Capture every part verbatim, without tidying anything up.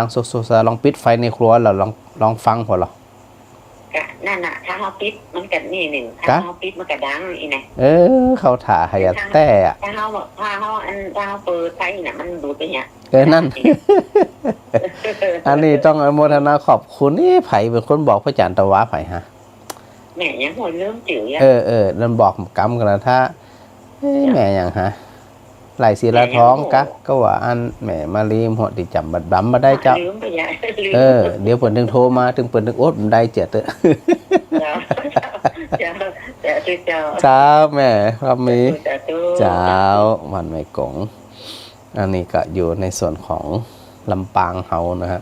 างสุดๆ ลองปิดไฟในครัวแล้วลอง ลองฟังพอลอ กะนั่นน่ะ ถ้าเฮาปิดมันกะนี่นึ่ง ถ้า กะ เฮาปิดมันกะดังอี้แน่ เออ เข้าท่าหายาแต๊อะ ถ้าเฮา ถ้าเฮาอัน ถ้าเฮาเปิดไฟน่ะ มันดูดไปเนี่ย เออ นั่น อันนี้ต้องอนุโมทนาขอบคุณ เอ๊ะ ใผเป๋นคนบอกพระอาจ๋ารย์ตะวา ใผฮะ แม่ยังบ่ฮู้ ลืมจื้ออะ เออ เออ นั่นบอกกำกั๋นนะ ถ้า เอ๊ะ แม่หยังฮะ ไหล่สีละทองกะ แม่หยังบ่ฮู้ ก็ว่าอันแม่มาลีหัวตี้จ๋ำบัดดำบ่ได้เจ้า ลืมไปยะ ลืม เออ เดี๋ยวเปิ้นตึงโทรมา ตึงเปิ้นตึงอดบ่ได้เจ้าเต๊อะ เจ้า เจ้า เจ้า เจ้า เจ้าแม่ครับ มี สาธุ สาธุ เจ้า บ้านแม่กง อันนี้ก็อยู่ในส่วนของลำปางเฮานะฮะ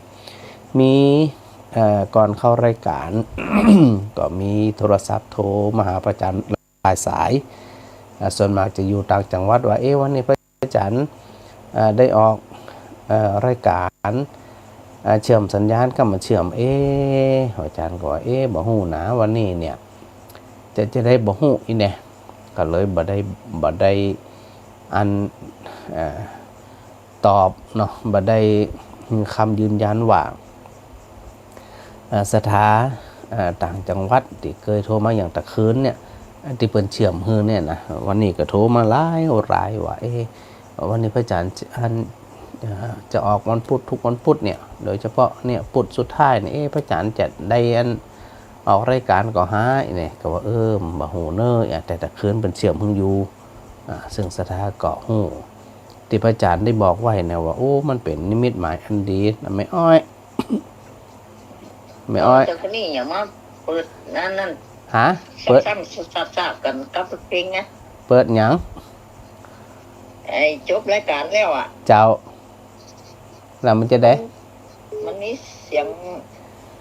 มี เอ่อ ก่อนเข้ารายการ ก็มีโทรศัพท์โทรมาหาพระอาจ๋ารย์ หลายสาย อ่า ส่วนมากจะอยู่ต่างจังหวัดว่า เอ๊ะ วันนี้พระอาจ๋ารย์ อ่า ได้ออก เอ่อ รายการ อ่า เชื่อมสัญญาณก็บ่เชื่อม เอ๊ะ พระอาจ๋ารย์ก็ว่า เอ๊ะ บ่ฮู้นะ วันนี้เนี่ย จะ จะได้บ่ฮู้อี้แน่ ก็เลยบ่ได้ บ่ได้อัน เอ่อ ตอบเนาะ บ่ได้กำยืนยันว่า เอ่อ ศรัทธา เอ่อ ต่างจังหวัดตี้เกยโทรมาอย่างตะคืนเนี่ย ตี้เปิ้นเชื่อมหื้อเนี่ยนะ วันนี้ก็โทรมาหลายรายว่า เอ๊ะ วันนี้พระอาจ๋ารย์อัน เอ่อ จะออกวันพุธ ทุกวันพุธเนี่ย โดยเฉพาะเนี่ยพุธสุดท้ายเนี่ย เอ๊ะ พระอาจ๋ารย์จะได้อันออกรายการก่อฮ้าอี้แน่ ก็ว่า เออ บ่ฮู้เน่อ แต่ตะคืนเปิ้นเชื่อมหื้ออยู่ อ่า ซึ่งศรัทธาก็ฮู้ ตี้พระอาจ๋ารย์ได้บอกไว้นะว่า โอ้ มันเป๋นนิมิตหมายอันดีนะ แม่อ้อย แม่อ้อย แต่คนนี้อย่ามาเปิดนั่นนั่น ฮะ เปิด ซ้ำๆซากๆกั๋นกับเพลงนะ เปิดหยัง ไอ้จบรายการแล้วอะ เจ้า แล้วมันจะได้ มันมีเสียง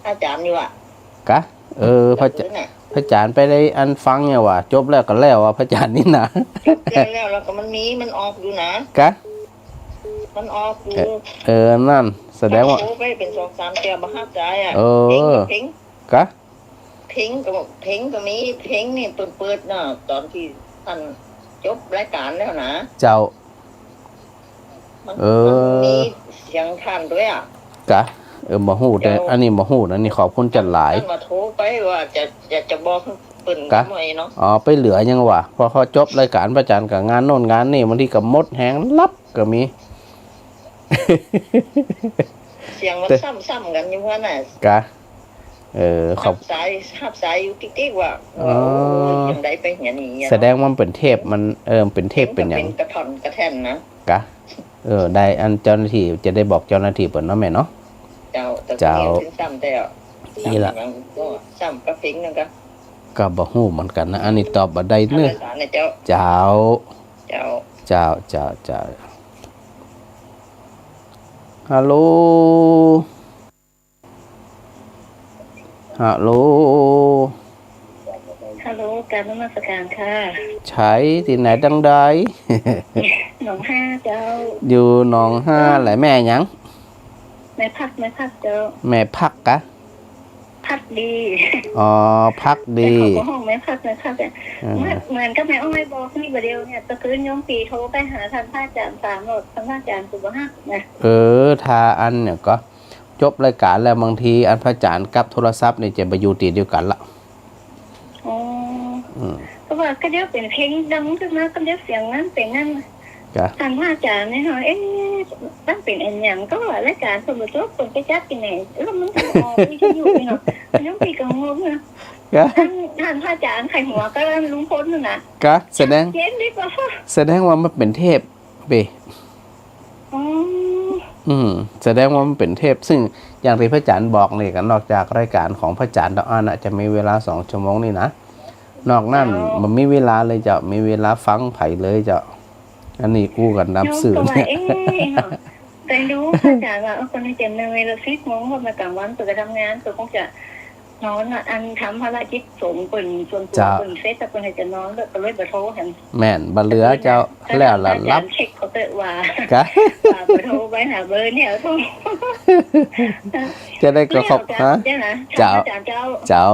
อาจ๋ารย์อยู่อะ กะ เออ พระอาจ๋ารย์ พระอาจ๋ารย์ไปได้อันฟังเนี่ยว่า จบแล้วก็แล้วอะ พระอาจ๋ารย์นี่นะ จบแล้ว แล้วก็มันมี มันออกอยู่นะ กะ มันออกอยู่ เออ เออ นั่น แสดงว่า โทรไปเป๋นสองสามเตื้อบ่ฮับสายอะ เออ เพลง เพลง กะ เพลงก็ เพลงก็มี เพลงนี่เปิ้นเปิดเนาะ ตอนตี้ต้านจบรายการแล้วนะ เจ้า มัน เออ มันมีเสียงต้านตวยอะ กะ เออ บ่ฮู้ แต่ เจ้า อันนี้บ่ฮู้นะ นี่ขอบคุณจ๊าดหลาย ต้านว่าโทรไปว่าจะ จะ จะบอกเปิ้น กะ หน่อยเนาะ อ๋อ ไปเหลือยังวะ พอเขาจบรายการพระอาจ๋ารย์ก็งานโน่นงานนี่ บางทีก็หมดแฮงลับก็มี เสียงมัน แต่ ซ้ำๆกั๋นอยู่หั้นน่ะ กะ เออ ขอบ ฮับสาย ฮับสายอยู่ติ๊กๆว่า อ๋อ โอ้ย จั่งใดไปเหียนี่เนาะ แสดงว่ามันเป๋นเทป มัน เออ มันเป๋นเทป เป๋นหยัง เป๋นกระท่อนกระแท่นนะ กะ เออ ได้ อันเจ้าหน้าตี้จะได้บอกเจ้าหน้าตี้เปิ้นเนาะแม่เนาะ เจ้า แต่ เจ้า เสียงซ้ำแต่ นี่ล่ะ ซ้ำหยังก็ซ้ำกับเพลงนั่นกะ ก็บ่ฮู้เหมือนกั๋นนะ อันนี้ตอบบ่ได้เน่อ ฮัลโหล เจ้า เจ้า เจ้า เจ้า เจ้า เจ้า ฮัลโหล ฮัลโหล ฮัลโหล กราบนมัสการค่ะ ใผตี้ไหนตังใด หนองฮาเจ้า อยู่หนองฮาแหละ แม่หยัง แม่พัก แม่พักเจ้า แม่พักกะ พักดี อ๋อ พักดี แต่เขาก็ฮ้องแม่พัก แม่พักอะ อ่า เหมือน เหมือนกับแม่อ้อยบอกนี่บ่าเดี่ยวเนี่ย ตะคืนโยมปี๋โทรไปหาต้านพระอาจ๋ารย์สามรอบ ต้านพระอาจ๋ารย์ก็บ่ฮับนะ เออ ถ้าอันเนี่ยก็ จบรายการแล้วบางทีอันพระอาจ๋ารย์กับโทรศัพท์นี่จะไปอยู่ตี้เดียวกั๋นละ อ๋อ อืม ก็ว่าก็เดี๋ยวเป๋นเพลงดังขึ้นมา ก็เดี๋ยวเสียงนั้นเป๋นนั้น จ้ะ ต้านพระอาจ๋ารย์นี่เนาะ เอ๊ะ มันเป๋นอันหยัง ก็ว่ารายการเปิ้นบ่จบ เปิ้นไปจัดตี้ไหน แล้วมันก็ออกวิทยุนี่เนาะ โยมปี๋ก็งงนะ จ้ะ ต้าน ต้านพระอาจ๋ารย์ไข่หัวกับลุงพลนั่นน่ะ กะ แสดง เจ๋งดีกว่า แสดงว่ามันเป๋นเทป เป๋ อืม อืม แสดงว่ามันเป๋นเทป ซึ่งอย่างตี้พระอาจ๋ารย์บอกนี่กะ นอกจากรายการของพระอาจ๋ารย์ตองอั้นนะ จะมีเวลาสองชั่วโมงนี่นะ นอกนั้น เจ้า บ่มีเวลาเลยเจ้า มีเวลาฟังใผเลยเจ้า อันนี้อู้กั๋นต๋ามสื่อ โยมก็ว่า เนี่ย เอ๊ะ เนาะ แต่ดูพระอาจ๋ารย์ว่า เออ คนนี้เจ๋งเลย เวลาสิบโมง เพราะมากลางวันเปิ้นก็ทำงาน เปิ้นคงจะ นอนน่ะ อันทำภารกิจสงฆ์เปิ้นส่วนตั๋ว เจ้า เปิ้นเสร็จแล้วเปิ้นก็จะนอน แล้วก็เลยบ่โทรหั้น แม่น บ่เหลือเจ้า แล้ว แล้วหลับ เช็คเขาเต๊อะว่า กะ ว่าบ่โทรไปหาเบอร์เนี่ย โทร จะได้ก็ขอบ แล้ว ฮะ เจ้านะ เจ้า ถามอาจ๋ารย์เจ้า เจ้า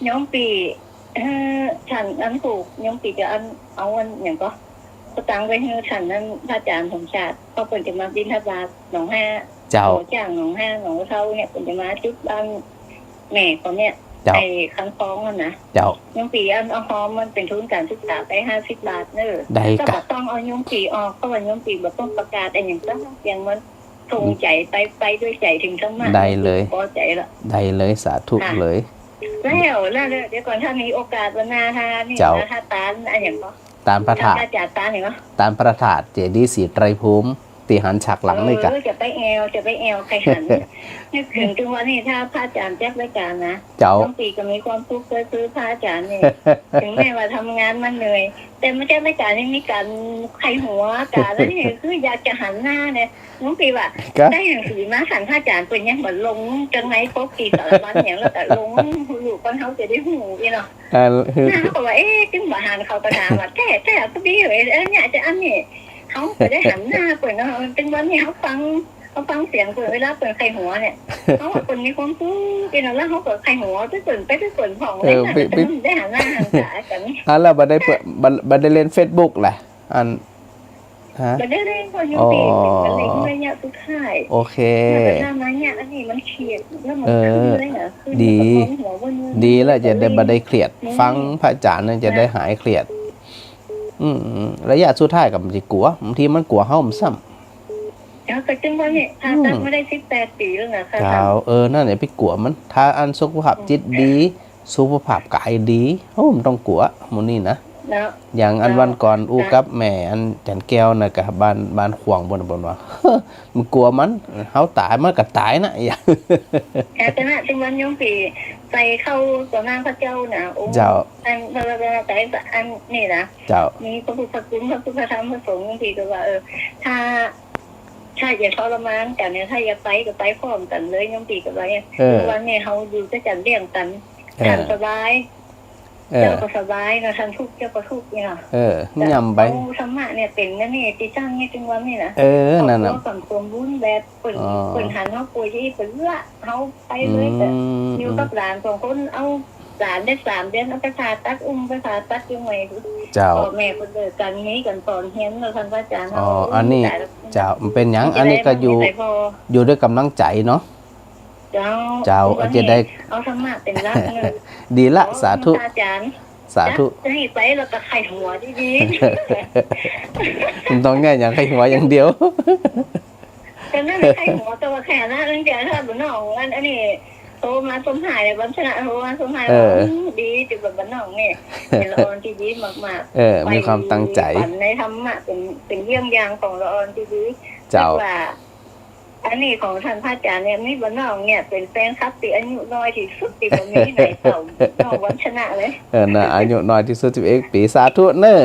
โยมปี๋ เอ่อ ฉันอันถูก โยมปี๋จะอัน เอาอันหยังก็ ก็ตังไว้หื้อฉันนั้น พระอาจ๋ารย์สมชาติ เพราะเปิ้นจะมาบิณฑบาตหนองฮา เจ้า หนองจ้าง หนองฮา หนองเซาเนี่ย เปิ้นจะมาจุดบ้านแม่เขาเนี่ย เจ้า ไอ้คันคลองนั่นนะ เจ้า โยมปี๋อันเอาฮอมมันเป๋นทุนก๋านศึกษาไปห้าสิบบาทเน้อ ได้ ก็ กะ บ่ต้องเอาโยมปี๋ออก เพราะว่าโยมปี๋บ่ต้องประกาศอะหยังซักอย่าง มันส่งใจ๋ไป ไปด้วยใจ๋เถิงธรรมะ ได้เลย พอใจ๋ละ ได้เลย สาธุ ค่ะ เลย แล้ว แล้ว แล้ว เดี๋ยวก่อน ถ้ามีโอกาสวันหน้า ถ้านี่ เจ้า นะ ถ้าตานอะหยังก็ ตานพระธาตุ พระอาจ๋ารย์ตานหยังก็ ตานพระธาตุเจดีย์ศรีไตรภูมิ ตี้หันฉากหลังนี่กะ เออ จะไปแอ่ว จะไปแอ่ว ใค่หัน นึกเถิง เถิงวันนี้ ถ้าพระอาจ๋ารย์จัดรายก๋านนะ เจ้า โยมปี๋ก็มีความสุข เปื้อ เปื้อพระอาจ๋ารย์นี่ เถิงแม้ว่าทำงานมาเหนื่อย แต่มาจัดรายก๋านนี่มีก๋านใค่หัว ก๋านอันนี้ คืออยากจะหันหน้าเนี่ย โยมปี๋ว่า กะ ได้หนังสือมา หันพระอาจ๋ารย์เปิ้นยังบ่ลง จังไง ปกติสารพัดอย่าง แล้วก็ลงลูกๆ ก่อนเฮาจะได้ฮู้อี้เนาะ อ่า คือ เฮาก็ว่า เอ๊ะ จึงบ่หัน เขาก็ถามว่า แต๊ แต๊ก็ดีเว้ย เออ เนี่ย จะอันนี้ เฮาก็ได้หันหน้าเปิ้นเนาะ เถิงวันนี้เฮาฟัง เฮาฟังเสียงเปิ้น เวลาเปิ้นใค่หัวเนี่ย เฮาว่าเปิ้นมีความสุขอี้เนาะ แล้วเฮาก็ใค่หัวตวยเปิ้นไปตวยเปิ้นพ่อง เออ เลยนะ ปิ๊ก ปิ๊ก แต่มันได้หันหน้าหันต๋ากั๋น อ่ะ แล้วบ่ได้เปิด บ่ บ่ได้เล่นเฟซบุ๊กล่ะ อัน ฮะ บ่ได้เล่น เพราะโยมปี๋ อ๋อ เป๋นมะเร็งระยะสุดท้าย โอเค แล้วก็ถ้ามาเนี่ย อันนี้มันเครียด แล้วมัน เออ ขึ้นเลยนะ ขึ้น ดี แล้วก็ปวดหัวเปิ้น ดีแล้ว จะได้บ่ได้เครียด อืม ฟังพระอาจ๋ารย์เนี่ยจะได้หายเครียด ค่ะ อืม ระยะสุดท้ายก็บ่ได้กั๋ว บางทีมันกั๋วเฮาซ้ำ แล้วก็จังว่าเนี่ย ผ่าตัด อืม มาได้สิบแปดปี๋แล้วนะ ค่ะ เจ้า เออ นั่นแหละ ไปกั๋วมัน ถ้าอันสุขภาพจิตดี อืม สุขภาพก๋ายดี โอ้ บ่ต้องกั๋ว หมู่นี้นะ เนาะ อย่างอัน เจ้า วันก่อน อู้ เจ้า กับแม่อันจันแก้วนะ กะบ้าน บ้านขวางปู้นน่ะ เปิ้นว่า บ่กั๋วมัน เฮาต๋ายมันก็ต๋ายนะ อย่าง แต่นะ จังวันโยมปี๋ใส่เข้าต่อหน้าพระเจ้านะ โอ้ เจ้า อัน พระ พระ พระ อันนี้นะ เจ้า มีพระพุทธคุณ พระพุทธธรรม พระสงฆ์ โยมปี๋ก็ว่า เออ ถ้า ถ้าจะทรมานกั๋นเนี่ย ถ้าจะไปก็ไปพร้อมกั๋นเลย โยมปี๋ก็ว่าเนี่ย เออ วันนี้เฮาอยู่ตวยกั๋นเลี้ยงกั๋น เออ ท่านสบาย เออ เจ้าก็สบายนะ ท่านทุกข์เจ้าก็ทุกข์เนี่ย เออ เจ้า ย้ำไป เอาธรรมะเนี่ยเป๋นอันนี้ตี้ตั้งเนี่ย จังวันนี้นะ เออ ครอบครัว นั่นน่ะ สังคมบุญแบบเปิ้น อ๋อ เปิ้นหันเฮาป่วยอี้ เปิ้นเลือกเฮาไปเลย อืม แต่อยู่กับหลานสองคน เอา หลานได้สามเดือน เอาไปผ่าตัด อุ้มไปผ่าตัดเจียงใหม่ เจ้า พ่อแม่เปิ้นเลิกกั๋น หนีกั๋นสอนเฮียนเนาะ ท่านพระอาจ๋ารย์ อ๋อ เฮา อันนี้ ต๋ายแล้ว เจ้า บ่เป๋นหยัง อันนี้ก็อยู่ อยู่ตวยก๋ำลังใจ๋เนาะ เจ้า เจ้า วันนี้ จะได้ เอาธรรมะเป๋นหลักเนาะ ดีละ โอ้ สาธุ พระอาจ๋ารย์ สาธุ จะให้ไปแล้วก็ใค่หัวดีๆ บ่ต้องแน่หยัง ใค่หัวอย่างเดียว ก็นั่นแหละ ใค่หัว แต่ว่าแค่นั้น เดี๋ยวถ้าบ่น้อง อัน อันนี้ โทรมาสมหาย วันชนะโทรมาสมหาย เออ อืม ดี จะแบบบ่น้องเนี่ย เป๋นละอ่อนตี้ดีมากๆ เออ มีความตั้งใจ๋ ไปฝันในธรรมะ เป๋น เป๋นเยี่ยงอย่างของละอ่อนตี้ดี เจ้า แต่ว่า อันนี้ของท่านพระอาจ๋ารย์เนี่ย มีบ่น้องเนี่ย เป๋นแฟนคลับตี้อายุน้อยตี้สุดตี้บ่มีในเผ่าน้องวันชนะเลย เออ นะ อายุน้อยตี้สุด สิบเอ็ดปี๋ สาธุเน่อ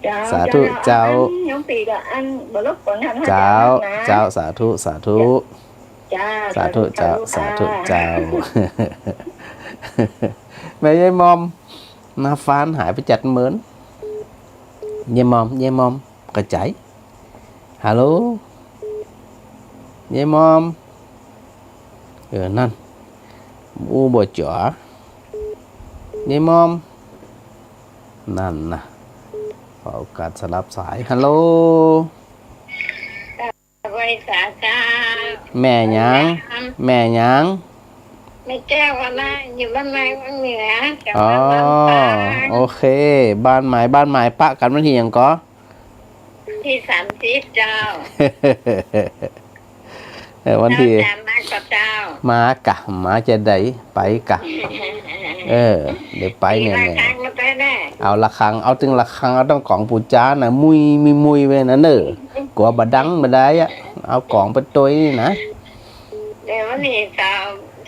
เจ้า สาธุ เจ้า เจ้า อันโยมปี๋ก็อันบ่รบกวนท่านพระอาจ๋ารย์ เจ้า นะ เจ้า สาธุ สาธุ เจ้า สาธุ สาธุ เจ้า สาธุ สาธุ เจ้า ค่ะ แม่ยายหม่อม หน้าฟ้านหายไปจัดเมิน ยายหม่อม ยายหม่อม กระจาย ฮัลโหล ยายหม่อม เออ นั่น อู้บ่จ๋อ ยายหม่อม นั่นนะ ขอโอกาสสลับสาย ฮัลโหล ไหว้สาเจ้า แม่หยัง แม่หยัง แม่แก้วอะไร อยู่บ้านใหม่วังเหนือ จังหวัดลำปาง อ๋อ โอเค บ้านใหม่ บ้านใหม่ ปะกั๋นวันตี้หยังก่อ ตี้สามสิบเจ้า เออ วันตี้ เจ้าจ๋า มาก่อเจ้า มากะ มาจะได้ไปกะ เออ เดี๋ยวไปเนี่ย เอาละฆังมาด้วยนะ เอาละฆัง เอาตึงละฆัง เอาต้องก๋องปู๋จานะ มุย มีมุยไว้นะเน่อ กั๋วบ่ดังบ่ได้อะ เอาก๋องไปตวยนี่นะ เดี๋ยวนี้เจ้า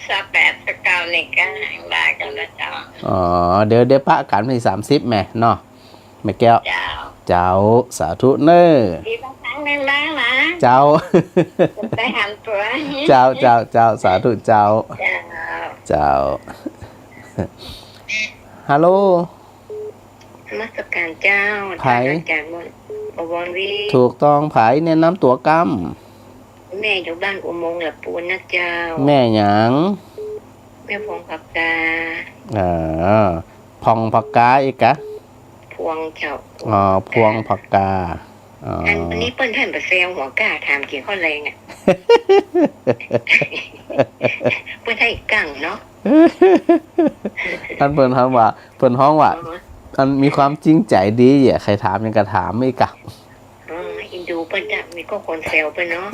ซาวแปด ซาวเก้า นี่ก็ได้กั๋นแล้วเจ้า อ๋อ เดี๋ยว เดี๋ยวปะกั๋นวันตี้สามสิบแม่เนาะ แม่แก้ว เจ้า เจ้า สาธุเน่อ ดีบางครั้งแรงๆ นะ เจ้า ได้หันตั๋ว เจ้า เจ้า เจ้า สาธุเจ้า เจ้า เจ้า ฮัลโหล นมัสการเจ้า ใผ อาจ๋ารย์มนต์ บวรวี ถูกต้อง ใผ แนะนำตั๋วกำ แม่อยู่บ้านอุโมงค์หลักปูนนะเจ้า แม่หยัง แม่ผ่องผักกา อ่า ผ่องผักกาอีกกะ พวงเจ้า อ๋อ พวงผักกา อ๋อ อันนี้เปิ้นท่านบ่แซวหัวก้าถามเกี่ยวกับอะไรเนี่ย เปิ้นให้กั้งเนาะ อันเปิ้นฮ้องว่า เปิ้นฮ้องว่า อ๋อ อันมีความจริงใจ๋ดีอะ ใผถามหยังก็ถามอีกอะ อ๋อ อินดูเปิ้นจะมีก็คนแซวเปิ้นเนาะ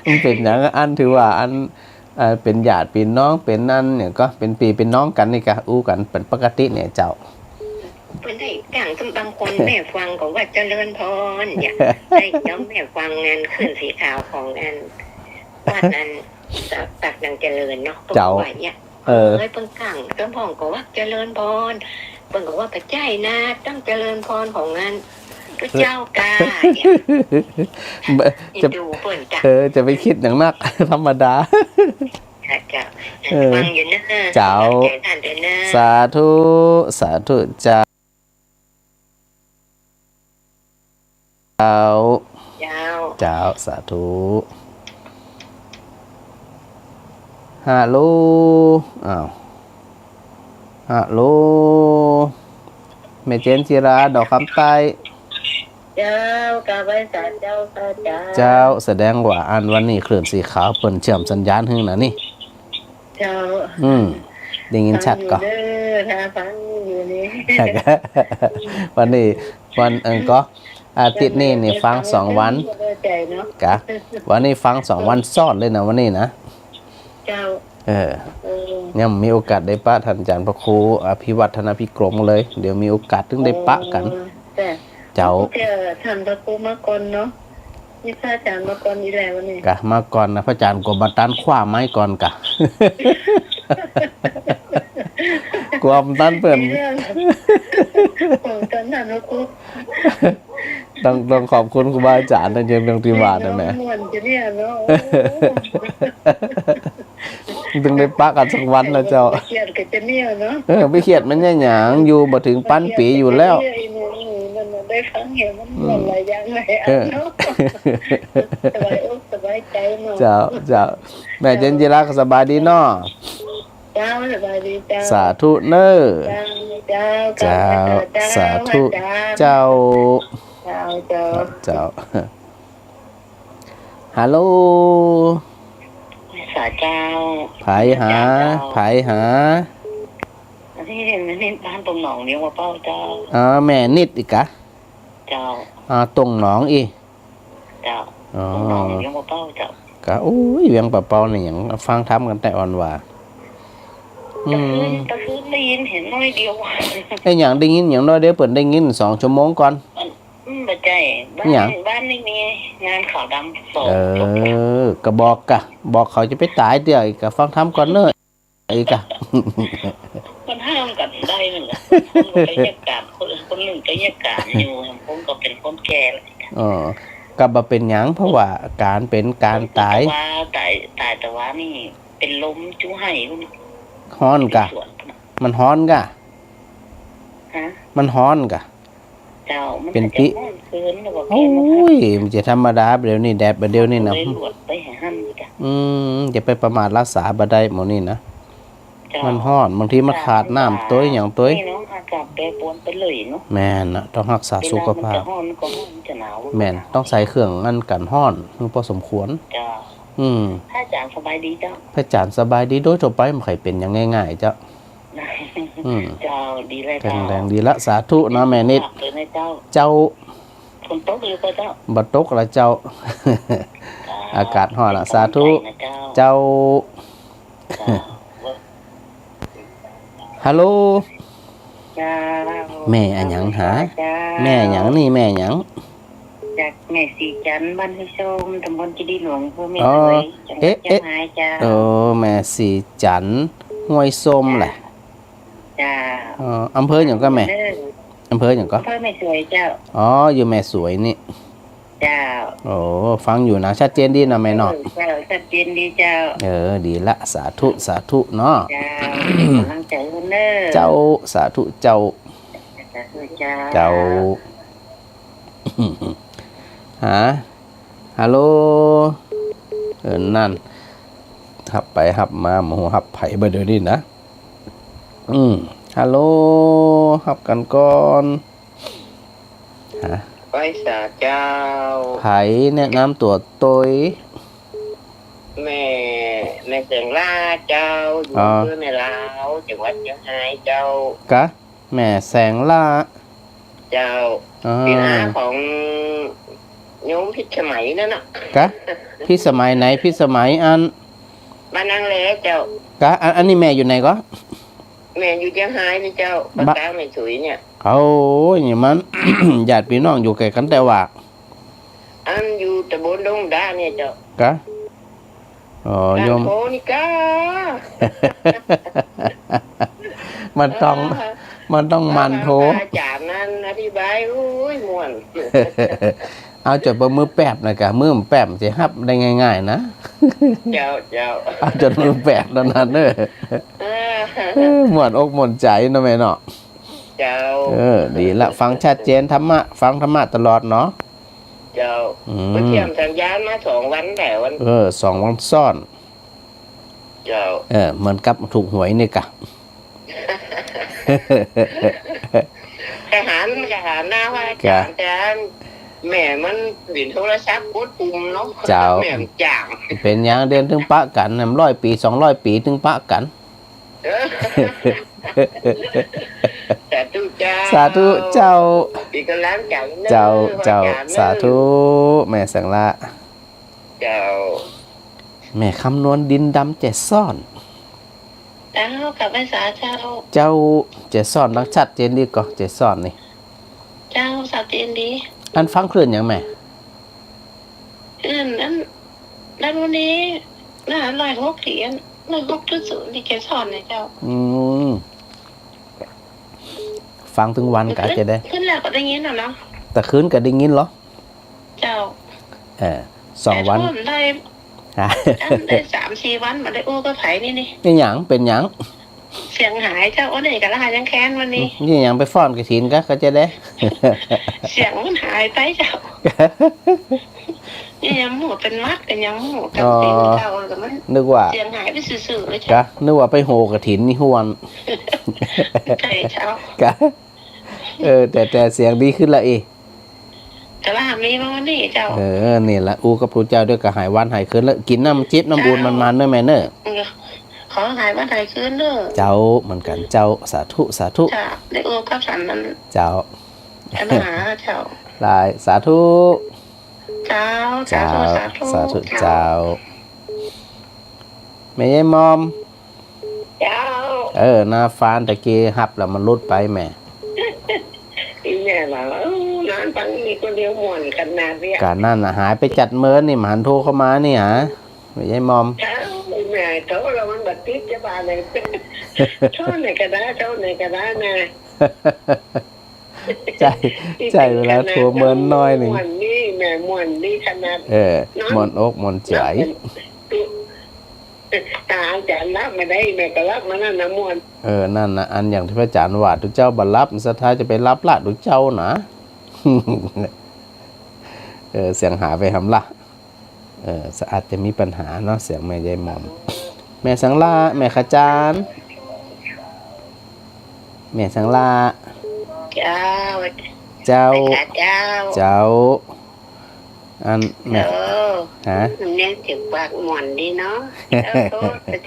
มันเป๋นหยัง อันถือว่าอัน เอ่อ เป๋นญาติเป๋นน้อง เป๋นอันเนี่ยก็เป๋นปี้เป๋นน้องกั๋นนี่ก็อู้กั๋นเป๋นปกติเนี่ยเจ้า เปิ้นได้ก้าง ซึ่งบางคนแม่ฟังก็ว่าเจริญพรเนี่ย ได้ย้อมแม่ฟังงานคลื่นสีขาวของอันวัดอัน ปากน้ำเจริญเนาะ เจ้า เปิ้นก็ว่าเนี่ย เออ เอ้ย เปิ้นก้าง เปิ้นฮ้องก็ว่าเจริญพร เปิ้นก็ว่าบ่ใจ้นะ ต้องเจริญพรของงานพระเจ้าก้าเนี่ย จะ อินดูเปิ้นจ้ะ เออ จะไปกึ๊ดหยังนัก ธรรมดา ค่ะเจ้า เออ ฟังอยู่เนาะ เจ้า ขอบใจ๋ต้านด้วยเนาะ สาธุ สาธุเจ้า เจ้า เจ้า เจ้า สาธุ ฮัลโหล อ้าว ฮัลโหล แม่เจนจิรา ดอกคำใต้ เจ้า กราบไหว้สาเจ้าค่ะเจ้า เจ้า แสดงว่าอันวันนี้คลื่นสีขาวเปิ้นเชื่อมสัญญาณหื้อนะนี่ เจ้า อืม ได้ยินชัดก่อ ฟังอยู่เด้อ ถ้าฟังอยู่นี่ วันนี้ วัน เอิงก็ อาทิตย์นี้นี่ฟังสองวัน บ่ได้ใจ๋เนาะ กะ วันนี้ฟังสองวันซ้อนเลยนะวันนี้นะ เจ้า เออ เออ ยังมีโอกาสได้ปะท่านอาจ๋ารย์พระครูอภิวัฒนพิกรมเลย เดี๋ยวมีโอกาสถึงได้ปะกั๋น เออ เจ้า เจ้า เดี๋ยวท่านพระครูมาก่อนเนาะ นี่พระอาจ๋ารย์มาก่อนอีกแล้ววันนี้ กะ มาก่อนนะ พระอาจ๋ารย์ก็บ่ตันคว้าไมค์ก่อนกะ กลัวบ่ตันเปิ้น เรื่องของท่านพระครู ต้อง ต้องขอบคุณครูบาอาจ๋ารย์นะ เรื่อง เรื่องตี้ว่านะแม่ ม่วนจะเนี่ยเนาะ โอ้ ต้องได้ปะกั๋นสักวันนะเจ้า บ่เคียดก็จะเนี่ยเนาะ เออ บ่เคียดมันยังหยัง อยู่บ่เถิงปันปี๋อยู่แล้ว บ่เคียดก็จะเนี่ย อีหยัง เออ นั่นน่ะ ได้ฟังเหียมันม่วนหลายอย่างหลายอันเนาะ เออ สบายอกสบายใจ๋เนาะ เจ้า เจ้า แม่เจนจิราก็สบายดีเนาะ เจ้า สบายดีเจ้า สาธุเน้อ เจ้า เจ้า เจ้า เจ้า สาธุ เจ้า เจ้า เจ้า เจ้า ฮัลโหล สาเจ้า ใผหา เจ้า ใผหา อันนี้ อันนี้บ้านตรงหนองเวียงป่าเป้าเจ้า อ๋อ แม่นิดอีกกะ เจ้า อ๋อ ตรงหนองอีก เจ้า อ๋อ ตรงหนองเวียงป่าเป้าเจ้า กะ โอ้ย เวียงป่าเป้านี่หยังฟังธรรมกั๋นแต่อ่อนหว่า อืม ตะคืน ตะคืนได้ยินเหียน้อยเดียว ไอ้หยังได้ยินเหียน้อยเดียว เปิ้นได้ยินสองชั่วโมงก่อน อืม บ่ใจ้ บ้าน หยัง บ้านนี่มีงานขาวดำสอง เออ ศพ กะบอกกะ บอกเขาจะไปต๋ายเตื้ออีกกะ ฟังธรรมก่อนเน้อ อีกกะ มันห้ามกั๋นได้นั่นแหละ คนก็ไปเยียกก๋าน คน คนนึ่งก็เยียกก๋านอยู่ คนก็เป๋นคนแก่แล้ว อ๋อ กะบ่เป๋นหยัง เพราะว่าก๋านเป๋นก๋านต๋าย แต่ว่าต๋าย ต๋ายแต่ว่านี่เป๋นลมจู๋ไห้ ฮ้อนกะ สวน มันฮ้อนกะ ฮะ มันฮ้อนกะ เจ้า มัน เป๋น ก็จะ ติ ฮ้อนเกิน แล้วก็ โอ้ย มันจะธรรมดา เดี๋ยวนี้แดด เดี๋ยวนี้นะ เลยหลวดไปหาหันจ้ะ อืม จะไปประมาทละสาบ่ได้หมดนี่นะ เจ้า มันฮ้อน บางทีมันขาดน้ำตวยหยังตวย นี่เนาะ อากาศแปรปรวนไปเลยเนาะ แม่นนะ ต้องรักษาสุขภาพ เวลามันจะฮ้อนก็ฮ้อน จะหนาว แม่น ต้องใส่เครื่องอันกั๋นฮ้อน พอสมควร เจ้า อืม พระอาจ๋ารย์สบายดีเจ้า พระอาจ๋ารย์สบายดี โดยทั่วไปบ่ใค่เป๋นหยังง่ายๆ เจ้า อืม เจ้า ดีเลย แข็งแรง เจ้า ดีละ สาธุนะแม่นิด ฝากเลยนะเจ้า เจ้า ฝนตกอยู่ป่ะเจ้า บ่ตกละเจ้า เจ้า อากาศฮ้อนละ สาธุ เจ้า เจ้า เจ้า ฮัลโหล เจ้า แม่อะหยังหา เจ้า แม่อะหยังนี่ แม่อะหยัง จากแม่ศรีจันทร์ บ้านห้วยส้ม ตำบลเจดีย์หลวง อำเภอแม่สวย อ๋อ จังหวัด เอ๊ะ เชียงรายเจ้า เออ แม่ศรีจันทร์ ห้วยส้มแหละ เจ้า เอ่อ อำเภอหยังก่อแม่ เออ อำเภอหยังก่อ อำเภอแม่สวยเจ้า อ๋อ อยู่แม่สวยนี่ เจ้า โอ้ ฟังอยู่นะ ชัดเจนดีนะแม่เนาะ เออ เจ้า ชัดเจนดีเจ้า เออ ดีละ สาธุ สาธุเนาะ เจ้า เป๋นก๋ำลังใจ๋เปิ้นเน้อ เจ้า สาธุเจ้า สาธุเจ้า เจ้า ฮะ ฮัลโหล เออ นั่น ฮับไปฮับมา บ่ฮู้ฮับใผบ่าเดี๋ยวนี้นะ อืม ฮัลโหล ฮับกั๋นก่อน ฮะ ไหว้สาเจ้า ใผแนะนำตั๋วตวย แม่ แม่แสงล่าเจ้า อยู่ อ๋อ อำเภอแม่ลาว จังหวัดเชียงรายเจ้า กะ แม่แสงล่า เจ้า อ๋อ เป็นอาของโยมพิสมัยนั่นน่ะ กะ พิสมัยไหน พิสมัยอัน บ้านนางแลเจ้า กะ อัน อันนี้แม่อยู่ไหนก็ แม่อยู่เชียงรายนี่เจ้า บะ บ้านตางแม่สุยเนี่ย โอ้ย นี่มัน ญาติพี่น้องอยู่ใก้กั๋นแต๊ว่า อันอยู่ตำบลดงดาเนี่ยเจ้า กะ อ๋อ หลาน โยม โทนี่กะ มันต้อง เออ มันต้องหมั่นโท เออ อาจ๋ารย์นั้นอธิบาย โอ้ย ม่วน เอาจ๋ดเปิ้นมือแป๊บนะกะ มือมันแป๊บจะฮับได้ง่ายๆ นะ เจ้า เจ้า เอาจ๋ดมือแป๊บเต้านั้นเน่อ เออ เออ ม่วนอกม่วนใจ๋เนาะแม่เนาะ เจ้า เออ ดีละ ฟังชัดเจน ธรรมะ ฟังธรรมะตลอดเนาะ เจ้า อืม บ่เทียมสัญญาณมาสองวันแล้ว เออ สองวันซ้อน เจ้า เออ เหมือนกับถูกหวยนี่กะ กะหัน กะหันหน้าว่าอาจ๋ารย์ กะ อาจ๋ารย์ แม่มันเล่นโทรศัพท์กดปุ่มเนาะ เจ้า แม่มันจ๋าง เป๋นหยังเดี๋ยวตึงปะกั๋น ร้อยปี๋ สองร้อยปี๋ตึงปะกั๋น เออ สาธุเจ้า สาธุเจ้า เป๋นก๋ำลังใจ๋เน่อ เจ้า เจ้า อาจ๋ารย์เน่อ สาธุ แม่แสงล่า เจ้า แม่คำนวณดินดำแจซ้อน เจ้า กราบไหว้สาเจ้า เจ้า แจซ้อนดังชัดเจนดีก่อ แจซ้อนนี่ เจ้า ชัดเจนดี อันฟังคลื่นหยังแม่ คลื่นอัน แล้ววันนี้ น่ะ ร้อยหกเสียง ร้อยหกจุดศูนย์ ที่แจซ้อนนะเจ้า อืม ฟังตึงวันกะจะได้ ขึ้นแล้วก็ได้ยินแล้วเนาะ แต่คืนกะได้ยินเหรอ เจ้า เออ สองวัน แต่ช่วงได้ ฮะ อันได้สามสี่วันบ่ได้อู้กับใผนี่นี่ นี่หยัง เป๋นหยัง เสียงหายเจ้า อันนี้กะละยังแค้นวันนี้ นี่หยังไปฟ้อนกฐินกะ กะจะได้ เสียงมันหายไปเจ้า นี่ยังบ่ฮู้เป๋นหวัดกะยังบ่ฮู้ อ๋อ กำเป๋นเจ้าแล้วกะมัน นึกว่า เสียงหายไปซื่อๆ เลยเจ้า กะ นึกว่าไปโห่กฐินนี่ฮ้วน ใจ้เจ้า กะ เออ แต่ แต่เสียงดีขึ้นละอี กะละมีมาวันนี้เจ้า เออ นี่ละ อู้กับตุ๊เจ้าเดี๋ยวกะหายหวัดหายเคินละ กิ๋นน้ำจิตน้ำบุญมันๆ เน่อแม่เน่อ เออ ขอหายหวัดหายเคินเน่อ เจ้า เหมือนกั๋นเจ้า สาธุ สาธุ จ้ะ ได้อู้กับสันมัน เจ้า อันหาเจ้า หลาย สาธุ เจ้า สาธุ เจ้า สาธุ สาธุ เจ้า เจ้า แม่ยายหม่อม เจ้า เออ หน้าฟ้านตะกี้ฮับแล้วมันหลุดไปแม่ อีแม่ว่า เออ หลานฟังมีคนเดียวม่วนขนาดเนี่ย กะนั่นน่ะ หายไปจัดเมินนี่ บ่หันโทรเข้ามานี่หา แม่ยายหม่อม เจ้า อีแม่โทรแล้วมันบ่ติดจะบ่าเลย โทรไหนก็ได้ โทรไหนก็ได้แม่ ใจ้ ใจ้ เวลาโทรเมินหน้อยนึ่ง ม่วนนี่แม่ ม่วนนี่ขนาด เออ นอน ม่วนอกม่วนใจ๋ ตาอาจ๋ารย์หลับมาได้ แม่ก็หลับมานั่นนะม่วน เออ นั่นน่ะ อันอย่างตี้พระอาจ๋ารย์ว่า ตุ๊เจ้าบ่หลับ ศรัทธาจะไปหลับละตุ๊เจ้านะ เออ เสียงหายไปหำละ เออ อาจจะมีปัญหาเนาะ เสียงแม่ยายหม่อม แม่แสงล่า แม่ขจาร แม่แสงล่า เจ้า เจ้า แม่ขจาร เจ้า อันแม่ เออ ฮะ มันยังจะปากม่วนดีเนาะ เจ้า โทร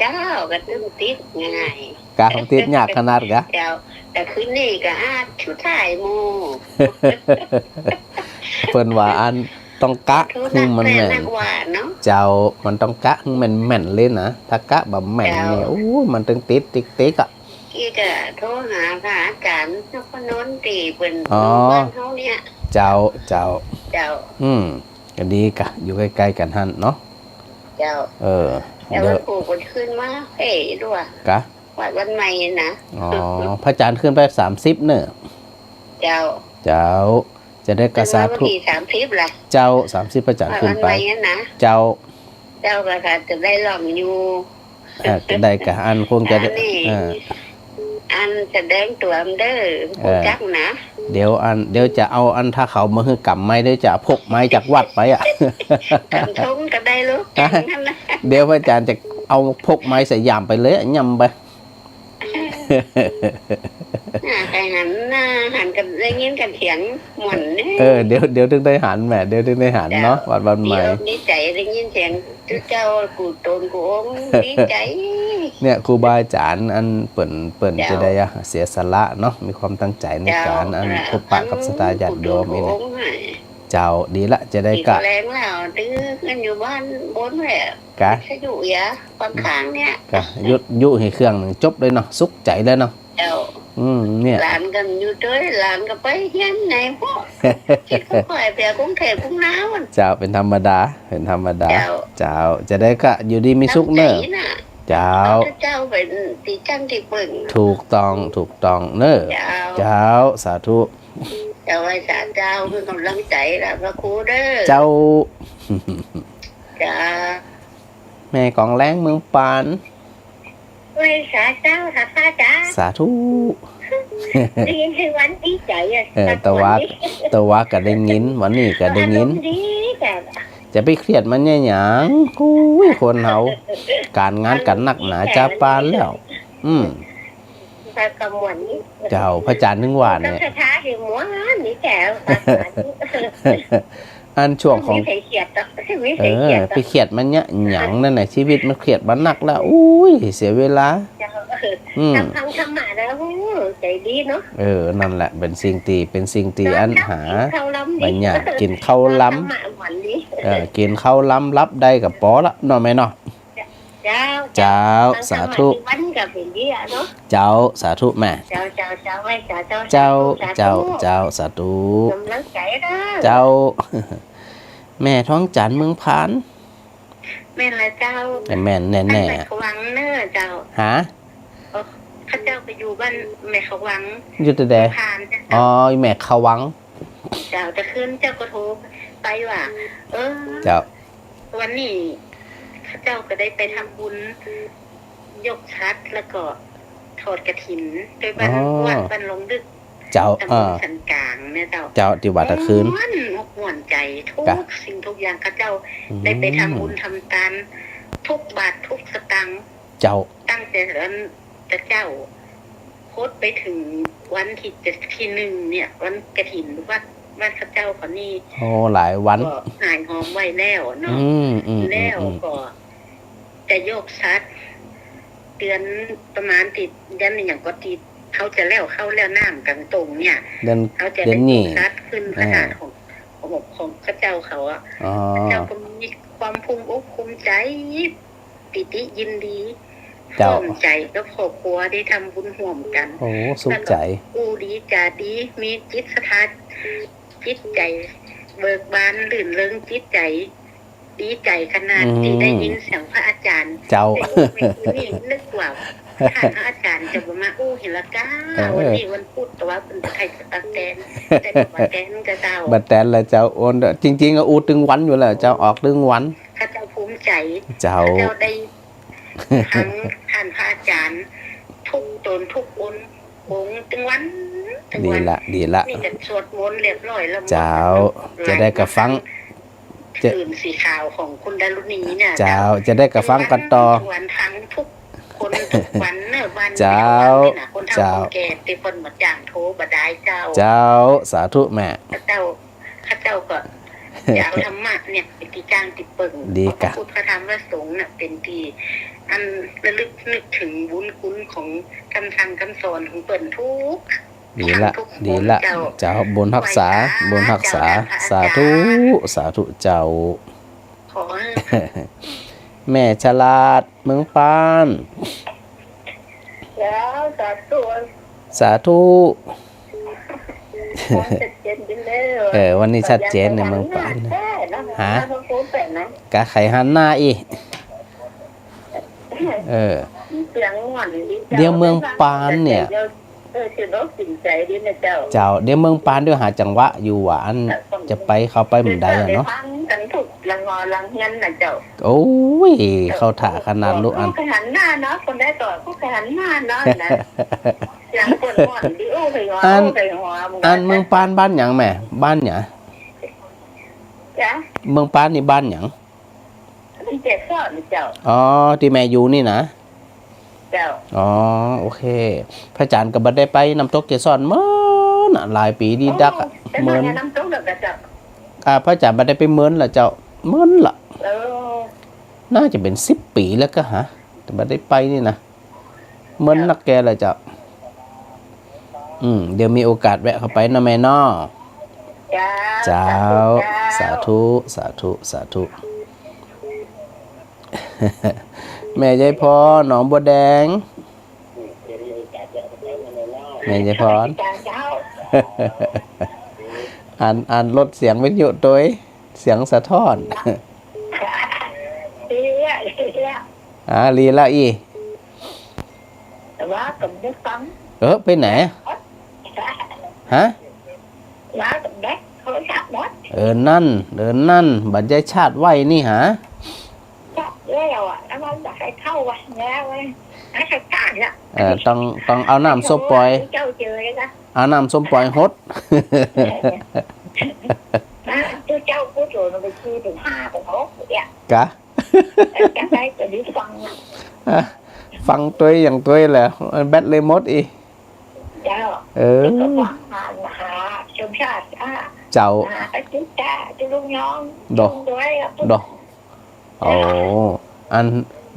เจ้ากะตึงติดง่าย กะมันติดยากขนาดกะ เจ้า แต่คืนนี้กะอาจสุดท้ายหมู่ เปิ้นว่าอันต้องกะหื้อมันแม่น นักว่าเนาะ เจ้า มันต้องกะหื้อแม่นๆ เลยนะ ถ้ากะบ่แม่นนี่ เจ้า โอ้ มันตึงติดติ๊กๆ อะ กี้กะโทรหาพระอาจ๋ารย์นครนนท์ตี้เปิ้น อ๋อ อยู่บ้านเฮาเนี่ย เจ้า เจ้า เจ้า อืม กะดีกะ อยู่ใก้ๆ กั๋นหั้นเนาะ เจ้า เออ แต่ เดี๋ยว วันปู่เปิ้นขึ้นมา เฮ้ย ดูอะ กะ วัดวันใหม่นะ อ๋อ พระอาจ๋ารย์ขึ้นไปสามสิบเน่อ เจ้า เจ้า จะได้กะสาธุ วันที่สามสิบล่ะ เจ้า สามสิบพระอาจ๋ารย์ขึ้นไป วัดวันใหม่นะ เจ้า เจ้ากะจะได้ล่องอยู่ เออ ได้กะ อันคงจะได้ อันนี้ เออ อันแสดงตั๋วเด้อ เออ ฮู้จักนะ เดี๋ยวอัน เดี๋ยวจะเอาอัน ถ้าเขาบ่หื้อก๋ำไม้ เดี๋ยวจะพกไม้จากวัดไปอะ กั๋นทงกะได้ลูก ฮะ กั๋นนั่นนะ เดี๋ยวพระอาจ๋ารย์จะเอาพกไม้สยามไปเลยอะ ย่ำไป น่า ใค่หันหน้า หันกั๋น ได้ยินกั๋นเสียงม่วนนี่ เออ เดี๋ยว เดี๋ยวตึงได้หันแหม เดี๋ยวตึงได้หันเนาะ เจ้า วัด วัดใหม่ ดีอกดีใจ๋ ได้ยินเสียงตุ๊เจ้า กู้ต๋นกู้องค์ ดีใจ๋ เนี่ย ครูบาอาจ๋ารย์อันเปิ้น เปิ้น เจ้า จะใดอะ เสียสละเนาะ มีความตั้งใจ๋ในก๋าน เจ้า อัน อ่า พบปะกับศรัทธาญาติโยม กู้ต๋นกู้องค์ อี้เนี่ย เจ้า ดีละ จะใดกะ แฮงแล้ว ตื้อกั๋นอยู่บ้านบนแหละ กะ วิทยุเอีย ข้างๆ เนี่ย กะ ยุด ยุให้เครื่องนึ่ง จบเลยเนาะ สุขใจ๋เลยเนาะ เจ้า อืม เนี่ย หลานกั๋นอยู่ตวย หลานก็ไปเฮียนในพวก คิดก็ค่อยไปกรุงเทพฯ กรุงเทพฯ เจ้า เป๋นธรรมดา เป๋นธรรมดา เจ้า เจ้า จะใดกะอยู่ดีมีสุขเน่อ ตั้งใจ๋น่ะ เจ้า เอาเจ้าเป๋นตี้จั้งตี้เปิ้ง ถูกต้อง ถูกต้องเน่อ เจ้า เจ้า สาธุ เจ้า ไหว้สาเจ้า เป๋นก๋ำลังใจ๋ละพระครูเน่อ เจ้า เจ้า แม่ก๋องแล้งเมืองปาน ไหว้สาเจ้า สาพระเจ้า สาธุ ได้ยินชื่อวันดีใจ๋อะ เออ ตะวา วันนี้ ตะวาก็ได้ยิน วันนี้ก็ได้ยิน อารมณ์ดีจ้ะ จะไปเครียดมันเนี่ยหยัง โอ้ย คนเฮา ก๋านงานกั๋นนักหนา อารมณ์ดีจ้ะ จาปานแล้ว อืม พระกำวันนี้ เจ้า พระอาจ๋ารย์ถึงว่าเนี่ย ก็คาถาอยู่ม้วนนี่แจ๋ว อันช่วงของ บ่มีใผเครียดดอก บ่มีใผเครียดดอก เออ ไปเครียดมันเนี่ยหยังนั่นน่ะ ชีวิตมันเครียดมันนักแล้ว อุ้ย เสียเวลา เจ้า อืม ลำพังธรรมะแล้ว โอ้ ใจ๋ดีเนาะ เออ นั่นแหละ เป๋นสิ่งตี้ เป๋นสิ่งตี้อันหา กิ๋นข้าวลำดี บ่ยาก กิ๋นข้าวลำ ธรรมะหวานดี เออ กิ๋นข้าวลำ หลับได้ก็ปอละเนาะแม่เนาะ เจ้า เจ้า สาธุ วันก็เป๋นดีอะเนาะ เจ้า สาธุแม่ เจ้า เจ้า เจ้า ไหว้สาเจ้า เจ้า สาธุ เจ้า สาธุ เจ้า สาธุ ก๋ำลังใจ๋เน่อ เจ้า แม่ทองจันทร์เมืองพาน แม่นละเจ้า แม่นแน่ๆ บ้านแม่ขวังเน่อเจ้า ฮะ เออ ข้าเจ้าไปอยู่บ้านแม่ขวัง อยู่ตี้ใด พานเจ้า อ๋อ แม่ขวัง เจ้า แต่คืนเจ้าก็โทรไปว่า เออ เจ้า วันนี้ข้าเจ้าก็ได้ไปทำบุญยกฉัตรแล้วก็ทอดกฐินไปบ้าน อ๋อ วัดบ้านหลงดึก เจ้า ตำบล เออ สันกลางเนี่ยเจ้า เจ้า ตี้วัดตะคืน ม่วนอกม่วนใจ๋ ทุก กะ สิ่งทุกอย่าง ข้าเจ้า อืม ได้ไปทำบุญทำตาน ทุกบาททุกสตางค์ เจ้า ตั้งแต่วัน แต่เจ้า ฮอดไปถึงวันตี้จะ ตี้นึ่งเนี่ย วันกฐินวัด วัดข้าเจ้าเขานี่ โอ้ หลายวัน ก็หายหอมไว้แล้วเนาะ อืม อืม แล้ว อืม ก็จะยกฉัตร เดือนประมาณตี้ เดือนอะหยังก็ตี้ เขาจะแล่วข้าวแล่วน้ำกั๋นตรงเนี่ย เดือน เขาจะ เดือนนี้ ได้ยกฉัตรขึ้นพระธาตุ อ่า ของ ของ ของข้าเจ้าเขาอะ อ๋อ ข้าเจ้าก็มีความภูมิอกภูมิใจ๋ ปีติยินดี เจ้า พร้อมใจ๋กับครอบครัวได้ทำบุญฮ่วมกั๋น โอ้ สุขใจ๋ แล้วก็อู้ดีจ๋าดี มีจิตศรัทธา จิตใจ๋เบิกบาน รื่นเริงจิตใจ๋ ดีใจ๋ขนาด อืม ตี้ได้ยินเสียงพระอาจ๋ารย์ เจ้า ได้อู้ไปคืนนี้ นึกว่าท่านพระอาจ๋ารย์จะบ่มาอู้เหียละก้า เออ วันนี้วันพุธ แต่ว่าเปิ้นใค่จะตั๊กแตน แต่บ่ตั๊กแตนก็เจ้า บ่ตั๊กแตนละเจ้า โอน จริงๆ ก็อู้ตึงวันอยู่แล้วเจ้า ออกตึงวัน ข้าเจ้าภูมิใจ๋ เจ้า ข้าเจ้าได้ฟังท่านพระอาจ๋ารย์ ทุกต๋นทุกองค์ องค์ตึงวัน ตึงวัน ดีละ ดีละ นี่ก็สวดมนต์เรียบร้อยแล้ว เจ้า จะได้กะฟัง จะ คืนสีขาวของคุณดารุณีเนี่ย เจ้า จะได้กะฟังกั๋นต่อ ตึงวันฟังทุกคนทุกวันเน่อ บ้าน เจ้า เจ้า คนเฒ่าคนแก่ตี้เปิ้นบ่จ้างโทรบ่ได้เจ้า เจ้า สาธุแม่ ข้าเจ้า ข้าเจ้าก็จะเอาธรรมะเนี่ยเป๋นตี้จั้งตี้เปิ้ง ดีกะ พระพุทธพระธรรมพระสงฆ์น่ะเป๋นตี้อันระลึกนึกถึงบุญคุณของคำสั่งคำสอนของเปิ้นทุก ดีละ ทุกคน ดีละ เจ้า เจ้า บุญฮักษา ไหว้สา บุญฮักษา เจ้า สาธุ สาธุเจ้า ขอหื้อ แม่ฉลาด เมืองปาน เจ้า สาธุ สาธุ ชัดเจนดีแล้ว เออ วันนี้ชัดเจนในเมืองปาน แท้นะ ฮะ พระครูแปลกนะ กะใค่หันหน้าอี้ เออ เสียงหวานดี เดี๋ยวเมืองปานเนี่ย เดี๋ยว เออ สินอกสินใจ๋ดีนะเจ้า เจ้า เดี๋ยวเมืองปานเดี๋ยวหาจังหวะอยู่ว่าอัน ครับผม จะไปเข้าไปบ่ได้อะเนาะ ฟังกั๋นทุกหลังหอหลังเฮือนนะเจ้า โอ้ย เข้าท่าขนาดลูกอัน ก็หันหน้าเนาะ คนใดก็ ก็หันหน้าเนาะนะ เสียงเปิ้นม่วนดี โอ้ย อัน โอ้ย อันเมืองปานบ้านหยังแม่ บ้านหยัง จ๊ะ เมืองปานนี่บ้านหยัง บ้านแจซ้อนเจ้า อ๋อ ตี้แม่อยู่นี่นะ เ เจ้า อ๋อ โอเค พระอาจ๋ารย์ก็บ่ได้ไปน้ำตกเกสรเมินน่ะ หลายปีดีดักอะ โอ้ แต่ เมิน น้ำตกแล้วก็เจ้า อ่า พระอาจ๋ารย์บ่ได้ไปเมินละเจ้า เมินละ เออ น่าจะเป๋นสิบปี๋แล้วก็หา แต่บ่ได้ไปนี่นะ เมินนักแก่เลยเจ้า อืม เดี๋ยวมีโอกาสแวะเข้าไปนะแม่เนาะ เจ้า เจ้า สาธุ เจ้า สาธุ สาธุ สาธุ แม่ยายพร หนองบัวแดง แม่ยายพร เจ้า อัน อันลดเสียงวิทยุตวย เสียงสะท้อน เสีย เสีย อ่า ลีละอี้ แต่ว่าก็บ่ฟัง เออ ไปไหน ฮะ ว่าก็แบตโทรศัพท์หมด เออ นั่น เออ นั่น บ่าใจ้ชาร์จไว้นี่หา ชาร์จแล้วอะ แล้วมันบ่ใค่เข้าอะ แล้วเว้ย แล้วใค่ชาร์จอะ เออ ต้อง ต้องเอาน้ำส้มปล่อย เจ้าเจอเลยนะ เอาน้ำส้มปล่อยหด นะ เจ้า เจ้าพูดอยู่ มันไปซื้อถึงห้า ถึงหกเนี่ย กะ จังได้ก็ได้ฟังอะ อ่ะ ฟังตวยอย่างตวยแหละ แบตเลยหมดอี้ เจ้า เออ แล้วก็ฟังหา หาชมชาติ อ่ะ เจ้า หาอาทิตย์ จ้า จุลุงน้อง ดอก จุลุงด้วยอะ ดอก โอ้ อัน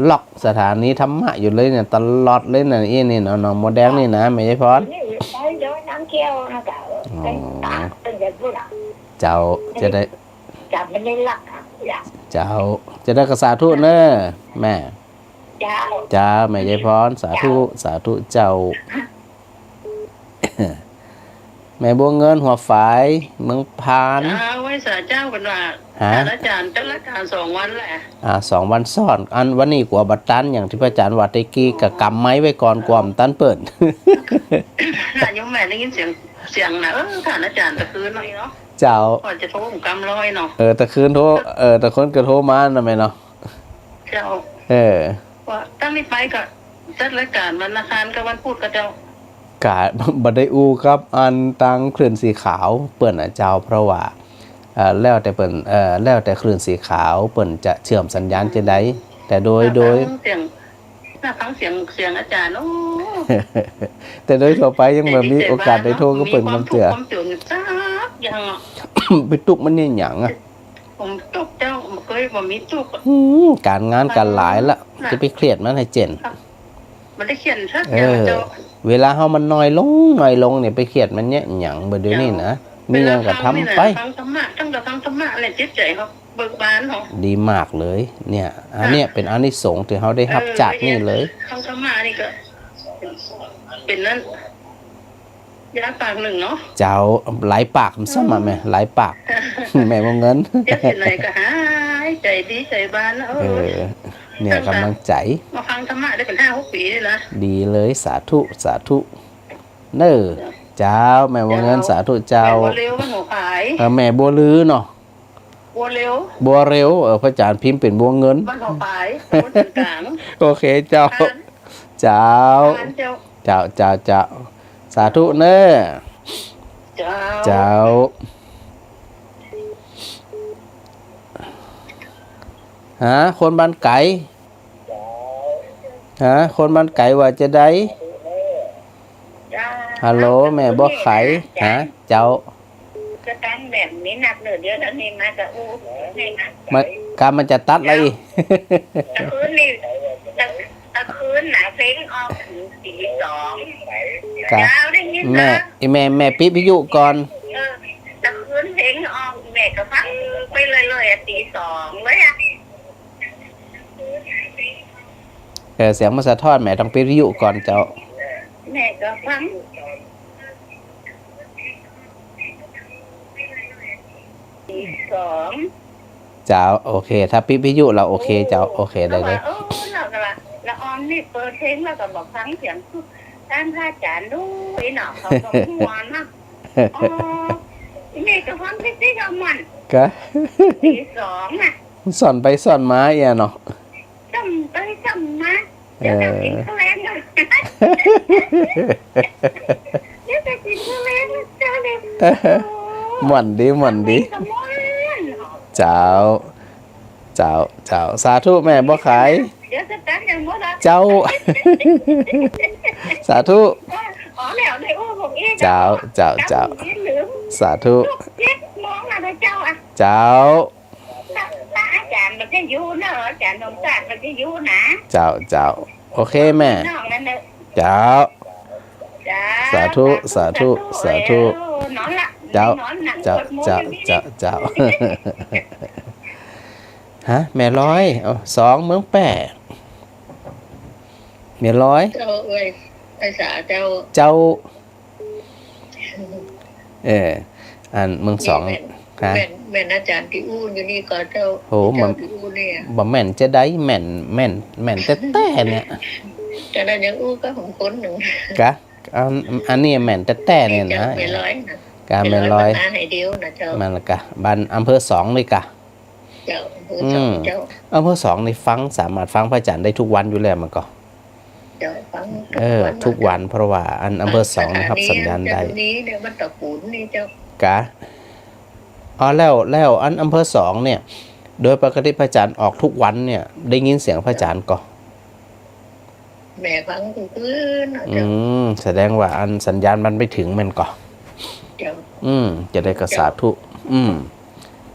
ล็อกสถานีธรรมะอยู่เลยเนี่ย ตลอดเลยนะ อี้นี่เนาะ หนองบัวแดงนี่นะ แม่ยายพร นี่ไปเดินน้ำเที่ยวนะ เจ้า อ๋อ ไปตาก เป็นแบบนั้นอะ เจ้า จะได้ จับมันได้หลักอะ เจ้า จะได้ก็สาธุเน้อแม่ เจ้า เจ้า แม่ยายพร สาธุ สาธุเจ้า แม่บัวเงิน หัวฝาย เมืองพาน เจ้า ไหว้สาเจ้าเปิ้นว่า ฮะ ท่านอาจ๋ารย์จัดรายก๋านสองวันแหละ อ่า สองวันซ้อน อันวันนี้กั๋วบ่ตัน อย่างตี้พระอาจ๋ารย์ว่าตะกี้ก็กำไมค์ไว้ก่อน กั๋วบ่ตันเปิ้น น่ะ โยมแม่ได้ยินเสียง เสียงน่ะ เออ ท่านอาจ๋ารย์ตะคืนหน่อยเนาะ เจ้า ก่อนจะโทรกำลอยเนาะ เออ ตะคืนโทร เออ ตะคืนก็โทรมานะแม่เนาะ เจ้า เออ ว่าตั้งนี้ไปก็จัดรายก๋านวันอังคารกับวันพุธก็เจ้า กะบ่ได้อู้กับอันตางคลื่นสีขาวเปิ้นนะเจ้า เพราะว่า เอ่อ แล้วแต่เปิ้น เอ่อ แล้วแต่คลื่นสีขาวเปิ้นจะเชื่อมสัญญาณจะใด แต่โดย น่ะ โดย ฟังเสียง น่ะ ฟังเสียง เสียงอาจ๋ารย์ โอ้ แต่โดยทั่วไปยังบ่มีโอกาสได้โทรกับเปิ้นกำเจื้อ มีความทุกข์ความจนสักอย่างอะ ไปตุ๊กมันเนี่ยหยังอะ ผมตุ๊กเจ้า บ่เกยบ่มีตุ๊ก อืม ก๋านงานก๋านหลายละ น่ะ จะไปเครียดมันหื้อเจ๋น บ่ได้เครียดสักอย่าง เออ เจ้า เวลาเฮามันน้อยลง น้อยลงเนี่ย ไปเครียดมันเนี่ยหยัง บ่าเดี๋ยวนี้นะ เจ้า มีหยังก็ทำไป เวลาฟังนี่นะ ฟังธรรมะ ตั้งแต่ฟังธรรมะเนี่ย จิตใจ๋เฮาเบิกบานเนาะ ดีมากเลย เนี่ย อันเนี้ยเป๋นอานิสงส์ตี้เฮาได้ฮับ เออ จากนี่เลย ฟังธรรมะนี่ก็เป๋นนั้น ยาปากนึ่งเนาะ เจ้า หลายปากมันซ้ำอะแม่ หลายปาก แม่บัวเงิน เฮ็ดจั่งใดก็หายใจ๋ดีใจ๋บานนะ เออ เออ เนี่ย ตั้งแต่ ก๋ำลังใจ๋ มาฟังธรรมะได้เป๋นห้าหกปี๋นี่นะ ดีเลย สาธุ สาธุ เน้อ เจ้า แม่บัวเงิน เจ้า สาธุเจ้า แม่บัวเร็ว บ้านหัวฝาย เออ แม่บัวลือเนาะ บัวเร็ว บัวเร็ว เออ พระอาจ๋ารย์พิมพ์เป๋นบัวเงิน บ้านหัวฝาย ตำบลเถินก๋าง โอเคเจ้า เจ้า เจ้า เจ้า เจ้า เจ้า สาธุเน้อ เจ้า เจ้า ฮะ คนบ้านไก๋ ฮะ คนบ้านไก๋ว่าจะใด เจ้า ฮัลโหล แม่บัวไข เจ้า ฮะ เจ้า ก็ตั้งแบบนี้นับเนอะ เดี๋ยวนี้มาจะอู้ มา กำมันจะตัดละอี้ ตะคืนนี่ ตะ ตะคืนน่ะ เพลงออกถึงตีสอง กะ เจ้าได้ยินนะ แม่ อีแม่ แม่ปิดวิทยุก่อน เออ ตะคืนเพลงออก แม่ก็ฟังไปเรื่อยๆอะ ตีสองเลยอะ เออ เสียงมันสะท้อน แม่ต้องปิดวิทยุก่อนเจ้า แม่ก็ฟัง ตีสอง เจ้า โอเค ถ้าปิดวิทยุแล้วโอเคเจ้า โอเค ได้เลย เออ แล้วก็ละ ละออนนี่เปิดเพลงแล้วก็บอกฟังเสียง ตามพระอาจ๋ารย์ดู อีหน่อเขาก็ม่วนนะ อ๋อ แม่ก็ฟังติ๊กๆ เอาม่วน กะ ตีสองน่ะ ซ่อนไปซ่อนมาเอี้ยเนาะ ซ่อนไปซ่อนมา เออ เดี๋ยวจะกิ๋นข้าวแลงก่อน เดี๋ยวจะกิ๋นข้าวแลงแล้วเจ้าเนี่ย ม่วนดี ม่วนดี ฟังเพลงก็ม่วน เจ้า เจ้า เจ้า สาธุแม่บัวไข เดี๋ยวสตางค์ยังหมดอ่ะ เจ้า สาธุ อ๋อ แล้วได้อู้ผมอีก เจ้า เจ้า เจ้า ครับ ผมลืม สาธุ ลูกเจ็ดโมงแล้วนะเจ้าอ่ะ เจ้า พระอาจารย์มันจะอยู่เนอะ อาจารย์นงศาสตร์มันจะอยู่นะ เจ้า เจ้า โอเคแม่ น้องนั่นเนอะ เจ้า เจ้า สาธุ สาธุ สาธุ เออ นอนละ เจ้า นอนหนัง เจ้า สวดมนต์ เจ้า อยู่นี่ เจ้า เจ้า ฮะ แม่ลอย เอา สองเมืองแป้ แม่ลอย เจ้าเอ้ย ไอ้สาเจ้า เจ้า เออ อันเมืองสอง นี่แม่น ฮะ แม่น แม่นอาจารย์ตี้อู้อยู่นี่ก่อเจ้า โห เจ้าตี้อู้เนี่ย บ่แม่นจะใด แม่น แม่น แม่นแต๊ๆ เนี่ย แต่นั้นยังอู้กับผมคนนึ่ง กะ อัน อันนี้แม่นแต๊ๆ เนี่ยนะ แม่ลอยนะ กะ แม่ลอย แม่ลอย บ้านนาไฮเดียวนะเจ้า มันกะ บ้านอำเภอสองเลยกะ เจ้า อำเภอสอง อืม เจ้า อำเภอสองนี่ฟัง สามารถฟังพระอาจารย์ได้ทุกวันอยู่แล้วมันก็ เจ้า ฟังทุกวัน เออ ทุกวัน เจ้า เพราะว่าอันอำเภอสองนี่ฮับสัญญาณได้ บ้านสถานี เจ้า นี่เนี่ย บ้านตะปูนนี่เจ้า กะ อ๋อ แล้ว แล้วอันอำเภอสองเนี่ย โดยปกติพระอาจารย์ออกทุกวันเนี่ย ได้ยินเสียงพระอาจารย์ก่อ แม่ฟังทุกคืนนะ อื เจ้า ม แสดงว่าอันสัญญาณมันไปถึงแม่นก่อ เจ้า อืม จะได้กะสาธุ เจ้า อืม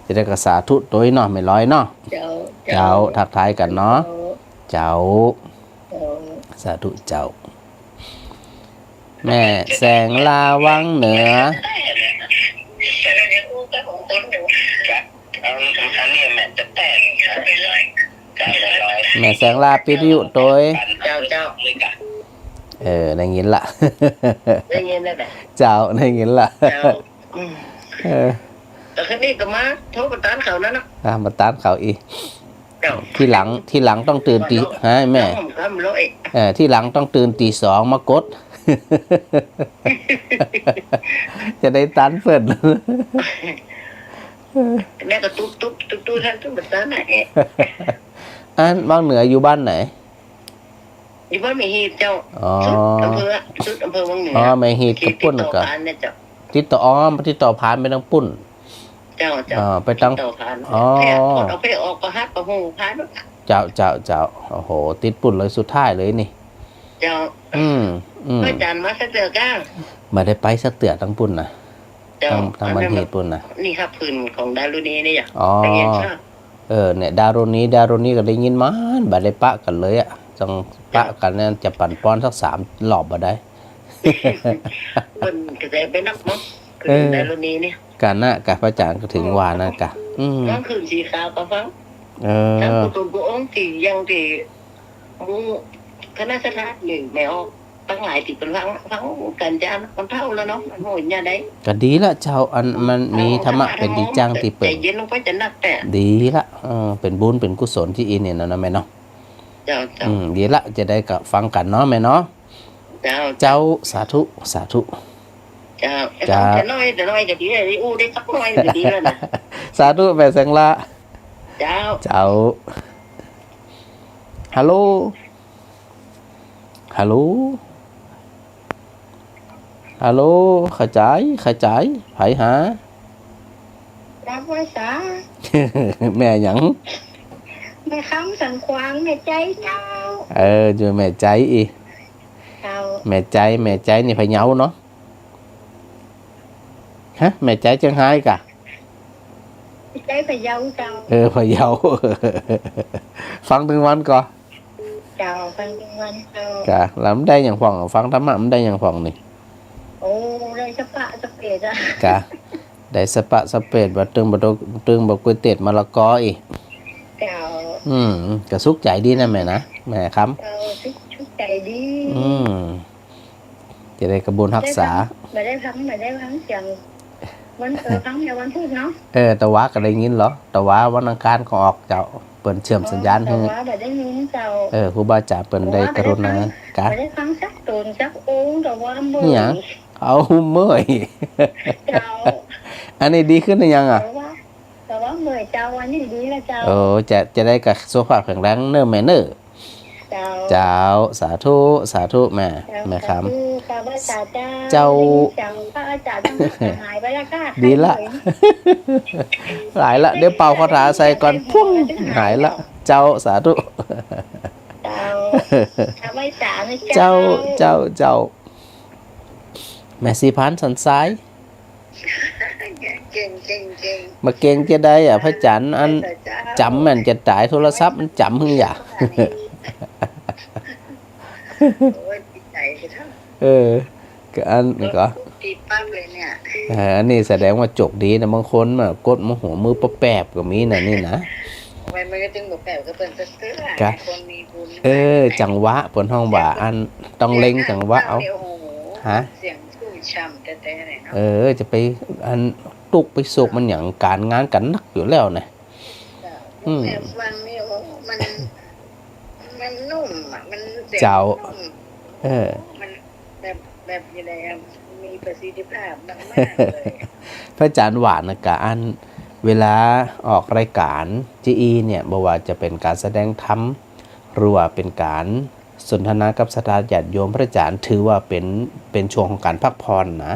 จะได้กะสาธุตวยเนาะ แม่ลอยเนาะ เจ้า เจ้า เจ้า ทักทายกั๋นเนาะ เจ้า เจ้า เจ้า สาธุเจ้า แม่แสงลาวังเหนือ อันนี้แม่นแต๊ๆ แม่แสงลาปิดวิทยุตวย เจ้า เจ้า เออ ได้ยินละ ได้ยินแล้วแหละ เจ้า ได้ยินละ เจ้า อืม เออ แต่คืนนี้ก็มาโทรประตานเขานั่นนะ อ่ะ ประตานเขาอีก เจ้า ทีหลัง ทีหลังต้องตื่นตี ฮะ แม่ เออ ทีหลังต้องตื่นตีสองมากด จะได้ตันเปิ้น แล้วก็ตุ๊บตุ๊บตุ๊บตุ๊บท่านตุ๊บประตานน่ะ เอ๊ะ อันวังเหนืออยู่บ้านไหน อยู่บ้านแม่ฮีดเจ้า อ๋อ สุดอำเภอ สุดอำเภอวังเหนือ อ๋อ แม่ฮีด ที่ กับปุ้น ติดต่อ ก็ ผ่านเนี่ยเจ้า ติดต่อ อ๋อ ติดต่อผ่านไปทางปุ้น เจ้า เจ้า อ๋อ ไปทาง ติดต่อผ่าน อ๋อ แพร่ เอาแพร่ออกประหัตประหงผ่าน เจ้า เจ้า เจ้า โอ้โห ติดปุ้นเลยสุดท้ายเลยนี่ เจ้า อืม อืม พระอาจารย์มาสักเตื้อก้า บ่ได้ไปสักเตื้อทางปุ้นนะ เจ้า ทาง ทางบ้านฮีดปุ้นนะ นี่ครับ พื้นของดารุณีนี่อ่ะ อ๋อ ไปเรียนทราบ เออ เนี่ย ดารุณี ดารุณีก็ได้ยินมัน บ่ได้ปะกั๋นเลยอะ ต้องปะกั๋นเนี่ย จะปั่นปอนสักสามรอบบ่ได้ เปิ้นกระแสไปนักเนาะ เออ ดารุณีเนี่ย กะนะ กะพระอาจารย์ก็ถึงว่านะกะ อืม กลางคืนสีขาวก็ฟัง เออ ทั้งผู้ตุนผู้องค์ตี้ยังตี้หมู่คณะสถานี่แม่ออก ตั้งหลายตี้เปิ้นฟัง ฟังกั๋นจามันเฒ่าแล้วเนาะ มันโหยเนี่ยได้ ก็ดีละเจ้า อันมันมีธรรมะเป๋นตี้จั้งตี้เปิ้น ใจเย็นลงไปจะนักแต่ ดีละ เออ เป๋นบุญเป๋นกุศลตี้อี้เนี่ยเนาะแม่เนาะ เจ้า เจ้า อืม ดีละ จะได้ก็ฟังกั๋นเนาะแม่เนาะ เจ้า เจ้า สาธุ สาธุ เจ้า เจ้า แต่น้อย แต่น้อยก็ดี ได้อู้ได้สักน้อยก็ดีแล้วนะ สาธุ แม่แสงลา เจ้า เจ้า ฮัลโหล ฮัลโหล ฮัลโหล ขจาย ขจาย ไผหา รับไหว้สา แม่หยัง แม่คำสันขวาง แม่ใจ๊เจ้า เออ อยู่แม่ใจ๊อีก เจ้า แม่ใจ๊ แม่ใจ๊นี่พะเยาเนาะ ฮะ แม่ใจ๊เจียงฮายก่ะ แม่ใจ๊พะเยาเจ้า เออ พะเยา ฟังตึงวันก่อ เจ้า ฟังตึงวันเจ้า กะ แล้วมันได้หยังพ่อง ฟังธรรมะมันได้หยังพ่องนี่ โอ้ ได้สะปะสะเปดอะ กะ ได้สะปะสะเปด บ่ตึงบ่ตึง บ่ก๋วยเตี๋ยวมะละกออีก เจ้า อืม ก็สุขใจ๋ดีนะแม่นะ แม่คำ เจ้า สุข สุขใจ๋ดี อืม จะได้กะบุญฮักษา บ่ได้ฟัง บ่ได้ฟังเสียง วัน เออ ฟังแต่วันพูดเนาะ เออ ตะวาก็ได้ยินเหรอ ตะวาวันอังคารก็ออกเจ้า เปิ้นเชื่อมสัญญาณหื้อ อ๋อ ตะวาบ่ได้ยินเจ้า เออ ครูบาอาจ๋ารย์เปิ้นได้กรุณา ตะวาบ่ได้ฟัง กะ บ่ได้ฟังสักต๋นสักองค์ ตะวาเมื่อย นี่หยัง เอาเมื่อย เจ้า อันนี้ดีขึ้นหรือยังอะ ตะวา ตะวาเมื่อยเจ้า อันนี้ดีแล้วเจ้า เออ จะ จะได้กะสุขภาพแข็งแรงเน้อแม่เน้อ เจ้า เจ้า สาธุ สาธุแม่ เจ้า แม่คำ สาธุ เจ้า เจ้า เจ้า พระอาจ๋ารย์ทั้งหลายหายไปแล้วค่ะ ดีละ ไข้เมื่อย หายละ เดี๋ยวเป่าคาถาใส่ก่อน ปุ้ง หายละ เจ้า สาธุ ถวายสานะเจ้า เจ้า เจ้า เจ้า แม่ศรีพันธ์ สันทราย เก่ง เก่ง เก่ง บ่เก่งจะใดอะ พระอาจารย์ อัน เจ้า จ๋ำแม่นจะต๋าย โทรศัพท์มันจ๋ำหึงหยา โอ้ย ดีใจ๋เจ้า เออ ก็อันนี้ก็ ดีปั๊บเลยเนี่ย เออ อันนี้แสดงว่าโจคดีนะ บางคนมากดมาหัวมือแป๊บๆ ก็มีนะนี่นะ ไว้มันก็จึงบ่แป๊บ ก็เปิ้นก็เตื้อ กะ คนมีบุญ เออ จังหวะ เปิ้นฮ้องว่า อัน ต้องเล็งจังหวะเอา เสียง ฮะ เสียงชุ่มฉ่ำแต๊ๆ เลยเนาะ เออ จะไป อัน ตุ๊กข์ไปโศกมันหยัง ก๋านงานก็หนักอยู่แล้วนะ เจ้า อืม แบบฟังนี่ โอ้ มัน มันนุ่มอะ มันเสียง เจ้า นุ่ม เออ มันแบบ แบบยังไงอะ มีประสิทธิภาพมากๆ เลย พระอาจารย์หวานนะกะ อัน เวลาออกรายก๋าน จีอี เนี่ย บ่ว่าจะเป๋นก๋านแสดงธรรม หรือว่าเป๋นก๋านสนทนากับศรัทธาญาติโยม พระอาจารย์ถือว่าเป๋น เป๋นช่วงของก๋านพักผ่อนนะ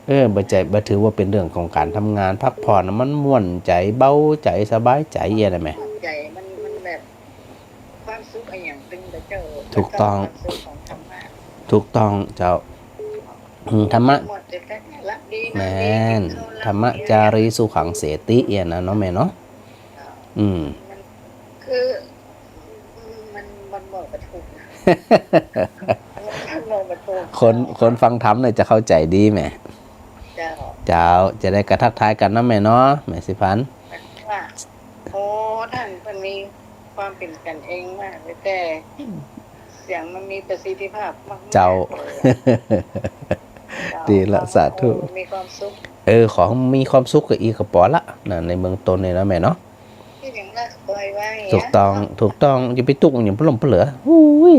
เออ บ่ใจ้ บ่ถือว่าเป๋นเรื่องของก๋านทำงาน พักผ่อนนะ มันม่วนใจ๋ เบาใจ๋ สบายใจ๋ เอี้ยนะแม่ ม่วนใจ๋ มัน มันแบบ ความสุขอะหยังตึงกับเจ้า ถูกต้อง ความสุขของธรรมะ ถูกต้องเจ้า อืม ธรรมะ ม่วนใจ๋ แม่น ธรรมจารีสุขังเสติ เอี้ยนะเนาะแม่เนาะ อืม มัน คือ มัน มันบอกบ่ถูกนะ มันบอกบ่ถูก คน คนฟังธรรมเนี่ยจะเข้าใจ๋ดีแม่ เจ้า เจ้า จะได้กะทักทายกั๋นนะแม่เนาะ แม่ศรีพันธ์ ว่า โอ้ ท่านเปิ้นมีความเป๋นกั๋นเองมากเลย แต่เสียงมันมีประสิทธิภาพมากๆ เจ้า เลยอะ เจ้า ดีละ สาธุ โอ้ มีความสุข เออ ขอมีความสุขกะอี้กะปอละนะ ในเบื้องต้นเนี่ยนะแม่เนาะ ที่ยังรักคอยไว้อะ ถูกต้อง ถูกต้อง อย่าไปตุ๊กข์ อย่าไปล้มไปเหลือ อุ้ย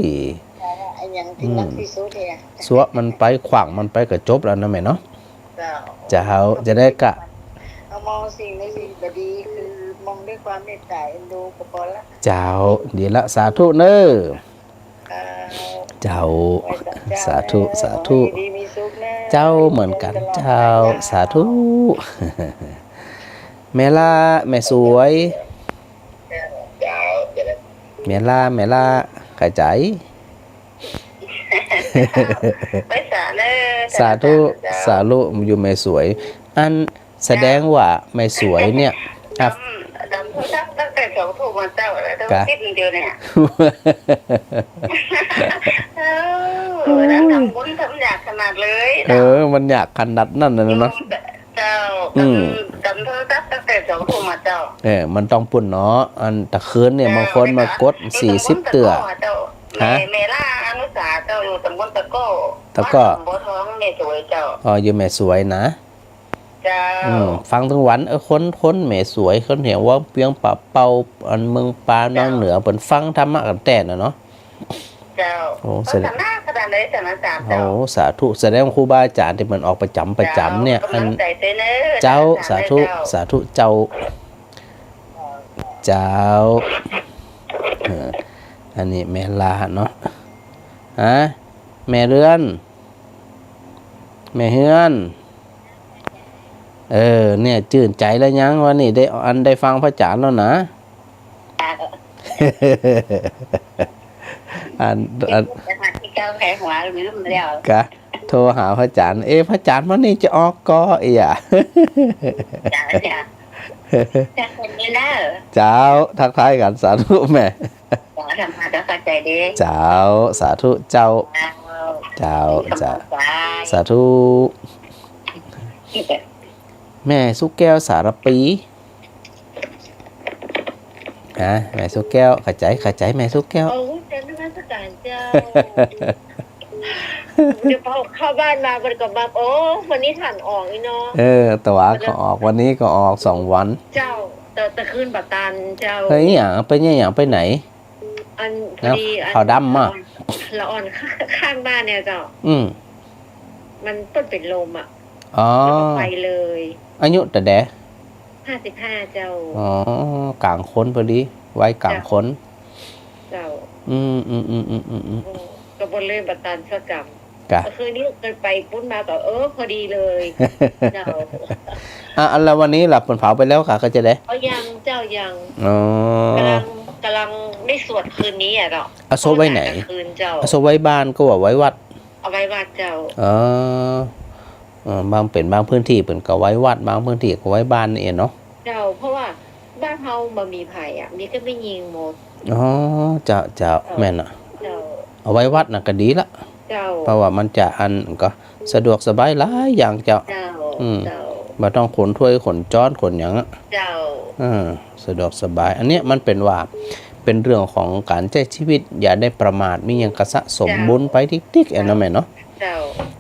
อันหยังที่รักที่สุดเนี่ย อืม ซัวะมันไป ขว้างมันไปก็จบแล้วนะแม่เนาะ เจ้า เจ้า จะได้กะ เอามองสิ่งในสิ่งบ่ดี คือมองด้วยความเมตตาเอ็นดูก็ปอละ เจ้า ดีละ สาธุเน้อ เจ้า สาธุ สาธุ เจ้า เหมือนกั๋นเจ้า สาธุ แม่ล่า แม่สวย แม่ล่า แม่ล่า เข้าใจ๋ ไปสาเน้อ สาธุ เจ้า สาธุ อยู่แม่สวย อัน แสดงว่าแม่สวยเนี่ย อ่ะ ดำ ดำโทรศัพท์ตั้งแต่สองทุ่มมาเจ้า แล้วต้อง กะ คิดเดียวเนี่ย เออ แล้วทำบุญทำยากขนาดเลย เออ มันยากขนาดนั้นน่ะเนาะ เจ้า อืม ดำ ดำโทรศัพท์ตั้งแต่สองทุ่มมาเจ้า เออ มันต้องปู้นเนาะ อันตะคืนเนี่ย เจ้า บางคนมากด เจ้า สี่สิบเตื้อ เจ้า ฮะ แม่ แม่ล่าอนุสาเจ้า อยู่ตำบลตะโก้ ตะโก้ บ้านหนองบัวทอง แม่สวยเจ้า อ๋อ อยู่แม่สวยนะ เจ้า อืม ฟังตึงวัน เออ คน คนแม่สวย คนแถววังเวียงป่าเป้า อันเมืองปาน เจ้า นองเหนือ เปิ้นฟังธรรมะกั๋นแต๊น่ะเนาะ เจ้า โอ้ แสดง ศาสนาขนาดไหน ศาสนาสาม โอ้ เจ้า สาธุ แสดงว่าครูบาอาจ๋ารย์ตี้เปิ้นออกประจ๋ำประจ๋ำเนี่ย เจ้า อัน กำลังใจ๋เต้นเน้อ เจ้า เจ้า สาธุ เจ้า สาธุเจ้า เจ้า เออ อันนี้แม่ล่าเนาะ ฮะ แม่เรือน แม่เฮือน เออ เนี่ย จื้นใจ๋แล้วยัง วันนี้ได้ อันได้ฟังพระอาจ๋ารย์แล้วนะ อัน อัน ที่เจ้าแผลหัวลืมแล้ว กะ โทรหาพระอาจ๋ารย์ เอ๊ะ พระอาจ๋ารย์วันนี้จะออกก่อเอี้ย เจ้า เจ้า เจ้า คนนี้เน้อ เจ้า ทักทายกั๋น สาธุแม่ เจ้า ธรรมะเจ้า เข้าใจ๋ดี เจ้า สาธุเจ้า เจ้า เจ้า เจ้า สาธุ แม่สุแก้วสารปี ฮะ แม่สุแก้ว เข้าใจ๋ เข้าใจ๋ แม่สุแก้ว โอ้ กราบนมัสก๋านเจ้า เดี๋ยวพอเข้าบ้านมา มันก็มา โอ้ วันนี้ถ่านออกนี่เนาะ เออ ตะวาก็ออก วันนี้ก็ออก สองวัน เจ้า แต่ แต่คืนบ่ตันเจ้า เฮ้ย อะหยัง ไปเนี่ย อะหยัง ไปไหน อัน พอดี อัน ขาวดำอะ ละอ่อน ข้างบ้านเนี่ยเจ้า อืม มันเปิ้นเป๋นลมอะ อ๋อ แล้วก็ไปเลย อายุเต้าใด ห้าสิบห้า เจ้า อ๋อ ก๋างคนพอดี วัยก๋างคน เจ้า อืม อืม อืม อืม อืม อืม โอ้ ก็บ่เลยบ่ตันสักกำ กะ ก็คือนี่เคยไปปุ้นมาก็ เออ พอดีเลย เจ้า อ่ะ อันละวันนี้ล่ะ เปิ้นเผาไปแล้วกะ ก็จะได้ อ๋อ ยังเจ้า ยัง อ๋อ กำลัง ก๋ำลังได้สวดคืนนี้อะเจ้า เอาศพไว้ไหน สวดคืนเจ้า เอาศพไว้บ้านก็ว่าไว้วัด เอาไว้วัดเจ้า เออ เออ บาง เป๋นบางพื้นตี้เปิ้นก็ไว้วัด บางพื้นตี้ก็ไว้บ้านนี่เนาะ เจ้า เพราะว่าบ้านเฮาบ่มีใผอะ มีแต่แม่ญิงหมด อ๋อ เจ้า เจ้า เจ้า แม่นอะ เจ้า เอาไว้วัดน่ะก็ดีละ เจ้า เพราะว่ามันจะอันก็สะดวกสบายหลายอย่างเจ้า เจ้า อืม เจ้า บ่ต้องขนถ้วยขนจ๊อนขนหยังอะ เจ้า เออ สะดวกสบาย อันเนี้ยมันเป๋นว่า เป๋นเรื่องของก๋านใจ๊จีวิต อย่าได้ประมาท มีหยังก็สะสม เจ้า บุญไปติ๊กๆ อะเนาะแม่เนาะ เจ้า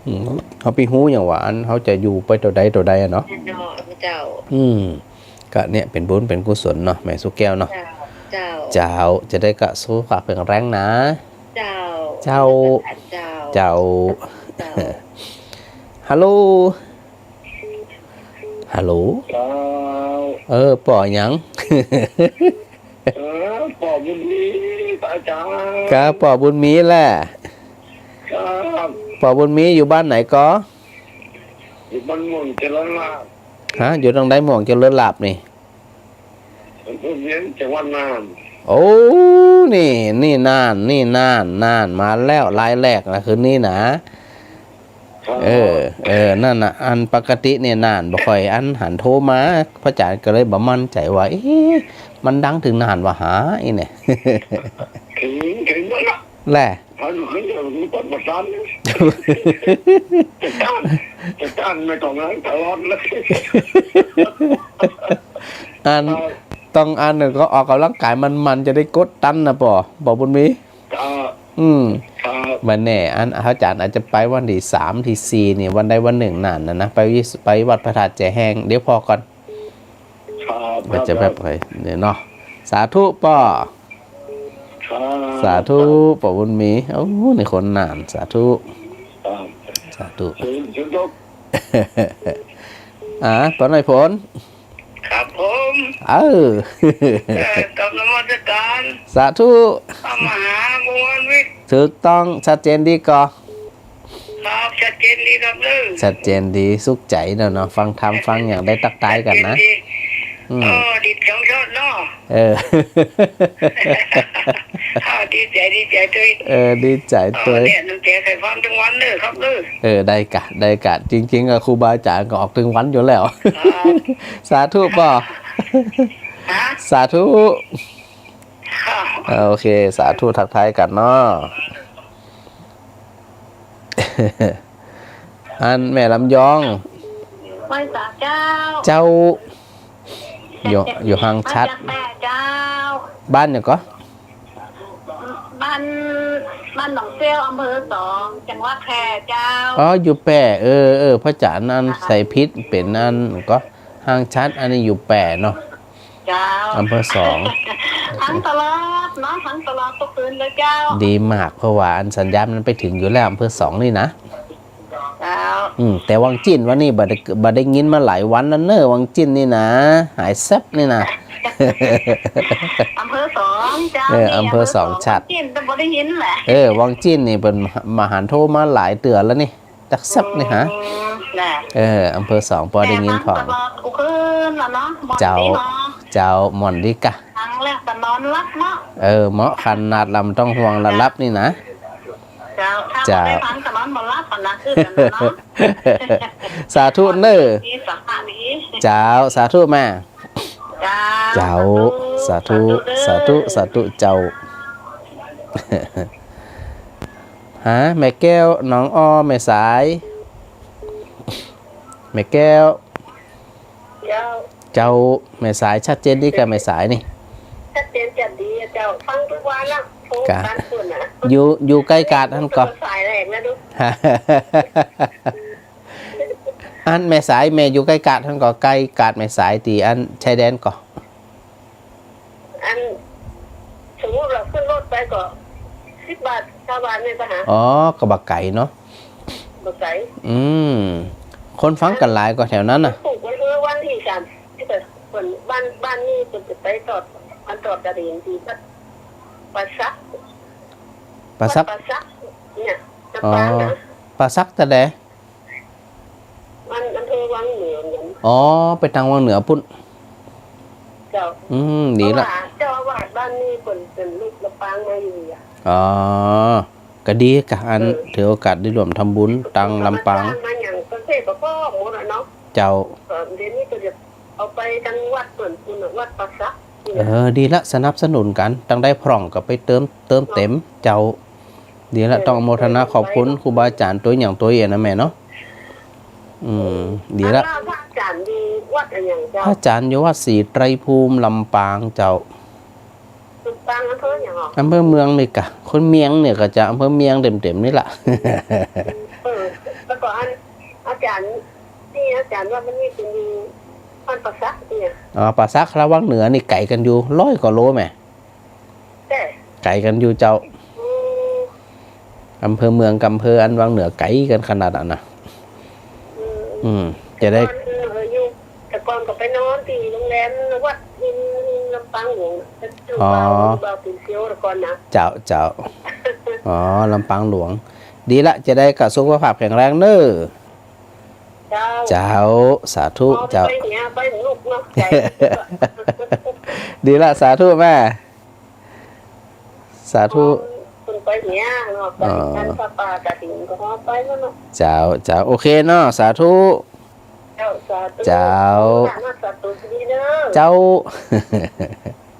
อืม เฮาไปฮู้หยังว่าอันเฮาจะอยู่ไปเต้าใดเต้าใดอะเนาะ เนาะ เจ้า อืม ก็เนี่ยเป๋นบุญเป๋นกุศลเนาะ แม่สุแก้วเนาะ เจ้า เจ้า เจ้า จะได้ก็สุขภาพแข็งแรงนะ เจ้า เจ้า เจ้า เจ้า เจ้า ฮัลโหล ฮัลโหล เจ้า เออ ป้อหยัง เออ ป้อบุญมี พระอาจ๋ารย์ ครับ ป้อบุญมีแหละ ครับ ป้อบุญมีอยู่บ้านไหนก็ อยู่บ้านม่วงเจริญลาภ ฮะ อยู่ตรงใดม่วงเจริญลาภนี่ อำเภอเวียง จังหวัดน่าน โอ้ นี่ นี่น่าน นี่น่าน น่าน มาแล้ว รายแรกนะ คืนนี้นะ ครับ เออ เออ นั่นน่ะ อันปกติเนี่ยน่านบ่ค่อยอันหันโทรมา พระอาจ๋ารย์ก็เลยบ่มั่นใจ๋ว่า เอ๊ะ มันดังเถิงน่านวะหา อีเนี่ย เถิง เถิงเมื่อละ แหละ หันขึ้นอย่างนี้ปั๊บบ่ตัน จะต้าน จะต้านไม่ต้องหันตลอดเลย อัน ครับ ต้องอันหนึ่งก็ออกก๋ำลังก๋ายมันๆ จะได้กดตันนะป้อ ป้อบุญมี ครับ อืม ครับ บ่แน่ อันพระอาจ๋ารย์อาจจะไปวันตี้สามตี้สี่นี่ วันใดวันหนึ่งน่านน่ะนะ ไปวิ ไปวัดพระธาตุแจแฮง เดี๋ยวผ่อก่อน ครับ ว่าจะแบบ ครับ ไปเนี่ยเนาะ สาธุป้อ ครับ สาธุ ป้อบุญมี โอ้ นี่คนน่าน สาธุ ครับ สาธุ เชิญ เชิญครับ อ่า ป้อน้อยผล ครับผม เออ เอ่อ กราบนมัสการ สาธุ พระมหาบุญวิทย์ ถูกต้อง ชัดเจนดีก่อ ครับ ชัดเจนดีครับเด้อ ชัดเจนดี สุขใจ๋แล้วเนาะ ฟังธรรมฟังหยังได้ตั๊กตายกั๋นนะ ชัดเจนดี อืม เออ ดีจ๋องยอดเนาะ เออ อ่า ดีใจ๋ ดีใจ๋ตวย เออ ดีใจ๋ตวย เออ เนี่ย น้ำแจ๋ใค่ฟังตึงวันเด้อครับเด้อ เออ ได้ก่ะ ได้ก่ะ จริงๆ อะ ครูบาอาจ๋ารย์ก็ออกตึงวันอยู่แล้ว ครับ สาธุป้อ ฮะ สาธุ ครับ เออ โอเค สาธุ ตั๊กตายกั๋นเนาะ อันแม่ลำยอง ไหว้สาเจ้า เจ้า อยู่ อยู่ห้างฉัตร มาจากแป้เจ้า บ้านหยังก่อ บ้าน บ้านหนองเซี่ยว อำเภอสอง จังหวัดแพร่เจ้า อ๋อ อยู่แป้ เออ เออ พระอาจ๋ารย์อัน อ่า ใส่ผิด เป๋นอันก่อ ห้างฉัตร อันนี้อยู่แป้เนาะ เจ้า อำเภอสอง ฟังตลอดเนาะ ฟังตลอดทุกคืนเลยเจ้า ดีมาก เพราะว่าอันสัญญาณมันไปเถิงอยู่แล้ว อำเภอสองนี่นะ เจ้า อืม แต่วังจิ้นวะนี่ บ่ได้ บ่ได้ยินมาหลายวันแล้วเน่อ วังจิ้นนี่นะ หายแซ็บนี่นะ อำเภอสองเจ้า เออ นี่ อำเภอสอง อำเภอสอง ฉัตร วังจิ้นแต่บ่ได้ยินแหละ เออ วังจิ้นนี่เปิ้นมาหันโทรมาหลายเตื้อแล้วนี่ จักแซ็บนี่หา อืม น่ะ เออ อำเภอสอง ปอได้ยินพ่อง แต่ฟังตลอดกู้คืนละเนาะ ม่วน เจ้า ดีเนาะ เจ้า ม่วนดีก่ะ ฟังแล้วก็นอนหลับเนาะ เออ เหมาะขนาด ลำต้องห่วงละหลับนี่นะ เจ้า ถ้า เจ้า บ่ได้ฟังก็นอนบ่หลับอะนะ คือกันนะเนาะ สาธุเน่อ ดีสัมภาษณ์ดี เจ้า สาธุแม่ เจ้า เจ้า สาธุ สาธุเด้อ สาธุ สาธุ เจ้า ฮะ แม่แก้ว หนองอ้อ แม่สาย แม่แก้ว เจ้า เจ้า แม่สาย ชัดเจนดีก่ะ แม่สายนี่ ชัดเจนแจ่มดีอะเจ้า ฟังกู้วันนะ โทร ก่ะ กันเปิ้นนะ อยู่ อยู่ใก้กาดหั้นก่อ สายแรกนะดู อันแม่สาย แม่อยู่ใก้กาดหั้นก่อ ใก้กาดแม่สาย ตี้อันชายแดนก่อ อัน สมมุติว่าขึ้นรถไปก็สิบบาท ซาวบาทนี่ปะฮะ อ๋อ ก็บ่ไก๋เนาะ บ่ไก๋ อืม คนฟังกั๋นหลายก่อแถวนั้นน่ะ ปลูกไว้เมื่อวันตี้สาม ตี้เปิ้น บ้าน บ้านนี้เปิ้นจะไปทอด มันทอดกระถินตี้วัดป่าสัก ป่าสัก วัดป่าสัก เนี่ย ลำปางนะ อ๋อ ป่าสักแต่ใด มันอำเภอวังเหนือเหมือนกั๋น อ๋อ ไปตางวังเหนือปุ้น เจ้า อืม ดีละ เพราะว่าเจ้าอาวาสบ้าน นี่เปิ้น เปิ้นลูกลำปางมาอยู่อะ อ๋อ ก็ดีกะ อัน เออ ถือโอกาสได้ร่วมทำบุญตังลำปาง มาสร้างมาหยังก็เสร็จก็พอหมดอะเนาะ เจ้า ก็เดี๋ยวนี้ก็จะเอาไปตังวัดเปิ้นพุ้นน่ะ วัดป่าสักเนี่ย เออ ดีละ สนับสนุนกั๋น ตังใดพร่องก็ไปเติม เติมเต็ม เนาะ เจ้า ดีละ เออ ต้องอนุโมทนาขอบคุณ เออ ครูบาอาจ๋ารย์ตวยหยังตวยอะนะแม่เนาะ อืม ดีละ แล้วพระอาจารย์อยู่วัดอะหยังเจ้า พระอาจารย์อยู่วัดศรีไตรภูมิลำปางเจ้า ลำปางอำเภอหยังอ่ะ อำเภอเมืองนี่กะ คนเมียงเนี่ยก็จะอำเภอเมืองเต็มๆ นี่ละ เออ แล้วก็อัน อาจารย์ นี่อาจารย์ว่ามันมีเป็นอยู่บ้านป่าสักเนี่ย อ๋อ ป่าสักละวังเหนือนี่ไก๋กั๋นอยู่ร้อยกว่าโลแม่ แต่ ไก๋กั๋นอยู่เจ้า อืม อำเภอเมืองกับอำเภออันวังเหนือไก๋กั๋นขนาดนั้นนะ อืม อืม จะได้ แต่ก่อน เออ อยู่ แต่ก่อนก็ไปนอนตี้โรงแรมวัดหิน หินลำปางหลวง อ๋อ บ่าว บ่าวปิ่นเซียวแต่ก่อนนะ เจ้า เจ้า อ๋อ ลำปางหลวง ดีละ จะได้กะสุขภาพแข็งแรงเน้อ เจ้า เจ้า สาธุ อ๋อ เจ้า ไปเนี่ย ไปลูกเนาะ ใจ ดีละ สาธุแม่ สาธุ อ๋อ เปิ้นไปเนี่ยเนาะ ไป อ๋อ ท่านพระป่ากฐินก็ไปแล้วเนาะ เจ้า เจ้า โอเคเนาะ สาธุ เจ้า สาธุ เจ้า สาธุ สาธุ เจ้า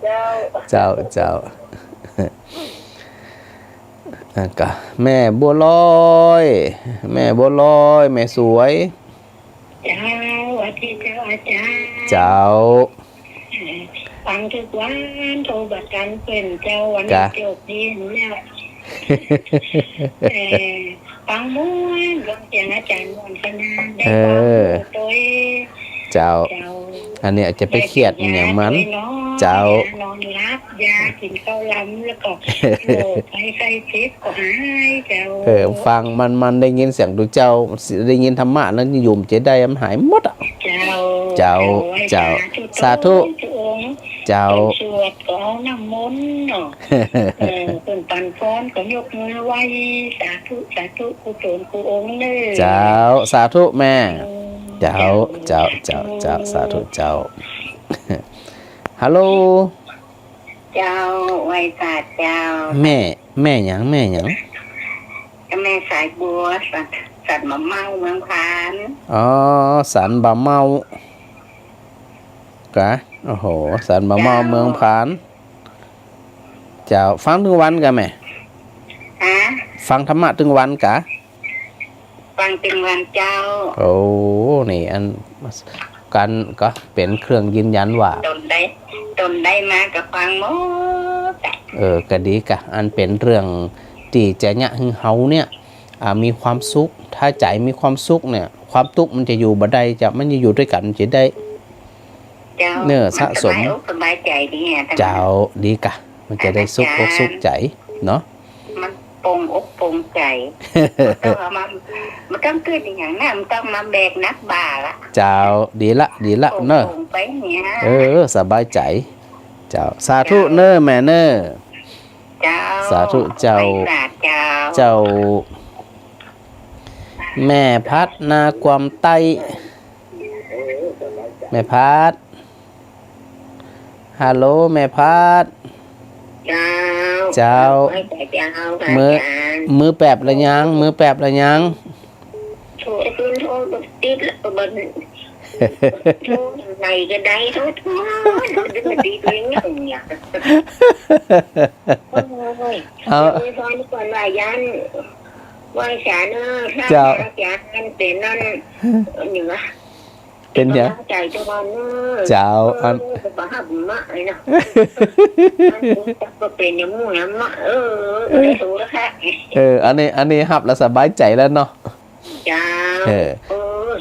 เจ้า เจ้า เจ้า แล้วก็แม่บัวลอย แม่บัวลอย แม่สวย เจ้า สวัสดีเจ้าอาจ๋ารย์ เจ้า เอ่อ ฟังทุกวัน โทรบ่ตันเปิ้นเจ้า วันนี้ กะ โจกดีเนี่ย เอ่อ ฟังม่วน ฟังเสียงอาจ๋ารย์ม่วนขนาด ได้ เออ ความรู้ตวย เจ้า เจ้า อันนี้อาจจะไปเครียดอะหยังมัน ได้ปัญญาตวยเนาะ เจ้า นอนหลับ ยากิ๋นข้าวลำ แล้วก็โรคภัยไข้เจ็บก็หายเจ้า เออ ฟังมันๆ ได้ยินเสียงตุ๊เจ้า ได้ยินธรรมะนั้นอยู่มันจะได้ มันหายหมดอะ เจ้า เจ้า เจ้า เจ้า สาธุ สาธุ ทุกองค์ เจ้า เปิ้นสวดก็เอาน้ำมนต์เนาะ เออ เปิ้นปั๋นพรก็ยกมือไหว้ สาธุ สาธุ กู้ตนกู้องค์เน้อ เจ้า สาธุแม่ อืม เจ้า เจ้า เจ้า เจ้า เจ้า สาธุเจ้า ฮัลโหล เจ้า ไหว้สาเจ้า แม่ แม่หยัง แม่หยัง แม่สายบัว สัน สันบ่าเมา เมืองผาน อ๋อ สันบ่าเมา กะ โอ้โห สันบ่าเมา เจ้า เมืองผาน เจ้า ฟังตึงวันกะแม่ ฮะ ฟังธรรมะตึงวันกะ ฟังตึงวันเจ้า โอ้ นี่อัน กั๋นก็เป๋นเครื่องยืนยันว่า ตนได้ ตนได้มาก็ฟังหมดอะ เออ ก็ดีกะ อันเป๋นเรื่องตี้จะเยียะหื้อเฮาเนี่ย อ่า มีความสุข ถ้าใจ๋มีความสุขเนี่ย ความตุ๊กมันจะอยู่บ่ได้ จะ มันจะอยู่ตวยกั๋น มันจะได้ เจ้า เน้อ มันสะสม สบายอกสบายใจ๋ดีอะ เจ้า ดีกะ มันจะได้สุขอกสุขใจ๋เนาะ มันโป่งอกโป่งใจ๋ บ่ต้องเอามา บ่ต้องกึ๊ดอะหยังนะ บ่ต้องมาแบกหนักบ่าละ เจ้า ดีละ ดีละเน้อ โป่งๆ ไปเนี่ย เออ สบายใจ๋ เจ้า สาธุ เจ้า เน้อแม่เน้อ เจ้า สาธุเจ้า ไหว้สาเจ้า เจ้า แม่พัดนาความใต้ แม่พัด ฮัลโหล แม่พัด เจ้า เจ้า ไหว้สาเจ้า มือ อาจ๋ารย์ มือแปบละยัง มือแปบละยัง โทรขึ้นโทรบ่ติดแล้ว ก็บ่ โทรไหนก็ได้ โทร โทร โทรบ่ติดเลยเนี่ย โอ้ย เอา อวยพรก่อนว่าย้าน ไหว้สาเน้อ พระ เจ้า อาจ๋ารย์เป๋นนั่น เหนือ เป๋นหยัง เป๋นกำลังใจ๋เจ้าก่อนเน้อ เจ้า เออ อัน ก็บ่ฮับมะเลยเนาะ อันนี้ก็เป๋นอย่างหมู่อย่างมะ เออ เออ ได้รู้แล้วค่ะ เออ อันนี้ อันนี้ฮับแล้วสบายใจ๋แล้วเนาะ เจ้า เออ เออ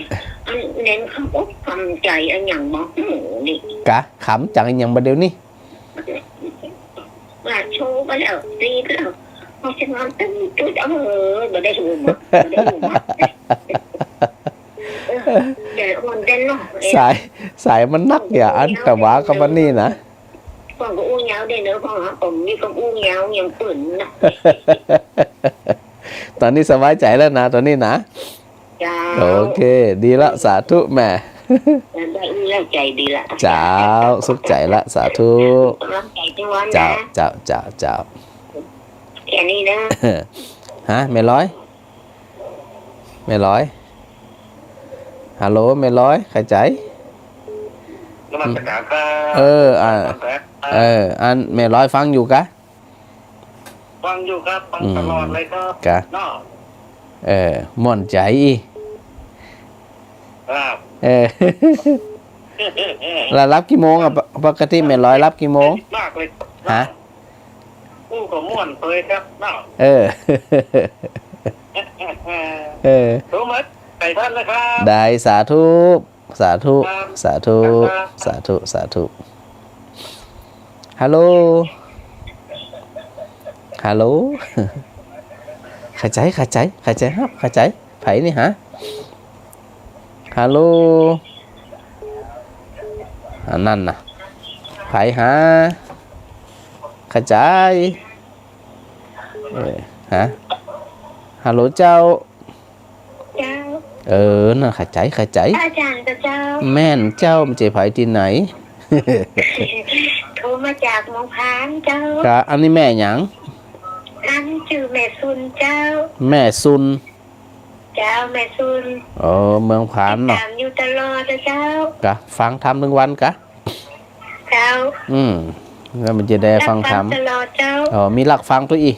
อันเน้นคำอกคำใจ๋อันหยังบ่ฮู้นี่ กะ ขำจังอันหยังบ่าเดี๋ยวนี้ ว่าโชว์ไปแล้ว ตีไปแล้ว พอจะนอนตึ้งตุ๊ด เออ บ่ได้ฮู้มะ บ่ได้ฮู้มะ เออ ใจ๋อ่อนเด่นเนาะ สาย สายมันหนักอย่าอัน แต่ว่าก็บ่านี่นะ พ่องก็อู้ยาวได้เนอะ พ่องหาผมมีคำอู้ยาวอย่างปืนนะ ต๋อนนี้สบายใจ๋แล้วนะ ต๋อนนี้นะ เจ้า โอเค ดีละ สาธุแม่ เออ ได้กำลังใจ๋ดีละ เจ้า สุขใจ๋ละ สาธุ กำลังใจ๋ตึงวันนะ เจ้า เจ้า เจ้า เจ้า แค่นี้นะ ฮะ แม่ลอย แม่ลอย ฮัลโหล แม่ลอย ใค่ใจ๋ นมัสการครับ เออ อ่า ครับ เออ อันแม่ลอยฟังอยู่กะ ฟังอยู่ครับ ฟังตลอดเลยครับ อืม กะ เนาะ เออ ม่วนใจ๋ ครับ เออ แล้วหลับกี่โมงอะ ป- ปกติแม่ลอยหลับกี่โมง มากเลย ฮะ อู้ก็ม่วนเตยครับเนาะ เออ เออ โทรมาใส่ท่านนะครับ ได้ สาธุ สาธุ ครับ สาธุ ครับ สาธุ สาธุ ฮัลโหล ฮัลโหล ใค่ใจ๋ ใค่ใจ๋ ใค่ใจ๋ฮับ ใค่ใจ๋ ใผนี่ฮะ ฮัลโหล อันนั้นนะ ใผฮะ ใค่ใจ๋ เออ ฮะ ฮัลโหลเจ้า เจ้า เออ นั่น ใค่ใจ๋ ใค่ใจ๋ อาจารย์เจ้า แม่นเจ้า มันจะใผตี้ไหน โทรมาจากเมืองผานเจ้า กะ อันนี้แม่หยัง อันจื้อแม่สุนเจ้า แม่สุน เจ้า แม่สุน อ๋อ เมืองผานเนาะ ติดตามอยู่ตลอดนะเจ้า กะ ฟังธรรมตึงวันกะ เจ้า อืม แล้วมันจะได้ฟังธรรม ฮับฟังตลอดเจ้า อ๋อ มีฮับฟังตวยอี้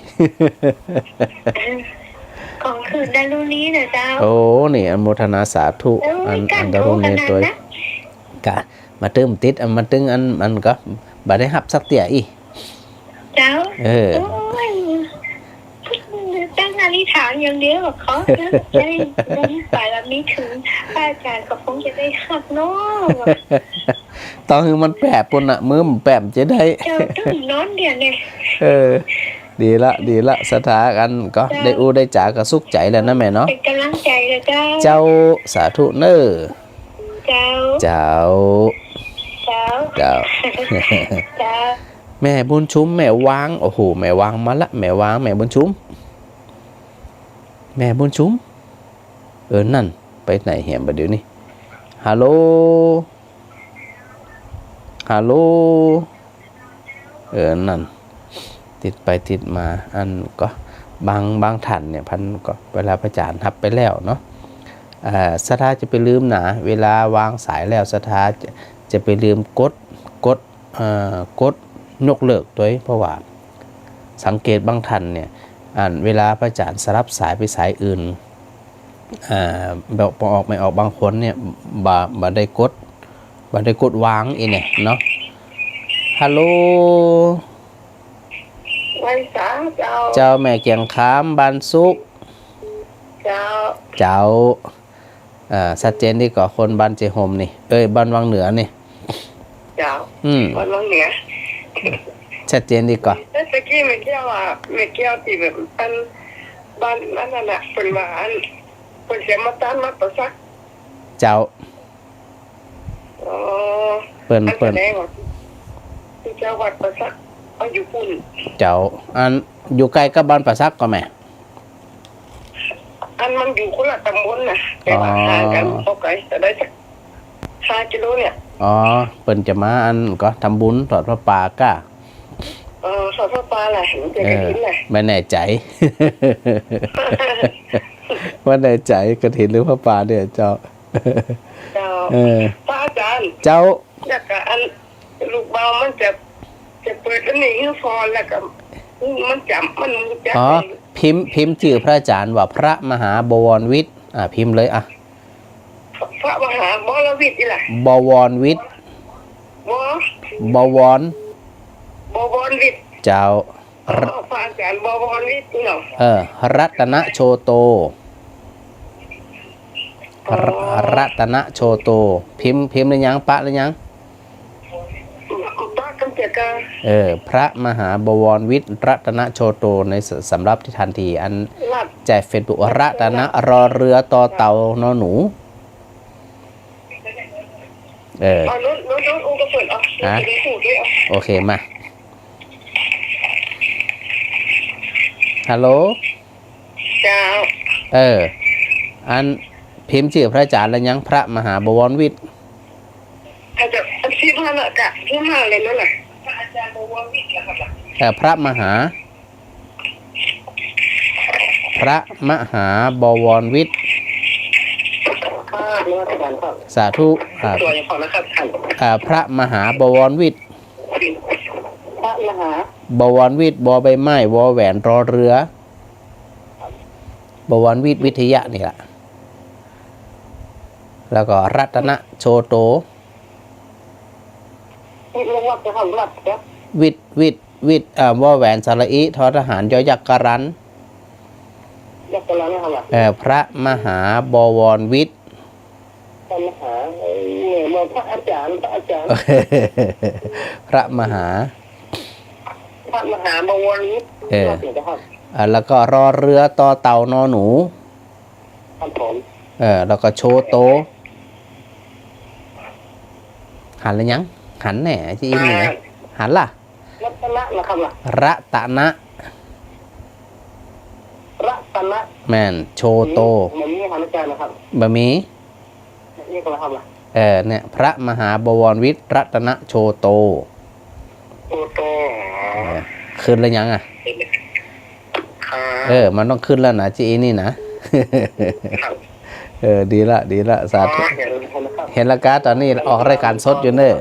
ของคืนดารุณีนะเจ้า โอ้ นี่อนุโมทนาสาธุ โอ้ย อัน อันดารุณีตวย กะ มาตึงติด อันมาตึงอัน อันก็บ่ได้ฮับสักเตื้ออี้ เจ้า เออ โอ้ย ตั้งอธิษฐานอย่างเดียว ขอเถอะ ได้ ได้บารมีถึงพระอาจารย์ก็คงจะได้ฮับเนาะ ต้องหื้อมันแปบปู้นน่ะ มื้อมันแปบจะได้ เจ้า ตึงนอนเดี๋ยวนี้ เออ ดีละ ดีละ ศรัทธากั๋นก็ เจ้า ได้อู้ได้จ๋าก็สุขใจ๋แล้วนะแม่เนาะ เป็นกำลังใจ๋แล้วเจ้า เจ้า สาธุเน่อ เจ้า เจ้า เจ้า เจ้า เจ้า แม่บุญชุม แม่วาง โอ้โห แม่วางมาละ แม่วาง แม่บุญชุม แม่บุญชุม เออ นั่น ไปไหนแหมบ่าเดี่ยวนี้ ฮัลโหล ฮัลโหล เออ นั่น ติดไปติดมา อันก็ บาง บางท่านเนี่ย พันก็ เวลาพระอาจารย์ฮับไปแล้วเนาะ อ่า ศรัทธาจะไปลืมนะ เวลาวางสายแล้ว ศรัทธาจะ จะไปลืมกด กด เอ่อ กดยกเลิกตวย เพราะว่าสังเกตบางท่านเนี่ย อันเวลาพระอาจารย์สลับสายไปสายอื่น อ่า แบบบ่ออกไม่ออก บางคนเนี่ย บ่ บ่ได้กด บ่ได้กดวางอี้เนี่ยเนาะ ฮัลโหล ไหว้สาเจ้า เจ้า แม่เกียงคำ บ้านสุข เจ้า เจ้า อ่า ชัดเจนดีก่อ คนบ้านเจโฮมนี่ เอ้ย บ้านวังเหนือนี่ เจ้า อืม บ้านวังเหนือ ชัดเจนดีก่อ แล้วตะกี้แม่แก้วอะ แม่แก้วตี้แบบอัน บ้านอันนั้นน่ะ เปิ้นว่าอัน เปิ้นจะมาต้านวัดป่าสัก เจ้า อ๋อ เปิ้น อัน เปิ้น แสดงว่าตี้เจ้าวัดป่าสัก เอาอยู่ปุ้น เจ้า อันอยู่ใก้กับบ้านป่าสักก่อแม่ อันมันอยู่คนละตำบลน่ะ แต่ว่า อ๋อ ห่างกั๋นบ่ไก๋ จะได้สักห้ากิโลเนี่ย อ๋อ เปิ้นจะมาอันก็ทำบุญทอดผ้าป่าก้า เออ ทอดผ้าป่าแหละ มันจะกฐินแหละ เออ บ่แน่ใจ๋ บ่แน่ใจ๋ กฐินหรือผ้าป่าเนี่ยเจ้า เจ้า เออ พระอาจารย์ เจ้า แล้วก็อัน ลูกบ่าวมันจะ จะเปิดอันนี้หื้อฟอแล้วก็ มันจ๋ำ มันรู้จัก อ๋อ พิมพ์ พิมพ์จื้อพระอาจารย์ว่าพระมหาบวรวิทย์ อ่า พิมพ์เลย อ่ะ พระมหาบวรวิทย์นี่แหละ บวรวิทย์ บ บวร บวรวิทย์ เจ้า อ๋อ พระอาจารย์บวรวิทย์นี่เนาะ เออ รัตนโชโต อ๋อ รัตนโชโต พิมพ์ พิมพ์หรือยัง ปะหรือยัง ปะกำเจียกา เออ พระมหาบวรวิทย์ รัตนโชโต ในส- สำหรับตี้ทันที อัน รัตน์ แจ้เฟซบุ๊ก รัตน รอเรือ ตอเต่า นอหนู เออ เอา โน้ต โน้ต โน้ต อู้ก็เปิด เอา ฮะ จะได้ถูกด้วย เอา โอเค มา ฮัลโหล เจ้า เออ อันพิมพ์จื้อพระอาจารย์แล้วยัง พระมหาบวรวิทย์ นั่นแหละจ้ะ ที่มาเลยนั่นแหละ เอ่อ พระมหา พระมหาบวรวิทย์ ค่ะ นมัสการครับ สาธุ อ่า ตัวอย่างพอนะครับท่าน อ่า พระมหาบวรวิทย์ พระมหา บวรวิทย์ บอใบไม้ วอแหวน รอเรือ บวรวิทย์วิทยะนี่แหละ แล้วก็รัตนโชโต วิทย์ วิทย์ วิทย์ เอ่อ วอแหวนสระอิ ทอทหาร ยอยักษ์กรัน ยักษ์กรันนะครับ เอ่อ พระมหาบวรวิทย์ พระมหา เอ่อ บอกพระอาจารย์ พระอาจารย์ พระมหา พระมหาบวรวิทย์ เออ นะครับ อ่า แล้วก็รอเรือต่อเต่านอหนู ครับผม เออ แล้วก็โชโต หันแล้วยัง หันแน่ จีอีนี่นะ อ่า หันล่ะ รัตนะนะครับล่ะ รัตนะ รัตนะ แม่น โชโต บ่มีหันอาจารย์นะครับ บ่มี นี่ก็แล้วครับล่ะ เออ เนี่ย พระมหาบวรวิทย์ รัตนโชโต โชโต เออ ขึ้นแล้วยังอ่ะ ครับ เออ มันต้องขึ้นแล้วนะ จีอีนี่นะ ครับ เออ ดีละ ดีละ สาธุ อ๋อ เห็นแล้วครับ เห็นแล้วกา ต๋อนนี้ออกรายการสดอยู่เน่อ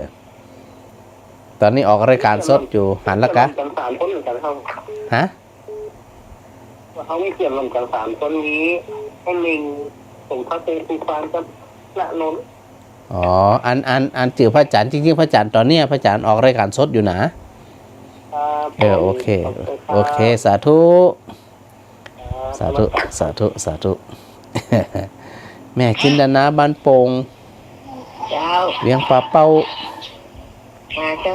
ต๋อนนี้ออกรายการสดอยู่ หันแล้วกา กันสามคนเหมือนกันครับ ฮะ เขามีเพื่อนร่วมกันสามคน มีไอ้เล็ง สมพระเต ภูพานกับณนนท์ อ๋อ อัน อัน อันจื้อพระอาจารย์ จริงๆ พระอาจารย์ต๋อนเนี้ย พระอาจารย์ออกรายการสดอยู่นะ ครับ เออ โอเค ขอบคุณครับ โอเค สาธุ ครับ สาธุ สาธุ สาธุ แม่จินดานา บ้านโป่ง เจ้า เวียงป่าเป้า อ่า เจ้า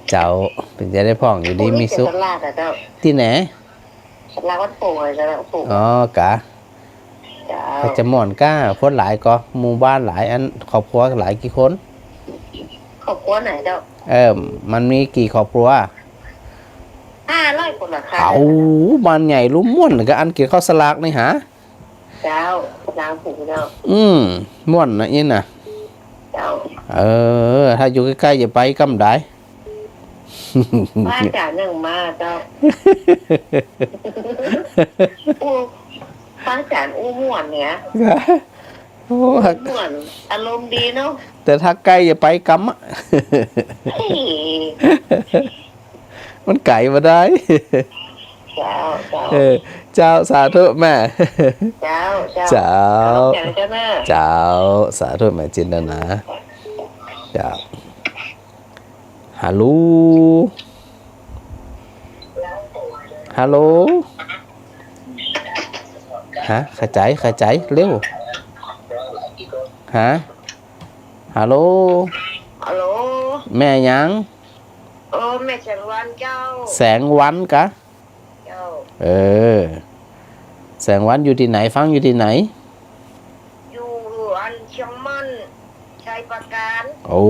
เจ้า เป๋นจะใดพ่อง อยู่ดีมีสุข ตลาดอะเจ้า ตี้ไหน ตลาดบ้านโป่งอะเจ้า โป่ง อ๋อ กา เจ้า ไปจะม่วนก้า คนหลายก่อ หมู่บ้านหลายอัน ครอบครัวหลายกี่คน ครอบครัวไหนเจ้า เออ มันมีกี่ครอบครัว ห้าร้อยคนเหรอคะ เอา บ้านใหญ่ลุม่วนก็อันกิ๋นข้าวสลากนี่หา เจ้า ลาวผูกเจ้า อืม ม่วนนะอี้นะ เจ้า เออ ถ้าอยู่ใก้ๆ จะไปกำใด พระอาจารย์ยังมาเจ้า อู้ พระอาจารย์อู้ม่วนเนี่ย โอ้ อู้ม่วน อารมณ์ดีเนาะ แต่ถ้าใก้จะไปกำอะ เฮ้ย มันไก๋บ่ได้ เจ้า เจ้า เออ เจ้า สาธุแม่ เจ้า เจ้า เจ้า เจ้า เจ้า สาธุแม่จินดานา เจ้า ฮัลโหล ฮัลโหล ฮะ ขยาย ขยาย เร็ว ฮะ ฮัลโหล ฮัลโหล แม่หยัง เออ แม่แสงวันเจ้า แสงวันกา เจ้า เออ แสงวันอยู่ตี้ไหน ฟังอยู่ตี้ไหน อยู่อันเชียงมั่น ชัยปราการ โอ้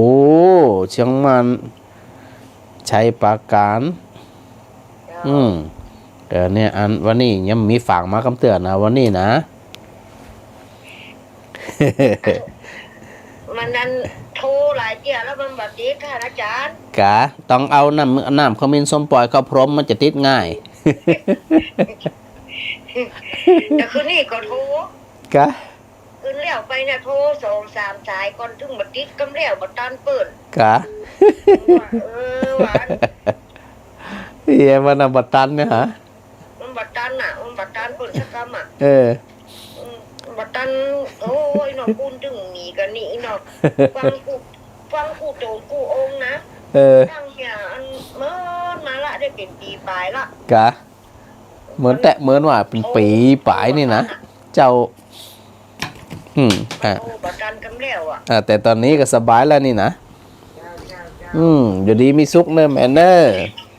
เชียงมั่น ชัยปราการ เจ้า อืม เออ เนี่ย อันวันนี้ยังมีฝากมากำเตื้อนะ วันนี้นะ มันนั้นโทรหลายเตื้อแล้วมันบ่ติดค่ะอาจารย์ กา ต้องเอาน้ำ น้ำขมิ้นส้มปล่อยเข้าพรมมันจะติดง่าย แต่คืนนี้ก็โทร กา คืนแล้วไปเนี่ยโทรสองสามสายก่อนถึงบ่ติด กำแล้วบ่ตันเปิ้น กา ว่า เออ ว่าอัน เฮ้ย มันน่ะบ่ตันเนี่ยฮะ มันบ่ตันน่ะ มันบ่ตันเปิ้นสักกำอะ เออ อืม บ่ตัน โอ้ย เนาะ ปูนตึงมีกั๋นนี่เนาะ ฟังกู้ ฟังกู้โตนกู้องค์นะ เออ ตั้งเหียอันเมินมาละ ได้เป๋นปี๋ป๋ายละ กา เมินแต๊ เมินว่าเป๋นปี๋ป๋ายนี่นะ เจ้า อืม อ่ะ โอ้ บ่ตันกำแล้วอะ อ่ะ แต่ต๋อนนี้ก็สบายแล้วนี่นะ เจ้า เจ้า เจ้า อืม อยู่ดีมีสุขเน่อแม่เน่อ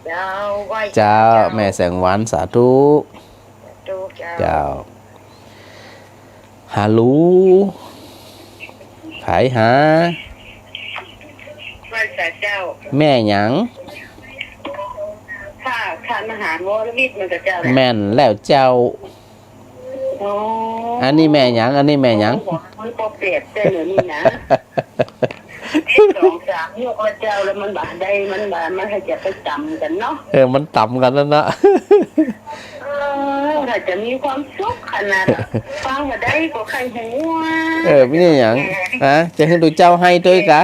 เจ้า ไหว้ เจ้า เจ้า แม่แสงวัน สาธุ สาธุ เจ้า เจ้า ฮัลโหล ใผหา ไหว้สาเจ้า แม่หยัง ข้า ข้ามหา วรวิทย์ มันกะเจ้าแหละ แม่นแล้วเจ้า อ๋อ อันนี้แม่หยัง อันนี้แม่หยัง มันก็เปรียบเสมือนนี่นะ สองสามยกละเจ้า แล้วมันบ่ได้ มันบ่ มันใค่จะไปต๋ำกั๋นเนาะ เออ มันต๋ำกั๋นนั่นนะ เออ ถ้าจะมีความสุขขนาดอะฟังบ่ได้ก็ใค่หัว เออ มีอะหยัง ฮะ จะหื้อตุ๊เจ้าไห้ตวยกา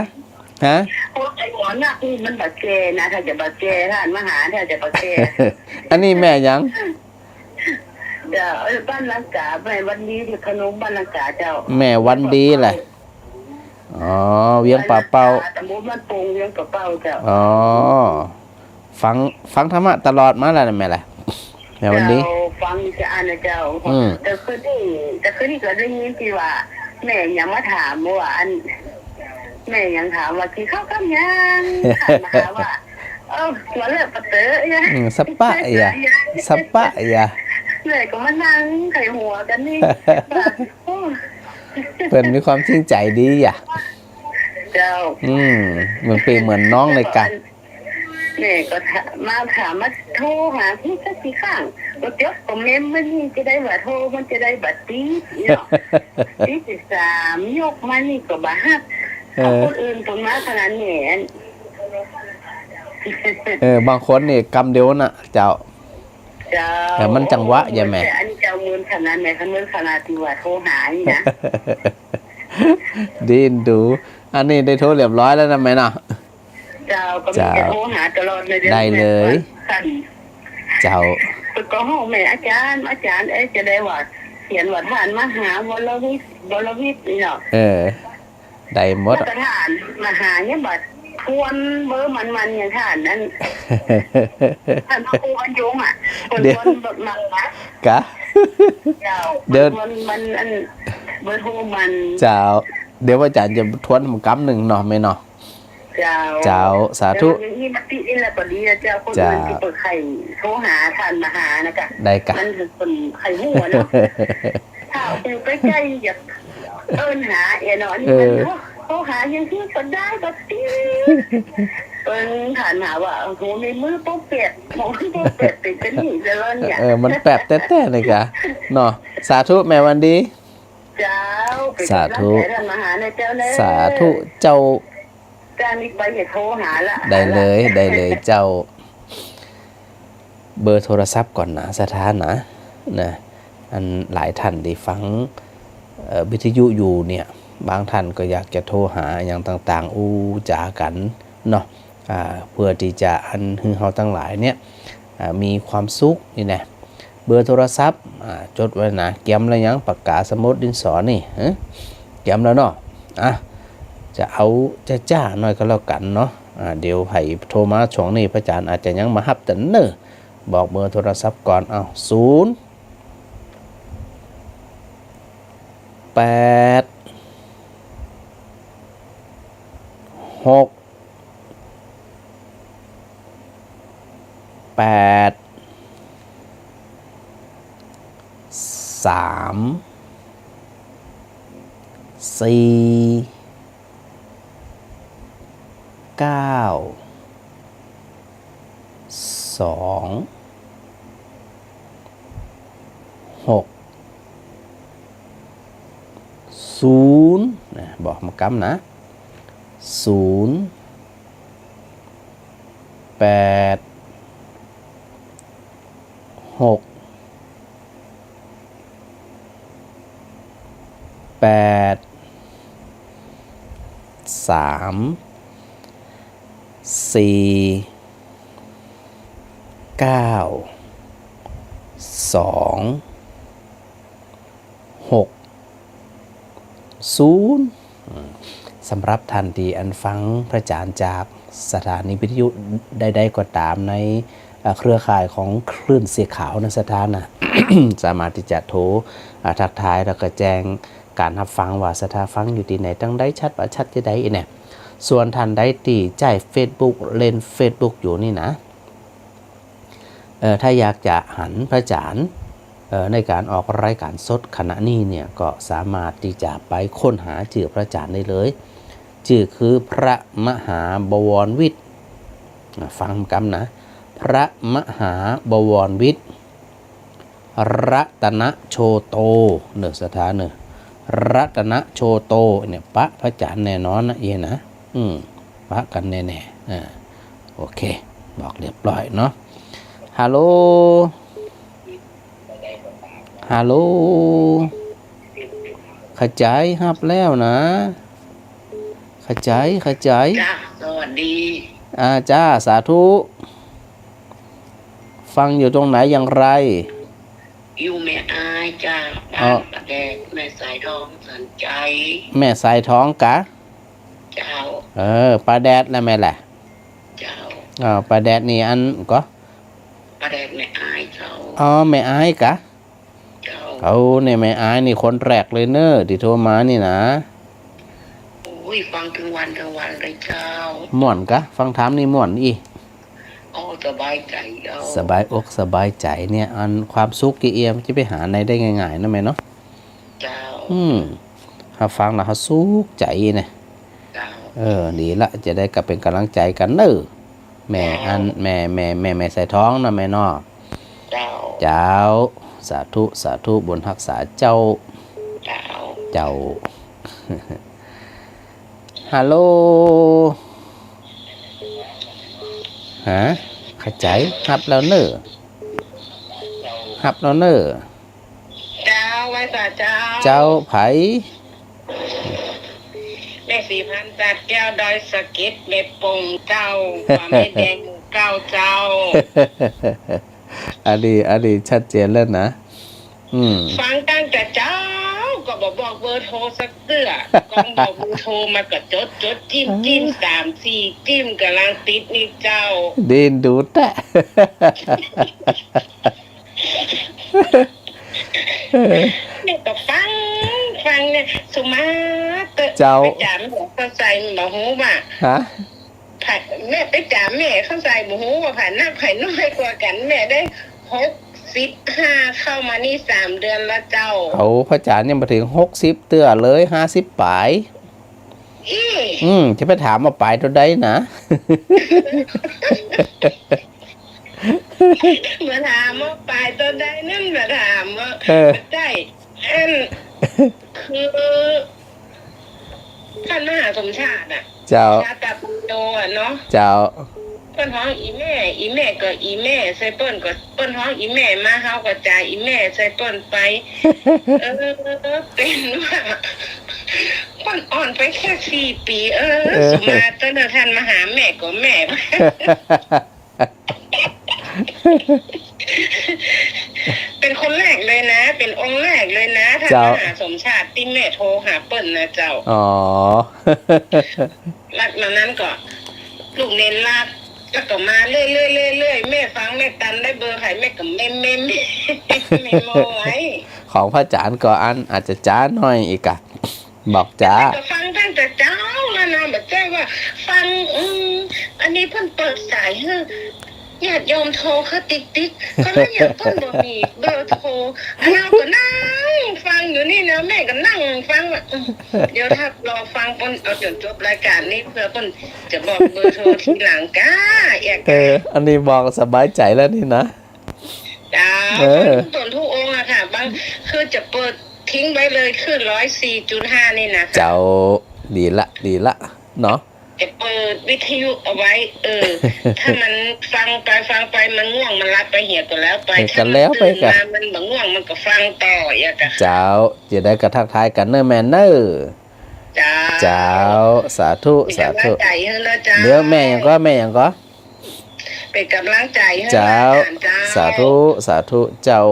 ฮะ โอ้ย ไอ้หมอนักนี่มันบ่าแก่นะ ถ้าจะบ่าแก่ ต้านมาหา ถ้าจะบ่าแก่ อันนี้แม่หยัง เจ้า เออ บ้านลังกา แม่วันดี ที่ขนมบ้านลังกาเจ้า แม่วันดีแหละ อ๋อ เวียงป่าเป้า ตำบลบ้านโป่ง เวียงป่าเป้าเจ้า อ๋อ ฟัง ฟังธรรมะตลอดมาแล้วนะแม่ล่ะ แม่วันดี เจ้า ฟังจะอ่านนะเจ้า อืม แต่คืนนี้ แต่คืนนี้ก็ได้ยินตี้ว่า แม่หยังมาถามว่าอัน แม่หยังถามว่ากิ๋นข้าวกำยัง ถามมาหาว่า เออ มาเลิกปะเต๋อเนี่ย อืม สะปะอย่า สะปะอย่า แม่ก็มานั่งใค่หัวกั๋นนี่ โอ้ เปิ้นมีความจริงใจ๋ดีอย่า เจ้า อืม เหมือนปี้เหมือนน้องเลยกะ แม่ก็ถาม มาถาม มาโทรหาพี่สักกี่ครั้ง ก็จบก็เม้มมันนี่จะได้บ่าโทร มันจะได้บ่าติดเนาะ ติดสามยกมานี่ก็บ่าฮับ เออ คนอื่นเปิ้นมาขนาดนี้ เออ บางคนนี่กำเดียวน่ะ เจ้า เจ้า แต่มันจังหวะอย่าแม่ แต่อันนี้เจ้าเหมือนขนาดไหน เหมือนขนาดตี้ว่าโทรหานี่นะ ดีนดู อันนี้ได้โทรเรียบร้อยแล้วนะแม่เนาะ เจ้า ก็มีแต่โทรหาตลอดเลย ได้เลย เจ้า ก็ฮ้องแม่ อาจ๋ารย์ อาจ๋ารย์ เอ๊ะ จะได้ว่า เขียนว่าต้านมหาวรวิทย์ วรวิทย์นี่เนาะ เออ ได้หมด ต้านมหาเนี่ยบ่าทวนเบอร์มัน มันอย่างต้านนั้น ต้านมาโกนโยงอะ คน เดี๋ยว ทวนแบบมันนะ กะ เจ้า เดี๋ยว มัน มัน อัน เบอร์โทรมัน เจ้า เดี๋ยวอาจ๋ารย์จะทวนกำนึ่งเนาะแม่เนาะ เจ้า เจ้า สาธุ แล้วอย่างนี้มาติดนี่แหละก็ดีนะเจ้า คนอื่น เจ้า ตี้เปิ้นใค่โทรหาต้านมหานะกะ ได้กะ มันเปิ้นใค่ฮู้เนาะ ถ้าอยู่ใก้ๆ อยากเอิ้นหาเอียเนาะ นี่มัน เออ โทรหาอย่างตี้ก็ได้ก็ติด เปิ้นถามหาว่า โอ้โห มีมือโป๊ะเปียก โอ้โห โป๊ะเปียกติดกันนี่จะร้อนเนี่ย เออ มันแป๊บแต๊ๆ เลยกะ เนาะ สาธุแม่วันดี เจ้า เป๋นก๋ำลังใจ๋ต้านมหานะเจ้าเนอะ สาธุเจ้า จ้า นี่ไปจะโทรหาละ ได้เลย ได้เลยเจ้า เบอร์โทรศัพท์ก่อนนะ ศรัทธานะ นะ อันหลายท่านตี้ฟัง เอ่อ วิทยุอยู่เนี่ย บางท่านก็อยากจะโทรหาอย่างต่างๆ อู้จ๋ากั๋นเนาะ อ่า เพื่อตี้จะอันหื้อเฮาตังหลายเนี่ย อ่า มีความสุขนี่นะ เบอร์โทรศัพท์ อ่า จดไว้นะ เกียมแล้วยัง ปากกา สมุด ดินสอนี่ ฮะ เกียมแล้วเนาะ อ่ะ จะเอาจ้าๆ หน่อยก็แล้วกั๋นเนาะ อ่า เดี๋ยวใผโทรมาช่วงนี้ พระอาจ๋ารย์อาจจะยังบ่ฮับตันเน่อ บอกเบอร์โทรศัพท์ก่อน เอา ศูนย์ แปด หก แปด สาม สี่ เก้า สอง หก ศูนย์ นะ บอกมากำนะ ศูนย์ แปด หก แปด สาม สี่ เก้า สอง หก ศูนย์ อืม สำหรับท่านตี้อันฟังพระอาจ๋ารย์จากสถานีวิทยุใดๆ ก็ต๋ามใน เอ่อ เครือข่ายของคลื่นเสียงขาวนะศรัทธานะ สามารถตี้จะโทร อ่า ทักทายแล้วก็แจ้งก๋านฮับฟังว่าศรัทธาฟังอยู่ตี้ไหน ตังใด ชัดบ่ชัดจะใดเนี่ย ส่วนท่านใดตี้ใจ๊เฟซบุ๊ก เล่นเฟซบุ๊กอยู่นี่นะ เอ่อ ถ้าอยากจะหันพระอาจ๋ารย์ เอ่อ ในก๋านออกรายก๋านสดขณะนี้เนี่ย ก็สามารถตี้จะไปค้นหาจื้อพระอาจ๋ารย์ได้เลย จื้อคือพระมหาบวรวิทย์ อ่ะ ฟังกำนะ พระมหาบวรวิทย์ รัตนโชโต เน่อศรัทธาเน่อ รัตนโชโตเนี่ย ปะพระอาจ๋ารย์แน่นอนนะเอียนะ อืม ปะกั๋นแน่ๆ อ่า โอเค บอกเรียบร้อยเนาะ ฮัลโหล ฮัลโหล ขจายฮับแล้วนะ ขจาย ขจาย จ้า สวัสดี อ่า จ้า สาธุ ฟังอยู่ตรงไหนอย่างไร อยู่แม่อายจ้า อ๋อ บ้านป้าแดด แม่สายทองสันชัย แม่สายทองกะ เจ้า เออ ป้าแดดนะแม่แหละ เจ้า อ๋อ ป้าแดดนี่อันก็ ป้าแดดแม่อายเจ้า อ๋อ แม่อายกะ เจ้า เอาเนี่ย แม่อายนี่คนแรกเลยเน่อ ตี้โทรมานี่นะ โอ้ย ฟังตึงวันตึงวันเลยเจ้า ม่วนกะ ฟังธรรมนี่ม่วนอี้ โอ้ สบายใจ๋เจ้า สบายอกสบายใจ๋เนี่ย อันความสุขเยียะๆ จะไปหาไหนได้ง่ายๆ นะแม่เนาะ เจ้า อืม เฮาฟังแล้วเฮาสุขใจ๋นะ เจ้า เออ ดีละ จะได้กลับเป๋นก๋ำลังใจ๋กั๋นเน่อ แม่ เจ้า อัน แม่ แม่ แม่ แม่สายทองนะแม่เนาะ เจ้า เจ้า สาธุ สาธุ บุญฮักษาเจ้า เจ้า เจ้า ฮัลโหล ฮะ ขจาย ฮับแล้วเน่อ ฮับแล้วเน่อ เจ้า ไหว้สาเจ้า เจ้า ใผ แม่ศรีพันธ์ จัดแก้ว ดอยสะเก็ด แม่ปงเจ้า ว่าแม่แดงหมู่เก้าเจ้า อันนี้ อันนี้ชัดเจนแล้วนะ อืม ฟังตั้งแต่เจ๊า ก็บ่บอกเบอร์โทรสักเตื้อ กองบอกเบอร์โทรมาก็จดจด จิ้มจิ้ม สามสี่ จิ้ม ก๋ำลังติดนี่เจ้า ดีนดูแต๊ะ เนี่ยก็ฟัง ฟังเนี่ย สุมาเต๊อะ เจ้า ไปจ๋ามแม่เข้าใจ๋บ่ฮู้ว่า ฮะ ไผ แม่ไปจ๋ามแม่เข้าใจ๋บ่ฮู้ว่าไผนักไผน้อยกว่ากั๋น แม่ได้หกสิบห้า เข้ามานี่สามเดือนแล้วเจ้า เอาพระอาจ๋ารย์ยังบ่เถิงหกสิบเตื้อเลย ห้าสิบป๋าย อี้ อืม จะไปถามว่าป๋ายเต้าใดนะ มาถามว่าป๋ายเต้าใดนั่น มาถามว่า เออ บ่ใจ้ อัน คือ ท่านมหาสมชาติอะ เจ้า ชาตปัญโญอะเนาะ เจ้า เปิ้นฮ้องอี่แม่ อี่แม่ก็อี่แม่ใส่เปิ้น ก็เปิ้นฮ้องอี่แม่มา เฮาก็จ๋าอี่แม่ใส่เปิ้นไป เออ เป๋นว่า เปิ้นอ่อนไปแค่สี่ปี๋ เออ เออ สุมาเต๊อะเน่อ ท่านมาหาแม่ก็แม่ เป๋นคนแรกเลยนะ เป๋นองค์แรกเลยนะ ท่าน เจ้า มหาสมชาติ ตี้แม่โทรหาเปิ้นนะเจ้า อ๋อ หลังจากนั้นก็ ลูกเณรลาก แล้วก็มาเรื่อยๆ เรื่อยๆ แม่ฟังแม่ตันได้เบอร์ใผ แม่ก็เม้มๆ เม้มเอาไว้ ของพระอาจ๋ารย์ก็อันอาจจะจ๊าหน่อยอีกอะ บอกจ๊า แต่ก็ฟังตั้งแต่เจ๊าแล้วนะ บ่ใจ้ว่าฟัง อืม อันนี้เปิ้นเปิดสายหื้อญาติโยมโทรเข้าติ๊กๆ ก็เลยอย่างเปิ้นบ่มีเบอร์โทร เฮาก็นั่งฟังอยู่นี่นะ แม่ก็นั่งฟังว่า อืม เดี๋ยวถ้ารอฟังเปิ้นเอาจ๋นจบรายก๋านนี้ เผื่อเปิ้นจะบอกเบอร์โทรทีหลังก้า เอีย เออ อันนี้บอกสบายใจ๋แล้วนี่นะ เจ้า เออ ฟังจ๋นทุกองค์อะค่ะ บาง คือจะเปิดทิ้งไว้เลย คลื่นร้อยสี่จุดห้านี่นะ เจ้า ดีละ ดีละ เนาะ จะเปิดวิทยุเอาไว้ เออ ถ้ามันฟังไปฟังไปมันง่วงมันหลับไปเหียก็แล้วไป เออ ถ้ามัน ก็แล้วไป ตื่นมา กะ มันบ่ง่วงมันก็ฟังต่อเอียกะ เจ้า จะได้กะทักทายกั๋นเน่อแม่เน่อ เจ้า เจ้า สาธุ เป๋นก๋ำลังใจ๋หื้อเน่อเจ้า สาธุ เดี๋ยวแม่หยังก่อ แม่หยังก่อ เป๋นก๋ำลังใจ๋หื้อ เจ้า อาจ๋ารย์เจ้า สาธุ สาธุ เจ้า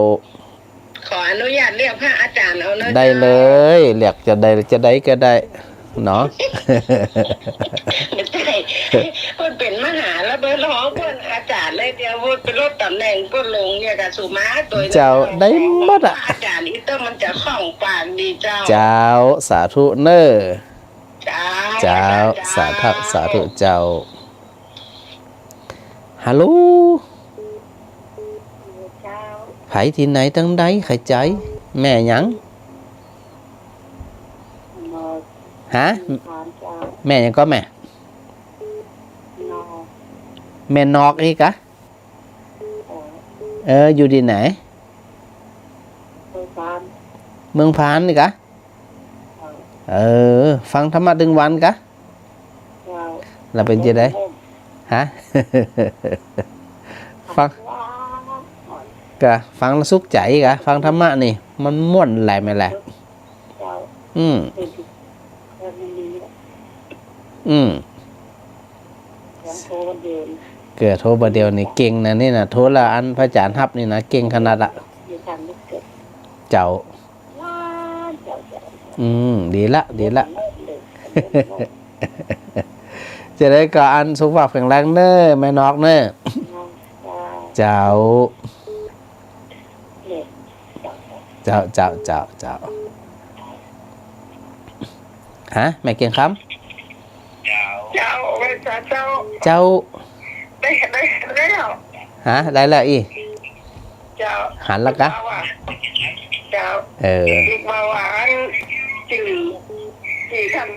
ขออนุญาตเรียกพระอาจ๋ารย์เอาเน่อ ได้เลย เรียกจะใด จะใดก็ได้ เนาะ บ่ใจ้ เปิ้นเป๋นมหาแล้วเปิ้นฮ้องเปิ้นอาจ๋ารย์เลย เดี๋ยวเปิ้นไปลดต๋ำแหน่งเปิ้นลงเนี่ยกะสุมาโตย เจ้า ได้หมดอะ อาจ๋ารย์อีกต้องมันจะคล่องปากดีเจ้า เจ้า สาธุเน่อ เจ้า เจ้า สาธุ สาธุเจ้า ฮัลโหล เจ้า ใผตี้ไหนตังใด ใค่ใจ๋ แม่หยัง ฮะ ถามเจ้า แม่หยังก่อแม่ นอก แม่นอกอี้กะ เออ เออ อยู่ตี้ไหน เมืองพาน เมืองพานนี่กะ เออ เออ ฟังธรรมะตึงวันกะ เจ้า แล้วเป๋นจะใด ฮะ ฟัง ก็ฟังแล้วสุขใจ๋กะ ฟังธรรมะนี่ มันม่วนแหละแม่แหละ อืม อืม เกือบโทรบ่าเดี่ยวนี่เก่งนะนี่นะ โทรแล้วอันพระอาจารย์ฮับนี่นะ เก่งขนาดละ เจ้า อืม ดีละ ดีละ จะใดก็อันสุขภาพแข็งแรงเน่อ แม่นกเน่อ เจ้า เจ้า เจ้า เจ้า เจ้า ฮะ แม่เกียงคำ เจ้า ไหว้สาเจ้า เจ้า ได้ ได้ ได้แล้ว ฮะ ได้แล้วอี้ เจ้า หันละกะ เจ้า เออ เจ้า อันจื้อ จื้อท่าน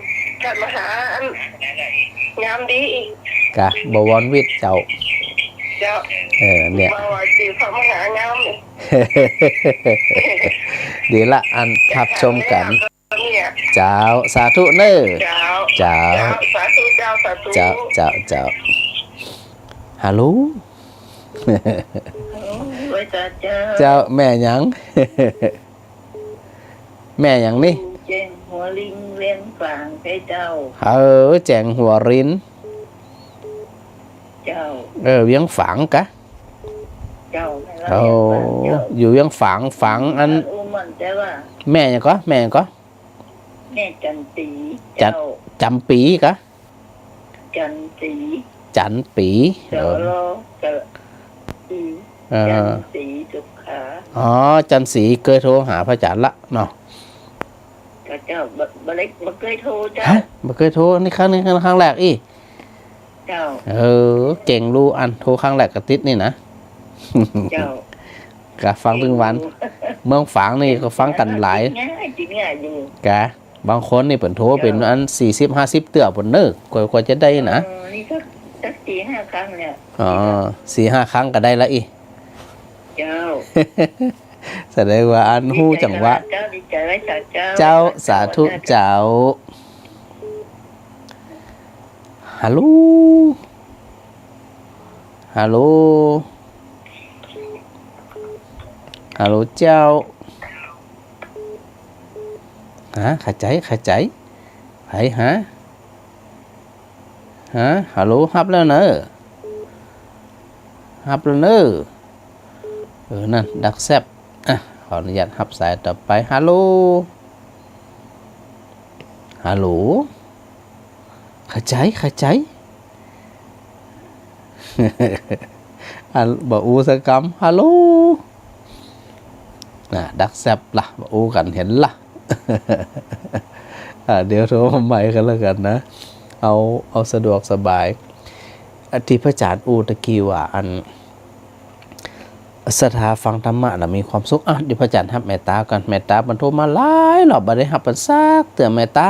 ท่านมหา อัน งามดี กะ บวรวิทย์ เจ้า เจ้า เออ เนี่ย จื้อพระมหางาม ดีละ อันฮับชมกั๋น เจ้า สาธุเน่อ เจ้า เจ้า เจ้า สาธุ เจ้า สาธุ เจ้า เจ้า เจ้า ฮัลโหล ไหว้สาเจ้า เจ้า แม่หยัง แม่หยังนี่ แจ้งหัวลิน เวียงฝาง เจ้า เออ แจ้งหัวลิน เจ้า เออ เวียงฝางกะ เจ้า โอ้ เวียงฝาง เจ้า อยู่เวียงฝาง ฝางอัน อู้ม่วน แต่ว่า แม่หยังก่อ แม่หยังก่อ แม่จันสี จัน เจ้า จำปีกะ จันสี จันปี เจ้า เออ รอ เจ้า อืม เออ จันสีสุขา อ๋อ จันสีเกยโทรหาพระอาจารย์ละเนาะ เจ้า บ่ บ่ได้ บ่เกยโทรเจ้า ฮะ บ่เกยโทร นี่ครั้ง นี่ครั้งแรกอี้ เจ้า เออ เก่งลู่อัน โทรครั้งแรกก็ติดนี่นะ เจ้า ก็ฟังตึงวัน เมืองฝางนี่ก็ฟังกั๋นหลาย ติดง่าย ติดง่ายอยู่ กะ บางคนนี่เปิ้นโทรเป๋นอันสี่สิบห้าสิบเตื้อปู๊นเน่อ กว่า กว่าจะได้นะ เออ นี่สัก สักสี่ห้าครั้งเนี่ย อ๋อ สี่ห้าครั้งก็ได้ละอี้ เจ้า แสดงว่าอันฮู้จังหวะ เจ้า ดีใจไหว้สาเจ้า เจ้า สาธุเจ้า ฮัลโหล ฮัลโหล ฮัลโหลเจ้า ฮะ ใผใจ๋ ใผใจ๋ ใผฮะ ฮะ ฮัลโหล ฮับแล้วเน่อ ฮับแล้วเน่อ เออ นั่น ดักแซบ อ่ะ ขออนุญาตฮับสายต่อไป ฮัลโหล ฮัลโหล ใผใจ๋ ใผใจ๋อันบ่อู้สักกำ ฮัลโหล น่ะ ดักแซบละ บ่อู้กั๋นหันละ อ่ะ เดี๋ยวโทรมาใหม่ก็แล้วกั๋นนะ เอา เอาสะดวกสบาย อ่ะ ตี้พระอาจารย์อู้ตะกี้ว่าอัน ศรัทธาฟังธรรมะแล้วมีความสุข อ่ะ เดี๋ยวพระอาจารย์ฮับเมตต๋าก่อน เมตต๋าเปิ้นโทรมาหลายรอบ บ่ได้ฮับเปิ้นสักเตื้อ เมตต๋า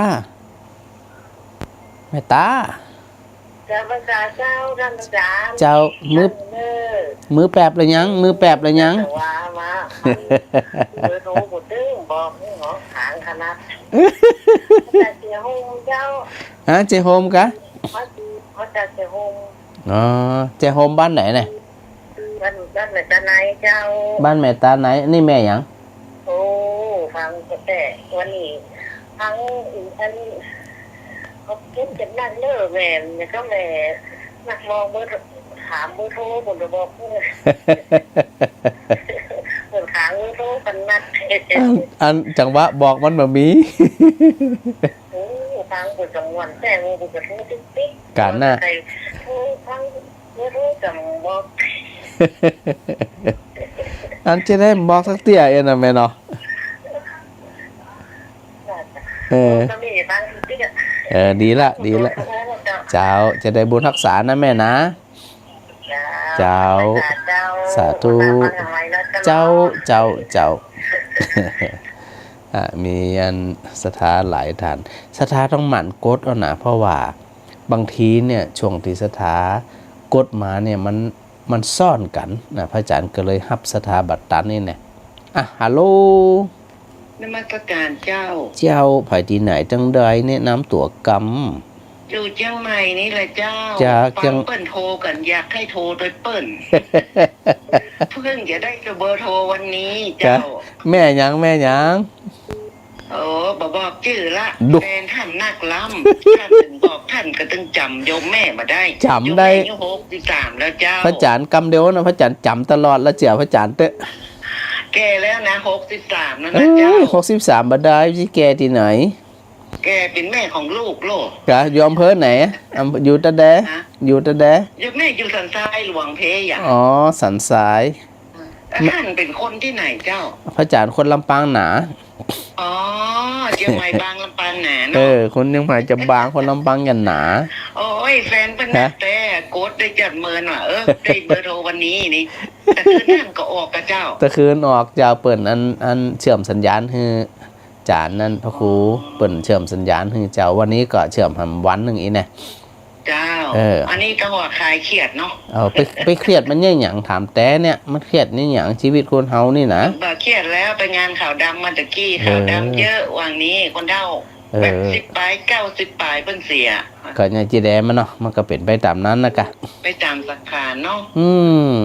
เมตต๋า เจ้า พระเจ้า เจ้า ท่านอาจารย์ เจ้า มื้อ เจ้าเนอ มื้อแปบละยัง มื้อแปบละยัง แต่ว่ามา มัน เบอร์โทรบ่ตึง บอกนี่เหรอ ขางขนาด มาจากเสียโฮมเจ้า ฮะ เสียโฮมกะ มา มาจากเสียโฮม อ๋อ เสียโฮมบ้านไหนเนี่ย บ้าน บ้านแม่ตาไนเจ้า บ้านแม่ตาไน นี่แม่หยัง โอ้ ฟังก็แต่วันนี้ ฟังอัน เขาเก็บเก็บนั่นเนอะแม่ แล้วก็แม่นักมองเบอร์ ถามเบอร์โทร ผมจะบอกเพื่อน เปิดขางเบอร์โทรกันนัด อัน อันจังหวะบอกมันบ่มี โอ้ ฟังเปิดจังหวัดแต่เบอร์โทรติ๊กติ๊ก กาหน้า ใครโทรฟัง บ่ฮู้จะบอก อันจะได้บอกสักเตื้อเองนะแม่เนาะ เออ ก็มีบางทีก็ เออ ดีละ ดีละ เจ้า จะได้บุญฮักษานะแม่นะ เจ้า เจ้า สาธุ เจ้า เจ้า เจ้า อ่ะ มีอันศรัทธาหลายท่าน ศรัทธาต้องหมั่นกดเอานะ เพราะว่า บางทีเนี่ย ช่วงตี้ศรัทธากดมาเนี่ย มัน มันซ้อนกั๋นนะ พระอาจารย์ก็เลยฮับศรัทธาบ่ตันนี่แน่ อ่ะ ฮัลโหล นมัสการเจ้า เจ้า ใผตี้ไหนจังใด แนะนำตั๋วกำ อยู่เจียงใหม่นี่แหละเจ้า จ้า ฟัง เจียง เปิ้นโทรกั๋น อยากหื้อโทรตวยเปิ้น เพิ่งจะได้เบอร์โทรวันนี้เจ้า แม่หยัง แม่หยัง โอ้ บ่บอกจื้อละ ดุ แฟนต้านนักล้ำ ต้านตึงบอก ต้านก็ตึงจ๋ำโยมแม่บ่ได้ จ๋ำได้ โยมแม่อายุหกสิบสามแล้วเจ้า พระจ๋ารย์กำเดียวนะ พระจ๋ารย์จ๋ำตลอดละเจีย พระจ๋ารย์เต๊อะ แก่แล้วนะ หกสิบสามแล้วนะเจ้า เอ้ย หกสิบสามบ่ได้ สิแก่ตี้ไหน แก่เป๋นแม่ของลูกโลด กะ อยู่อำเภอไหน อำ อยู่ตะแด ฮะ อยู่ตะแด อยู่ แม่อยู่สันทรายหลวงเพยะ อ๋อ สันทราย ต้านเป๋นคนตี้ไหนเจ้า พระจ๋ารย์คนลำปางหนา อ๋อ เจียงใหม่บางลำปางหนาเนาะ เออ คนเจียงใหม่จะบาง คนลำปางจะหนา โอ้ย แฟนเปิ้น ฮะ นักแต๊ กดได้จัดเมินว่ะ เออ ได้เบอร์โทรวันนี้นี่ ตะคืนนั้นก็ออกก่ะเจ้า ตะคืนออกเจ้า เปิ้นอัน อันเชื่อมสัญญาณหื้อ จ๋ารย์นั้นพระครู อ๋อ เปิ้นเชื่อมสัญญาณหื้อเจ้า วันนี้ก็เชื่อมหำวันนึ่งอี้แน่ เจ้า เออ อันนี้ก็ว่าคลายเครียดเนาะ เออ ไป ไปเครียดมันเยียะหยัง ถามแต๊เนี่ย มันเครียดเยียะหยัง ชีวิตคนเฮานี่นะ บ่เครียดแล้ว ไปงานขาวดำมาตะกี้ เออ ขาวดำเยอะ ว่างี้ คนเฒ่า เออ แปดสิบป๋าย เก้าสิบป๋าย เปิ้นเสีย ก็เนี่ย จิแดมันเนาะ มันก็เป๋นไปต๋ามนั้นนะกะ ไปต๋ามสังขารเนาะ อืม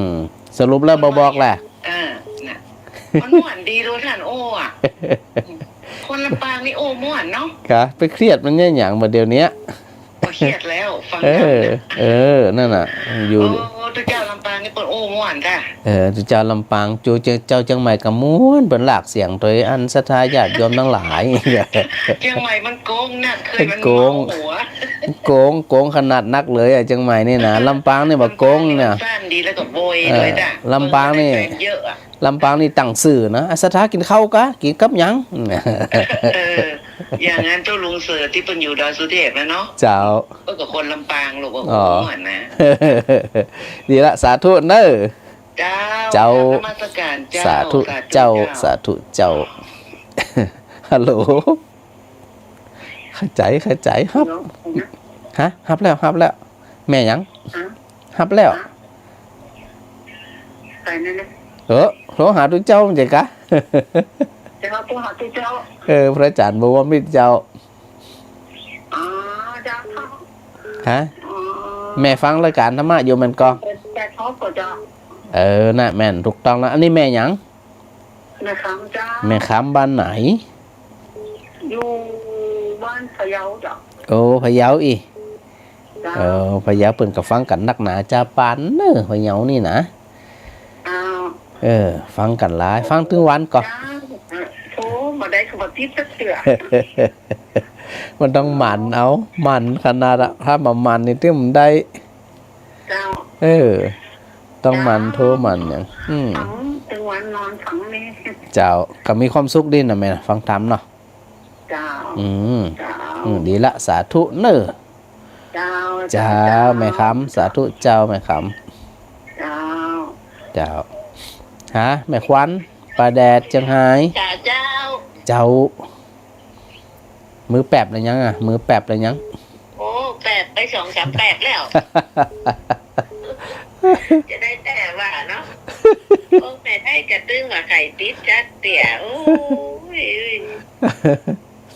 สรุปแล้วบ่บอกแหละ เออ น่ะ มันม่วนดีโลดต้านโอ้อะ คนลำปางนี่โอ้ม่วนเนาะ กะ ไปเครียดมันเยียะหยังบ่าเดี๋ยวเนี้ย บ่เครียดแล้ว ฟัง เออ ธรรมนะ เออ นั่นน่ะ อยู่ โอ้ ตุ๊เจ้าลำปางนี่เปิ้นโอ้ม่วนกะ เออ ตุ๊เจ้าลำปาง ตุ๊เจ้า เจ้าเจียงใหม่ก็ม่วน เปิ้นลากเสียงตวยอันศรัทธาญาติโยมตังหลาย เจียงใหม่มันโก๋งนัก เคยมัน โก๋ง เมาหัว โก๋ง โก๋งขนาดนักเลยอะ เจียงใหม่นี่นะ ลำปางนี่บ่โก๋งเนี่ย มันสั้นดีแล้วก็โวยเลยจ้ะ เออ ลำปางนี่ เปิ้นก็ได้แฟนเยอะอะ ลำปางนี่ตั้งซื่อนะ ศรัทธากิ๋นข้าวกะ กิ๋นกับหยัง เออ อย่างนั้นตุ๊ลุงเสิร์ชตี้เปิ้นอยู่ดอยสุเทพนะเนาะ เจ้า เปิ้นก็คนลำปางลูก อ๋อ ว่าหัวนะ ดีละ สาธุเน่อ เจ้า เจ้า กราบนมัสการเจ้า สาธุ สาธุ เจ้า เจ้า สาธุเจ้า ฮัลโหล เข้าใจ๋ เข้าใจ๋ ฮับ เดี๋ยวนะ ฮะ ฮับแล้ว ฮับแล้ว แม่หยัง ฮะ ฮับแล้ว ฮะ ไปนั่นนะ เออ โทรหาตุ๊เจ้ามันเจ๋งกะ เจ้า โทรหาตุ๊เจ้า เออ พระอาจ๋ารย์บวรมิตรเจ้า อ๋อ เจ้า ฮะ อ๋อ แม่ฟังรายก๋านธรรมะอยู่แม่นก่อ แปดหกก่อเจ้า เออ น่ะ แม่น ถูกต้องแล้ว อันนี้แม่หยัง แม่คำเจ้า แม่คำบ้านไหน อยู่บ้านพะเยาเจ้า โอ้ พะเยาอี้ เจ้า เออ พะเยาเปิ้นก็ฟังกั๋นนักหนาจาปานเน่อ พะเยานี่นะ อ้าว เออ ฟังกั๋นหลาย ฟังตึงวันก่อ เจ้า เออ โทรบ่ได้ก็บ่ติดสักเตื้อ มันต้องหมั่นเอา หมั่นขนาดอะ ถ้าบ่หมั่นนี่ตึงบ่ได้ เจ้า เออ ต้องหมั่นโทรหมั่นหยัง อืม ฟังตึงวันนอนฟังนี่ เจ้า ก็มีความสุขดีนะแม่ ฟังธรรมเนาะ เจ้า อืม เจ้า อืม ดีละ สาธุเน่อ เจ้า เจ้า เจ้า แม่คำ สาธุเจ้า แม่คำ เจ้า เจ้า ฮะ แม่ขวัญ ป้าแดด เจียงฮาย จ้า เจ้า เจ้า มือแป๊บแล้วยังอะ มือแป๊บแล้วยัง โอ้ แป๊บไปสองสามแป๊บแล้ว จะได้แต่ว่าเนาะ โอ้ แม่ได้กระตึงว่าไข่ติดจัดเตี้ย โอ้ย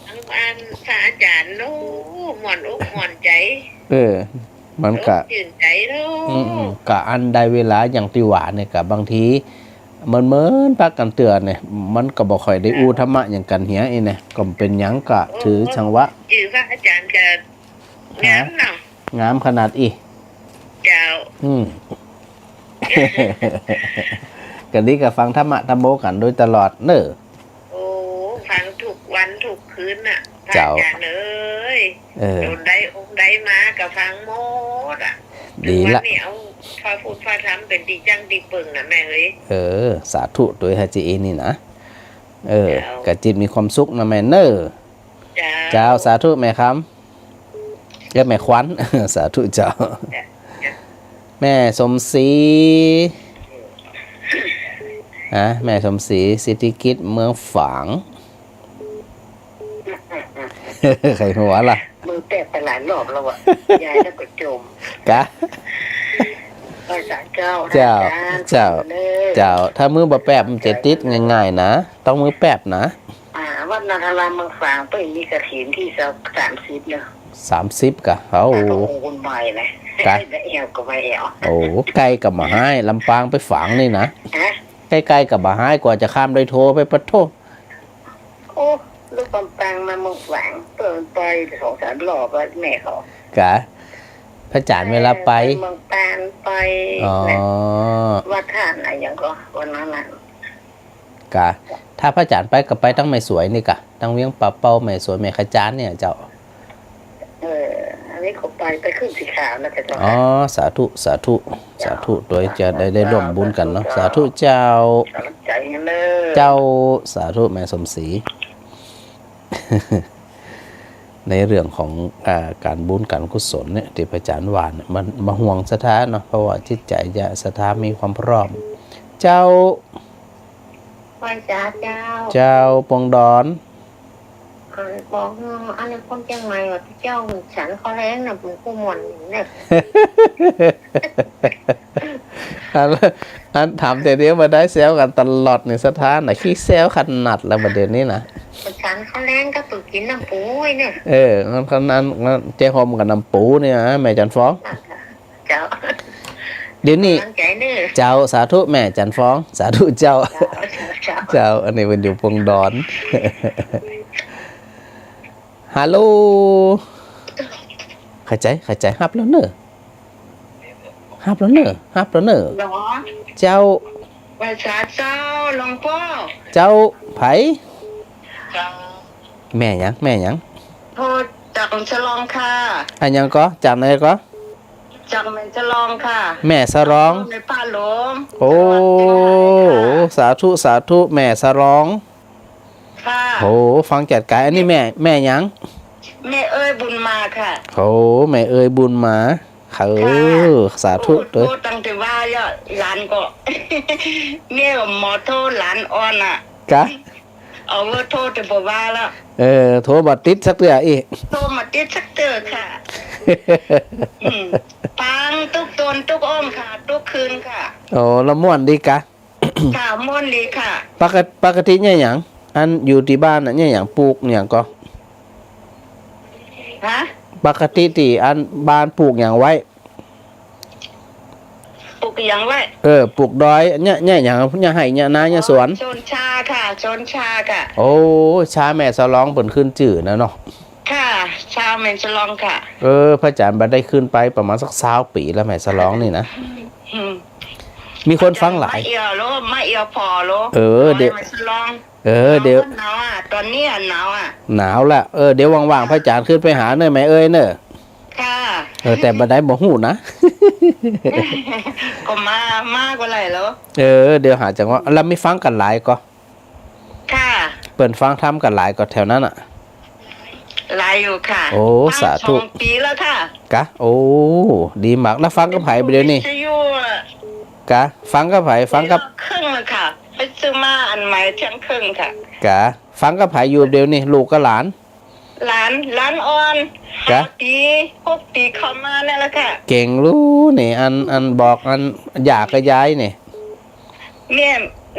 ทั้งอันพระอาจ๋ารย์เนาะ ม่วนอกม่วนใจ๋ เออ มันก็ อกจืนใจ๋เนาะ อืมๆ ก็อันได้เวลาอย่างตี้ว่าเนี่ย ก็บางที เหมือนๆ ปากั๋นเตื้อเนี่ย มันก็บ่ค่อยได้อู้ธรรมะหยังกั๋นเหียอี้เนี่ย ก็บ่เป๋นหยัง ก็ถือจังหวะ จื้อพระอาจ๋ารย์ก็ ฮะ งามเนาะ งามขนาดอี้ เจ้า อืม ก็ดีก็ฟังธรรมะธัมโมกั๋นโดยตลอดเน่อ โอ้ ฟังทุกวันทุกคืนน่ะ พระ เจ้า อาจ๋ารย์เอ๋ย เออ โดนได้องค์ใดมาก็ฟังหมดอะ ดีละ ทุกวันนี่เอาพระพุทธพระธรรมเป๋นตี้จั้งตี้เปิ่งน่ะแม่เอ๋ย เออ สาธุตวย ฮาจิเอนี่นะ เออ เจ้า ก็จิตมีความสุขนะแม่เน่อ เจ้า เจ้า สาธุแม่คำ เรียกแม่ขวัญ สาธุเจ้า เจ้า แม่สมศรี ฮะ แม่สมศรี สิทธิกิจ เมืองฝาง ใครหัวล่ะ มือแป๊บไปหลายรอบแล้วอะ ยายแล้วก็จม กะ เออ สาธุเจ้า เจ้า เจ้า เจ้า ถ้ามือบ่แป๊บมันจะติดง่ายๆ นะ ต้องมือแป๊บนะ อ่า วัดนาคารามเมืองฝาง เปิ้นมีกฐินตี้สามสิบเนาะ สามสิบ กะ โอ้ โอ้ คนไปนะ กะ ไอ้แอวก็ไปแอว โอ้ ใก้กะบ่าฮ้าย ลำปางไปฝางนี่นะ ฮะ ใก้ๆ กะบ่าฮ้าย กว่าจะข้ามดอยโทไป ปะโธ่ โอ้ ลูกลำปางมาเมืองฝาง เปิ้นไปสองสามรอบแล้วแม่เขา กะ พระอาจารย์เวลาไป เออ ไปเมืองปาน ไป อ๋อ วัดท่าอะหยังก็ วันนั้นน่ะ กะ ถ้าพระอาจารย์ไปก็ไปตังแม่สวยนี่กะ ตังเวียงป่าเป้า แม่สวย แม่ขจานเนี่ยเจ้า เออ อันนี้เขาไป ไปขึ้นสีขาวนะเจ้า อ๋อ ค่ะ สาธุ สาธุ สาธุ โดยจะได้ ได้ร่วมบุญกั๋นเนาะ สาธุเจ้า กำลังใจ๋เน้อ เจ้า สาธุ แม่สมศรี ในเรื่องของ อ่า ก๋านบุญก๋านกุศลเนี่ย ตี้พระอาจารย์ว่าเนี่ย มัน บ่ห่วงศรัทธาเนาะ เพราะว่าจิตใจ๋จะศรัทธามีความพร้อม เจ้า ไหว้สาเจ้า เจ้า ปงดอน อันบอก อันนี้คนเจียงใหม่ว่าเจ้าฉันข้าวแลงน่ะ ผมกูม่วนเนี่ย อัน อันถามเตียวเดียวบ่ได้ แซวกั๋นตลอดนี่ ศรัทธาน่ะ ขี้แซวขนาดแล้วบ่าเดี๋ยวนี้นะ ฉันข้าวแลงก็ต้องกิ๋นน้ำปูไอ้เนี่ย เออ อัน อัน อัน อันเจ๊หอมกับน้ำปูเนี่ยนะ แม่จันทร์ฟอง เจ้า เดี๋ยวนี้ กำลังใจ๋เน้อ เจ้า สาธุ แม่จันทร์ฟอง สาธุเจ้า เจ้า เจ้า เจ้า อันนี้เปิ้นอยู่ปงดอน ฮัลโหล เข้าใจ๋ เข้าใจ๋ ฮับแล้วเน้อ ฮับแล้วเน้อ ฮับแล้วเน้อ หรอ เจ้า ไหว้สาเจ้า หลวงป้อ เจ้า ใผ เจ้า แม่หยัง แม่หยัง โทรจากแม่สลองค่ะ อะหยังก่อ จากไหนก่อ จากแม่สลองค่ะ แม่สลอง แม่ป้าหลวง โอ้ จังหวัดเจียงใหม่ค่ะ สาธุ สาธุ แม่สลอง ค่ะ โห ฟังจากไก๋ อันนี้แม่ แม่หยัง แม่เอ้ยบุญมาค่ะ โห แม่เอ้ยบุญมา เออ ค่ะ สาธุ โอ้ เด้อ โทรตั้งแต่ว่าเยาะ หลานก็ แม่ก็บ่โทร หลานอ่อนน่ะ กะ เอาเบอร์โทรแต่บ่ว่าแล้ว เออ โทรบ่ติดสักเตื้ออี้ โทรบ่ติดสักเตื้อค่ะ อืม ฟังตุ๊กตนตุ๊กโอ้งค่ะ ตุ๊กคืนค่ะ โอ้ ละม่วนดีกะ ค่ะ ม่วนดีค่ะ ปกติ ปกติเยียะหยัง อันอยู่ตี้บ้านน่ะ เยียะหยัง ปลูกหยังก่อ ฮะ ปกติตี้อันบ้านปลูกหยังไว้ ปลูกหยังไว้ เออ ปลูกดอย เยียะ เยียะหยัง เยียะไฮ่ เยียะนา เยียะสวน ชนชาค่ะ ชนชาค่ะ โอ้ ชาแม่สลองเปิ้นขึ้นจื้อนะเนาะ ค่ะ ชาแม่สลองค่ะ เออ พระอาจารย์บ่ได้ขึ้นไปประมาณสักซาวปี๋แล้ว แม่สลองนี่นะ อืม มีคนฟังหลาย มาเอี่ยวโล มาเอี่ยวผ่อโล เออ เดี๋ยว แม่สลอง เออ เดี๋ยว หนาวอะ ต๋อนนี้อะหนาวอะ หนาวละ เออ เดี๋ยวว่างๆ พระอาจารย์ขึ้นไปหาเน้อ แม่เอ้ยเน้อ ค่ะ เออ แต่บ่ได้บ่ฮู้นะ ก็มา มาก็ได้แล้ว เออ เดี๋ยวหาจังหวะ แล้วมีฟังกั๋นหลายก่อ ค่ะ เปิ้นฟังธรรมกั๋นหลายก่อแถวนั้นน่ะ หลายอยู่ค่ะ โอ้ ฟัง สาธุ สองปี๋แล้วค่ะ กะ โอ้ ดีมาก แล้วฟังกับใผบ่าเดี๋ยวนี้ วิทยุอะ กะ ฟังกับใผ ฟังกับ เที่ยงครึ่งแล้วค่ะ ไปซื้อมาอันใหม่เที่ยงครึ่งค่ะ กะ ฟังกับใผอยู่เดี๋ยวนี้ ลูกกับหลาน หลาน หลานอ่อน กะ ห้าปี๋ หกปี๋เข้ามาเนี่ยแหละค่ะ เก่งลูกนี่ อัน อันบอก อันย่ากับยายนี่ แม่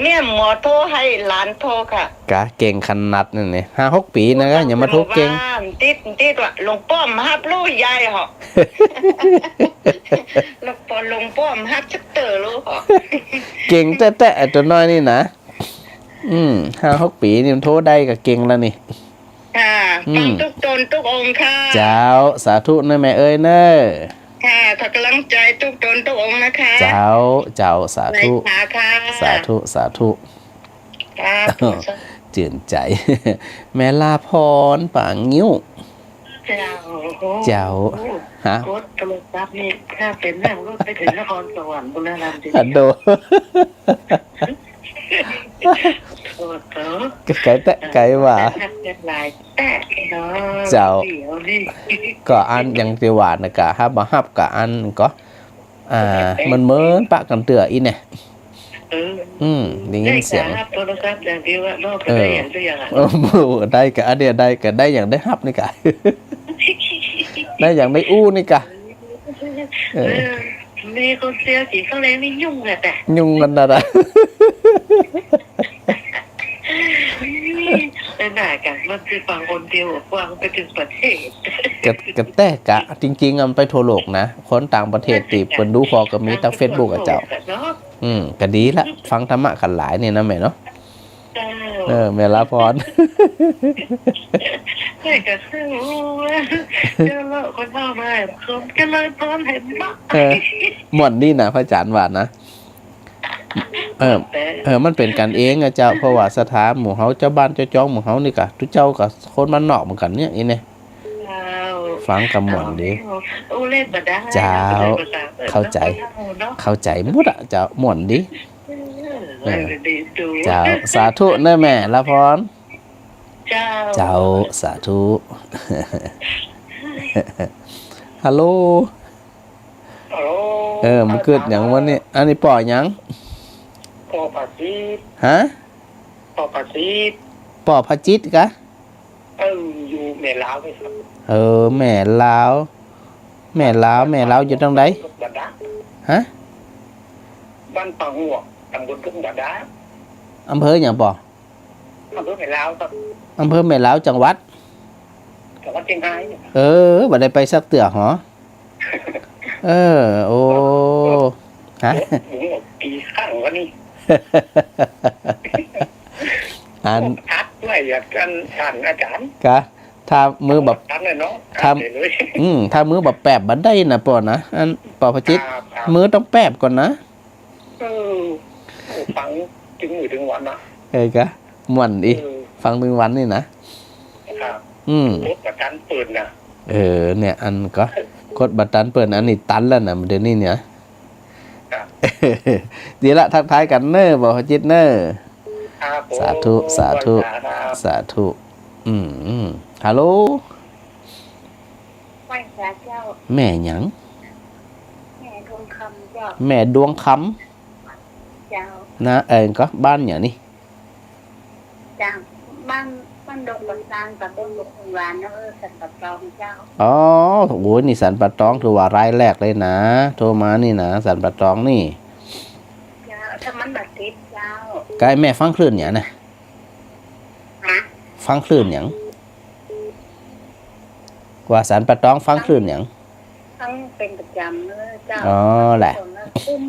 แม่บ่โทร หื้อหลานโทรค่ะ กะ เก่งขนาดนั้นนี่ ห้าหกปี๋นะ กะ ยังมาโทรเก่ง ว่าติด ติดว่า หลวงป้อบ่ฮับลูกยายเหาะ หลวงป้อ หลวงป้อบ่ฮับจักเตื้อลูกเหาะ เก่งแต๊ๆ ไอ้ตั๋วน้อยนี่นะ อืม ห้าหกปี๋นี่มันโทรได้กะเก่งแล้วนี่ ค่ะ อืม ฟังตุ๊กตนตุ๊กองค์ค่ะ เจ้า สาธุเน้อแม่เอ้ยเน้อ ค่ะ ขอกำลังใจ๋ตุ๊กตนตุ๊กองค์นะคะ เจ้า เจ้า สาธุ ไหว้สาค่ะ สาธุ สาธุ ค่ะ จื่นใจ๋ แม่ลาพร ป่างิ้ว เจ้า เจ้า ฮะ กดโทรศัพท์นี่ ถ้าเป๋นนั่งรถไปเถิงนครสวรรค์บุรีรัมย์ อะโด โอ้โห ไก๋แต๊ ไก๋หว่า หลายแต๊เนาะ เจ้า เดี๋ยวนี้ ก็อันอย่างตี้ว่านะ กะฮับบ่ฮับกะอันก่อ อ่า มันเหมือนปะกั๋นเตื้ออี้แน่ เออ อืม ได้ยินเสียง ได้สาระโทรศัพท์อย่างเดียวอะเนาะ เออ ได้อย่างเดียวอะ โอ้โห ได้กะอันเนี้ย ได้กะ ได้อย่างได้ฮับนี่กะ ได้อย่างได้อู้นี่กะ เออ เออ มีคนเสียสีข้าวแรงนี่ยุ่งอะแต่ ยุ่งกั๋นนะ แต่หน้ากั๋นมันคือฟังคนเดียวอะ ฟังไปเถิงประเทศ ก็ ก็แต๊กะ จริงๆ อะ มันไปทั่วโลกนะ คนต่างประเทศตี้เปิ้นดูผ่อก็มีตางเฟซบุ๊กอะเจ้า อืม ก็ดีละ ฟังธรรมะกั๋นหลายนี่นะแม่เนาะ เออ แม่ลาพร แม่ก็คือ เจ้าเนาะ คนเฒ่ามา คนก็เลยพร้อมเห็นบ่ เออ ม่วนดีนะ พระอาจ๋ารย์ว่านะ เออ เออ มันเป๋นกั๋นเองอะเจ้า เพราะว่าศรัทธาหมู่เฮา เจ้าบ้านเจ้าจองหมู่เฮานี่กะ ตุ๊เจ้าก็คนบ้านนอกเหมือนกั๋นเนี่ย อีเนี่ย ฟังก็ม่วนดี โอ้ เล่นบ่ได้ เจ้า เข้าใจ๋ เข้าใจ๋หมดอะเจ้า ม่วนดี เออ เจ้า สาธุเน้อแม่ลาพร เจ้า เจ้า สาธุ ฮัลโหล ฮัลโหล เออ มันเกิดหยังวะเนี่ย อันนี้ป้อหยัง ป้อผาจิต ฮะ ป้อผาจิต ป้อผาจิตกะ เออ อยู่แม่ลาวนี่ครับ เออ แม่ลาว แม่ลาว แม่ลาวอยู่ตรงใด ฮะ บ้านป่าฮวก ตำบลทุ่งบาดาล อำเภอหยังป้อ อำเภอแม่ลาวครับ อำเภอแม่ลาว จังหวัด จังหวัดเชียงราย เออ บ่ได้ไปสักเตื้อหรอ เออ โอ้ ฮะ โอ้ กี่ครั้งวะนี่ อัน อัดไว้อะ ท่าน ท่านอาจ๋ารย์ กะ ถ้ามื้อบ่ ท่านน่ะเนาะ ถ้า อัดได้เลย อืม ถ้ามื้อบ่แปบบ่ได้นะป้อนะ อันป้อผาจิต ครับ ครับ มื้อต้องแปบก่อนนะ เออ โอ้ ฟังตึงมื้อตึงวันนะ เออกะ ม่วนอี เออ ฟังตึงวันนี่นะ ครับ อืม กดบ่ตันเปิ้นนะ เออ เนี่ย อันก็ กดบ่ตันเปิ้น อันนี้ตันแล้วนะ เดี๋ยวนี้เนี่ย ครับ ดีละ ทักทายกั๋นเน้อ ป้อผาจิตเน้อ ครับผม สาธุ สาธุ ครับ สาธุ อืม ฮัลโหล ไหว้พระเจ้า แม่หยัง แม่ดวงคำเจ้า แม่ดวงคำ เจ้า นะ เออ ก็บ้านหยังนี่ เจ้า บ้าน บ้านดงบางซาง ตำบลบางขุนหวาน อำเภอสันป่าตองเจ้า อ๋อ โอ้ย นี่สันป่าตอง ถือว่ารายแรกเลยนะ โทรมานี่นะ สันป่าตองนี่ เจ้า ถ้ามันบ่ติดเจ้า กายแม่ฟังคลื่นหยังนะ ฮะ ฟังคลื่นหยัง ว่าสันป่าตองฟังคลื่นหยัง ฟังเป๋นประจ๋ำเลยเจ้า อ๋อ แหละ คนละอุ้ม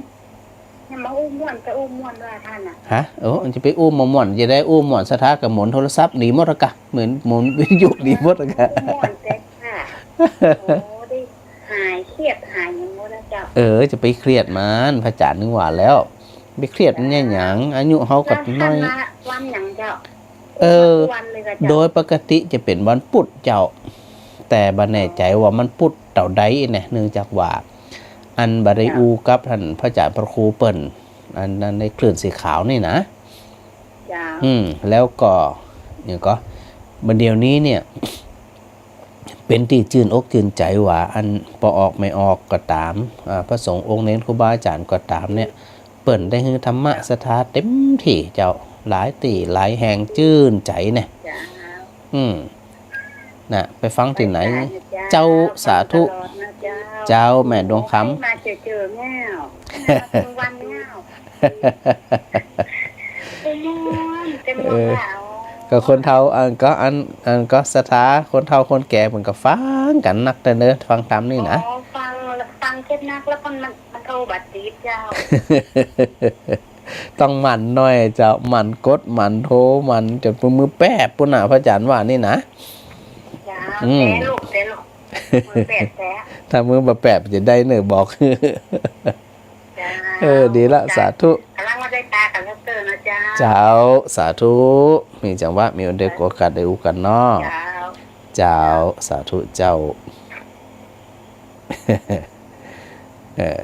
เนี่ยมาอู้ม่วน จะอู้ม่วนว่าท่านน่ะ ฮะ โอ้ จะไปอู้ม่วน จะได้อู้ม่วน ศรัทธาก็หมุนโทรศัพท์หนีหมดละกะ เหมือนหมุนวิทยุหนีหมดละกะ อู้ม่วนแต่ค่ะ โอ้ ได้หายเครียดหายหยังหมดแล้วเจ้า เออ จะไปเครียดมัน พระอาจ๋ารย์นึกว่าแล้ว ไปเครียดมันเนี่ยหยัง อายุเฮาก็น้อย แล้วท่านมาวันหยังเจ้า เออ ทุกวันเลยกะเจ้า โดยปกติจะเป๋นวันพุธเจ้า แต่บ่แน่ใจ๋ว่ามันพุธเต้าใดเนี่ย เนื่องจากว่า อันบ่ได้อู้กับท่านพระอาจ๋ารย์พระครูเปิ้น อันนั้นในคลื่นสีขาวนี่นะ เจ้า อืม แล้วก็ เนี่ยก็ บ่าเดี่ยวนี้เนี่ย เป๋นตี้จื้นอกจื้นใจ๋ว่า อันป้อออกแม่ออกก็ต๋าม อ่า พระสงฆ์องค์เณรครูบาอาจ๋ารย์ก็ต๋ามเนี่ย เปิ้นได้หื้อธรรมะศรัทธาเต็มตี้เจ้า หลายตี้หลายแห่งจื้นใจ๋เนี่ย เจ้า อืม น่ะ ไปฟังตี้ไหน เจ้า สาธุ ตลอดนะเจ้า เจ้า แม่ดวงคำ มาเจอเจอแง่ว มาทุกวันแง่ว ม่วน เต็มหมดแล้ว เออ ก็คนเฒ่า อันก็ อัน อันก็ศรัทธา คนเฒ่าคนแก่เปิ้นก็ฟังกั๋นนักเต๊อะเนอะ ฟังธรรมนี่นะ อ๋อ ฟัง ฟังเจ็บนักแล้วมัน มัน มันโทรบ่ติดเจ้า ต้องหมั่นหน่อยเจ้า หมั่นกด หมั่นโทร หมั่นจ๋นมือแป๊บปู้นน่ะ พระอาจ๋ารย์ว่านี่นะ เจ้า อืม แต่ลูก แต่ลูก มือแป๊บแต่ ถ้ามือบ่แป๊บจะได้เนอะบอก เจ้า เออ ดีละ เจ้า สาธุ กำลังมาได้ตากันแล้วเตอร์นะเจ้า เจ้า สาธุ มีจังหวะ มีโอกาสได้อู้กั๋นเนาะ เจ้า เจ้า สาธุเจ้า เออ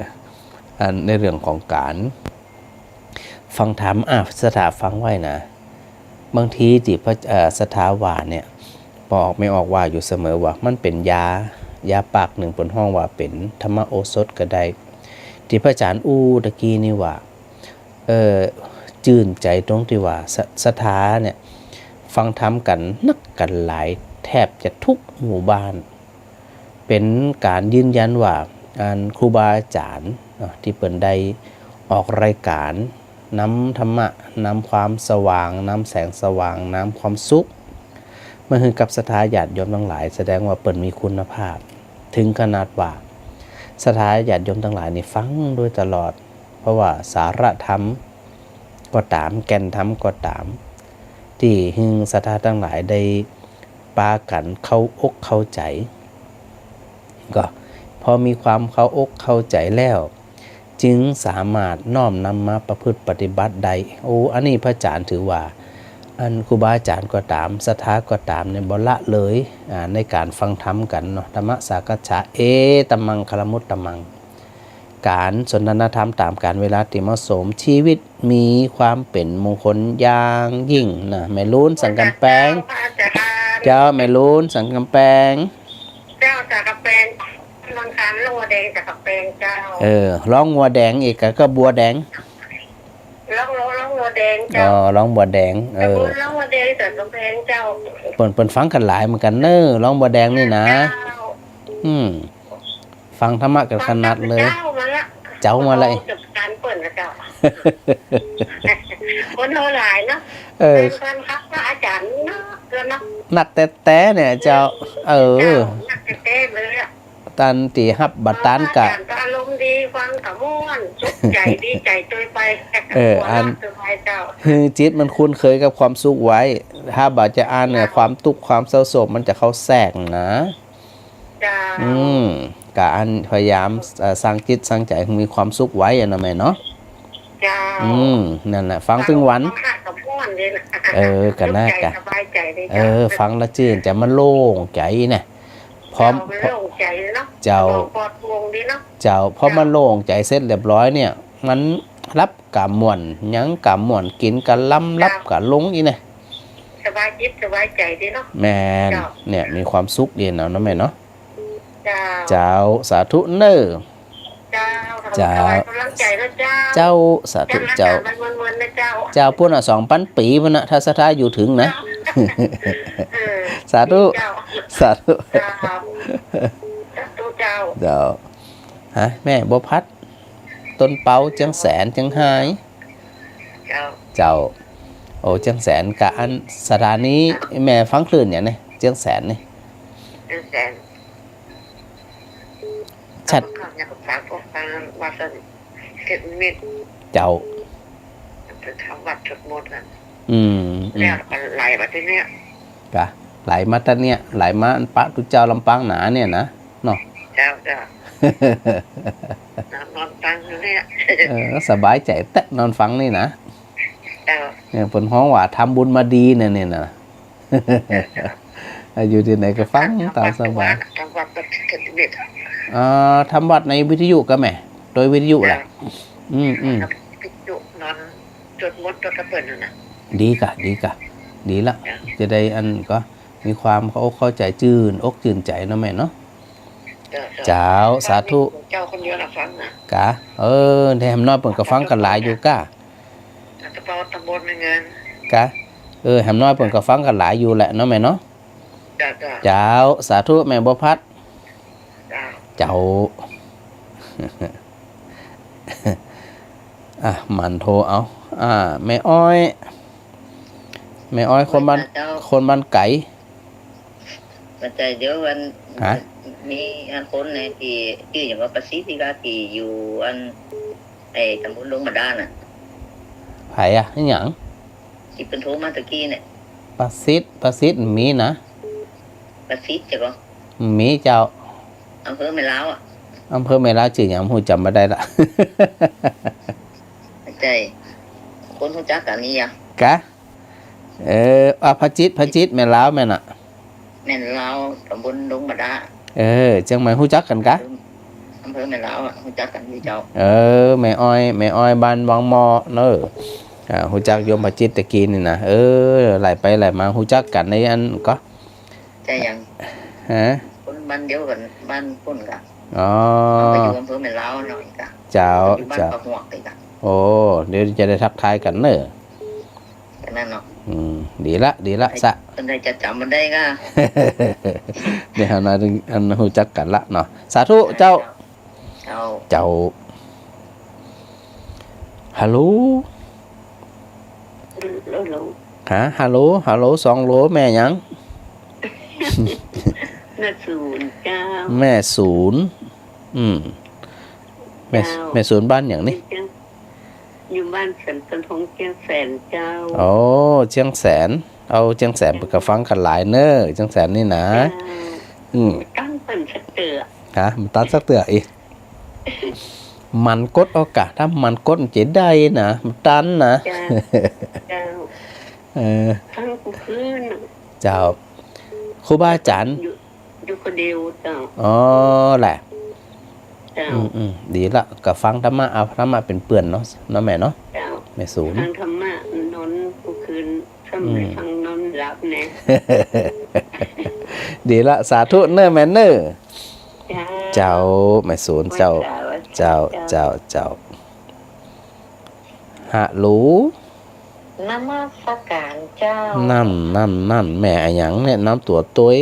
อันในเรื่องของก๋านฟังธรรม อ่ะ ศรัทธาฟังไว้นะ บางทีตี้พระ เอ่อ ศรัทธาว่าเนี่ย ป้อออกแม่ออกว่าอยู่เสมอว่า มันเป๋นยา ยาปากนึ่งเปิ้นฮ้องว่าเป๋นธรรมโอสถก็ได้ ตี้พระอาจ๋ารย์อู้ตะกี้นี่ว่า เอ่อ จื้นใจ๋ตรงตี้ว่า ศ- ศรัทธาเนี่ย ฟังธรรมกั๋นนักกั๋นหลาย แทบจะทุกหมู่บ้าน เป๋นก๋านยืนยันว่า อันครูบาอาจ๋ารย์เนาะ ตี้เปิ้นได้ออกรายก๋าน นำธรรมะ นำความสว่าง นำแสงสว่าง นำความสุข มาหื้อกับศรัทธาญาติโยมตังหลาย แสดงว่าเปิ้นมีคุณภาพ เถิงขนาดว่าศรัทธาญาติโยมตังหลายนี่ฟังโดยตลอด เพราะว่าสาระธรรมก็ต๋าม แก่นธรรมก็ต๋าม ตี้หื้อศรัทธาตังหลายได้ปากั๋นเข้าอกเข้าใจ๋ ก็พอมีความเข้าอกเข้าใจ๋แล้ว จึงสามารถน้อมนำมาประพฤติปฏิบัติได้ โอ้ อันนี้พระอาจ๋ารย์ถือว่า อันครูบาอาจ๋ารย์ก็ต๋าม ศรัทธาก็ต๋ามเนี่ย บ่ละเลย อ่า ในก๋านฟังธรรมกั๋นเนาะ ธัมมสากขา เอตัมมังคลมุตตมัง ก๋านสนทนาธรรมต๋ามกาลเวลาตี้เหมาะสม ชีวิตมีความเป๋นมงคลอย่างยิ่งนะ แม่ลูนสังก๋ำแปง เจ้า แม่ลูนสังก๋ำแปง เจ้า สังก๋ำแปง เมืองคาน หลวงบัวแดง สังก๋ำแปง เจ้า เออ หลวงบัวแดง อีกก็ ก็บัวแดง หลวง หลวง หลวงบัวแดง เจ้า อ๋อ หลวงบัวแดง เออ ตำบลหลวงบัวแดง สังก๋ำแปง เจ้า เปิ้น เปิ้นฟังกั๋นหลายเหมือนกั๋นเน่อ หลวงบัวแดงนี่นะ เจ้า อืม ฟังธรรมะกั๋นขนาดเลย เจ้ามาละ เจ้ามาละ เจ้าเปิ้นนะเจ้า คนเฮาหลายเนาะ เออ เปิ้นฮักพระอาจ๋ารย์นักเกินเนาะ นักแต๊ๆ เนี่ยเจ้า เออ เจ้า นักแต๊ๆ เลยอะ ตันตี้ฮับบ่ตันก็ อาจ๋ารย์ก็อารมณ์ดี ฟังก็ม่วน สุขใจ๋ ดีใจ๋ตวยไป เออ หัวเราะ อัน ตวยไปเจ้า หื้อจิตมันคุ้นเคยกับความสุขไว้ ถ้าบ่าจะอั้นเนี่ย เจ้า ความตุ๊กข์ความเศร้าโศกมันจะเข้าแทรกนะ เจ้า อืม ก็อั้นพยายาม เอ่อ สร้างจิตสร้างใจ๋หื้อมีความสุขไว้อะเนาะแม่เนาะ เจ้า อืม นั่นแหละ ฟังตึงวัน ฟังก็ม่วนดีนะ เออ ก็น่า สุขใจ๋ ก็ สบายใจ๋ดี เออ เจ้า ฟังแล้วจื้นใจ๋ มันโล่งใจ๋นะ พร้อม เจ้า มันโล่งใจ๋เนาะ เจ้า ปลอดโปร่งดีเนาะ เจ้า พอ เจ้า มันโล่งใจ๋เสร็จเรียบร้อยเนี่ย มันหลับก็ม่วน หยังก็ม่วน กิ๋นก็ลำ หลับก็ลงอี้นะ สบายจิตสบายใจ๋ดีเนาะ แม่น เจ้า เนี่ย มีความสุขดีเนาะ เนาะแม่เนาะ เจ้า เจ้า สาธุเน่อ เจ้า เจ้า ถวายก๋ำลังใจ๋นะเจ้า เจ้า สาธุ เจ้า รักษามันเมินๆ นะเจ้า เจ้า ปู๊นน่ะ สองปันปี๋ปู๊นน่ะ ถ้าศรัทธาอยู่เถิงนะ เออ สาธุ เจ้า สาธุ เจ้า สาธุเจ้า เจ้า ฮะ แม่บัวพัด ต้นเป๊า เจียงแสน เจียงฮาย เจ้า เจ้า โอ้ เจียงแสน กะอันสถานี แม่ฟังคลื่นหยังเนี่ย เจียงแสนนี่ เจียงแสน ชัด ข้าพเจ้าก็ฝากพวกฟังวัดเสด็จนิมิต เจ้า ไปทำวัดสวดมนต์กัน อืม อืม แล้วก็ไหลมาตี้เนี่ย กะ ไหลมาตี้เนี่ย ไหลมาอันปะตุ๊เจ้าลำปางหนาเนี่ยนะ เนาะ เจ้า เจ้า นอน นอนฟังอยู่เนี่ย เออ สบายใจ๋แต๊ นอนฟังนี่นะ เจ้า เนี่ย เปิ้นฮ้องว่าทำบุญมาดีเนี่ย เนี่ยนะ อยู่ตี้ไหนก็ฟังต๋ามสบาย ทำวัดก็เสด็จนิมิต อ่า ทำวัดในวิทยุก็แม่ โดยวิทยุแหละ เจ้า อืม อืม วิทยุนอนสวดมนต์ตวยกับเปิ้นนั่นน่ะ ดีกะ ดีกะ ดีละ เจ้า จะได้อันก็มีความเข้าอกเข้าใจ๋ จื้นอกจื้นใจ๋เนาะแม่เนาะ เจ้า เจ้า เจ้า สาธุ เจ้าคนเดียวน่ะฟังนะ กะ เออ แหมน้อยเปิ้นก็ฟังกั๋นหลายอยู่กะ อาตมาตำบลในเงิน กะ เออ แหมน้อยเปิ้นก็ฟังกั๋นหลายอยู่แหละเนาะแม่เนาะ เจ้า เจ้า เจ้า สาธุแม่บัวพัด เจ้า เจ้า อ่ะ หมั่นโทรเอา อ่า แม่อ้อย แม่อ้อย คนบ้าน เจ้า คนบ้านไก๋ บ่ใจ้ เดี๋ยวอัน ฮะ มีอันคนในตี้ ตี้หยังว่าประสิทธิ์ตี้ว่าตี้อยู่อัน ไอ้ตำบลดงบาดาลน่ะ ใผอะ อิหยัง ตี้เปิ้นโทรมาตะกี้เนี่ย ประสิทธิ์ ประสิทธิ์มีนะ ประสิทธิ์ใจ้ก่อ มีเจ้า อำเภอแม่ลาวอะ อำเภอแม่ลาวจื้อหยัง ฮู้จ๋ำบ่ได้ละ บ่ใจ้ คนฮู้จักกั๋นนี่อะ กะ เออ อ่ะ ประสิทธิ์ ประสิทธิ์ แม่ลาวแม่นน่ะ แม่ลาว ตำบลดงบาดาล เออ เจียงใหม่ฮู้จักกั๋นกะ อำเภอแม่ลาวอะ ฮู้จักกั๋นอยู่เจ้า เออ แม่อ้อย แม่อ้อยบ้านวังหม้อเนาะ อ่า ฮู้จักโยมประสิทธิ์ตะกี้นี่นะ เออ ไหลไปไหลมาฮู้จักกั๋นในอันก็ ใจ้ยัง ฮะ คนบ้านเดียวกั๋น บ้านปุ้นกะ อ๋อ เขาก็อยู่อำเภอแม่ลาวเนาะอีกอะ เจ้า อยู่บ้าน เจ้า ปะหวกอีกอะ โอ้ เดี๋ยวจะได้ทักทายกั๋นเนาะ อันนั้นเนาะ อืม ดีละ ดีละ สะ อันใดจะจ๋ำบ่ได้กะ เดี๋ยวนะ อันฮู้จักกั๋นละเนาะ สาธุเจ้า เจ้า เจ้า ฮัลโหล ฮัลโหล ฮะ ฮัลโหล ฮัลโหล สองโหล แม่หยัง แม่ศูนย์เจ้า แม่ศูนย์ อืม แม่ เจ้า แม่ศูนย์บ้านหยังนี่ อยู่เจียง อยู่บ้านสันปะทงเจียงแสนเจ้า โอ้ เจียงแสน เอาเจียงแสนไปกะฟังกั๋นหลายเน่อ เจียงแสนนี่นะ เจ้า อืม บ่ตันเปิ้นสักเตื้อ ฮะ บ่ตันสักเตื้ออีก หมั่นกดเอาก่ะ ถ้าหมั่นกดมันจะได้นะ บ่ตันนะ เจ้า เจ้า เออ ฟังกู้คืน เจ้า ครูบาอาจ๋ารย์ อยู่ อยู่คนเดียวเจ้า อ๋อ แหละ เจ้า อืม อืม ดีละ กะฟังธรรมะ เอาธรรมะเป๋นเปื้อนเนาะ เนาะแม่เนาะ เจ้า แม่ศูนย์ ฟังธรรมะ นอนกู้คืน ซ้ำ อืม ฟังนอนหลับแน่ ดีละ สาธุเน่อแม่เน่อ เจ้า เจ้า แม่ศูนย์ เจ้า ไหว้สา เจ้า เจ้า เจ้า เจ้า ฮัลโหล นมัสการเจ้า นั่น นั่น นั่น แม่อะหยัง แนะนำตั๋วตวย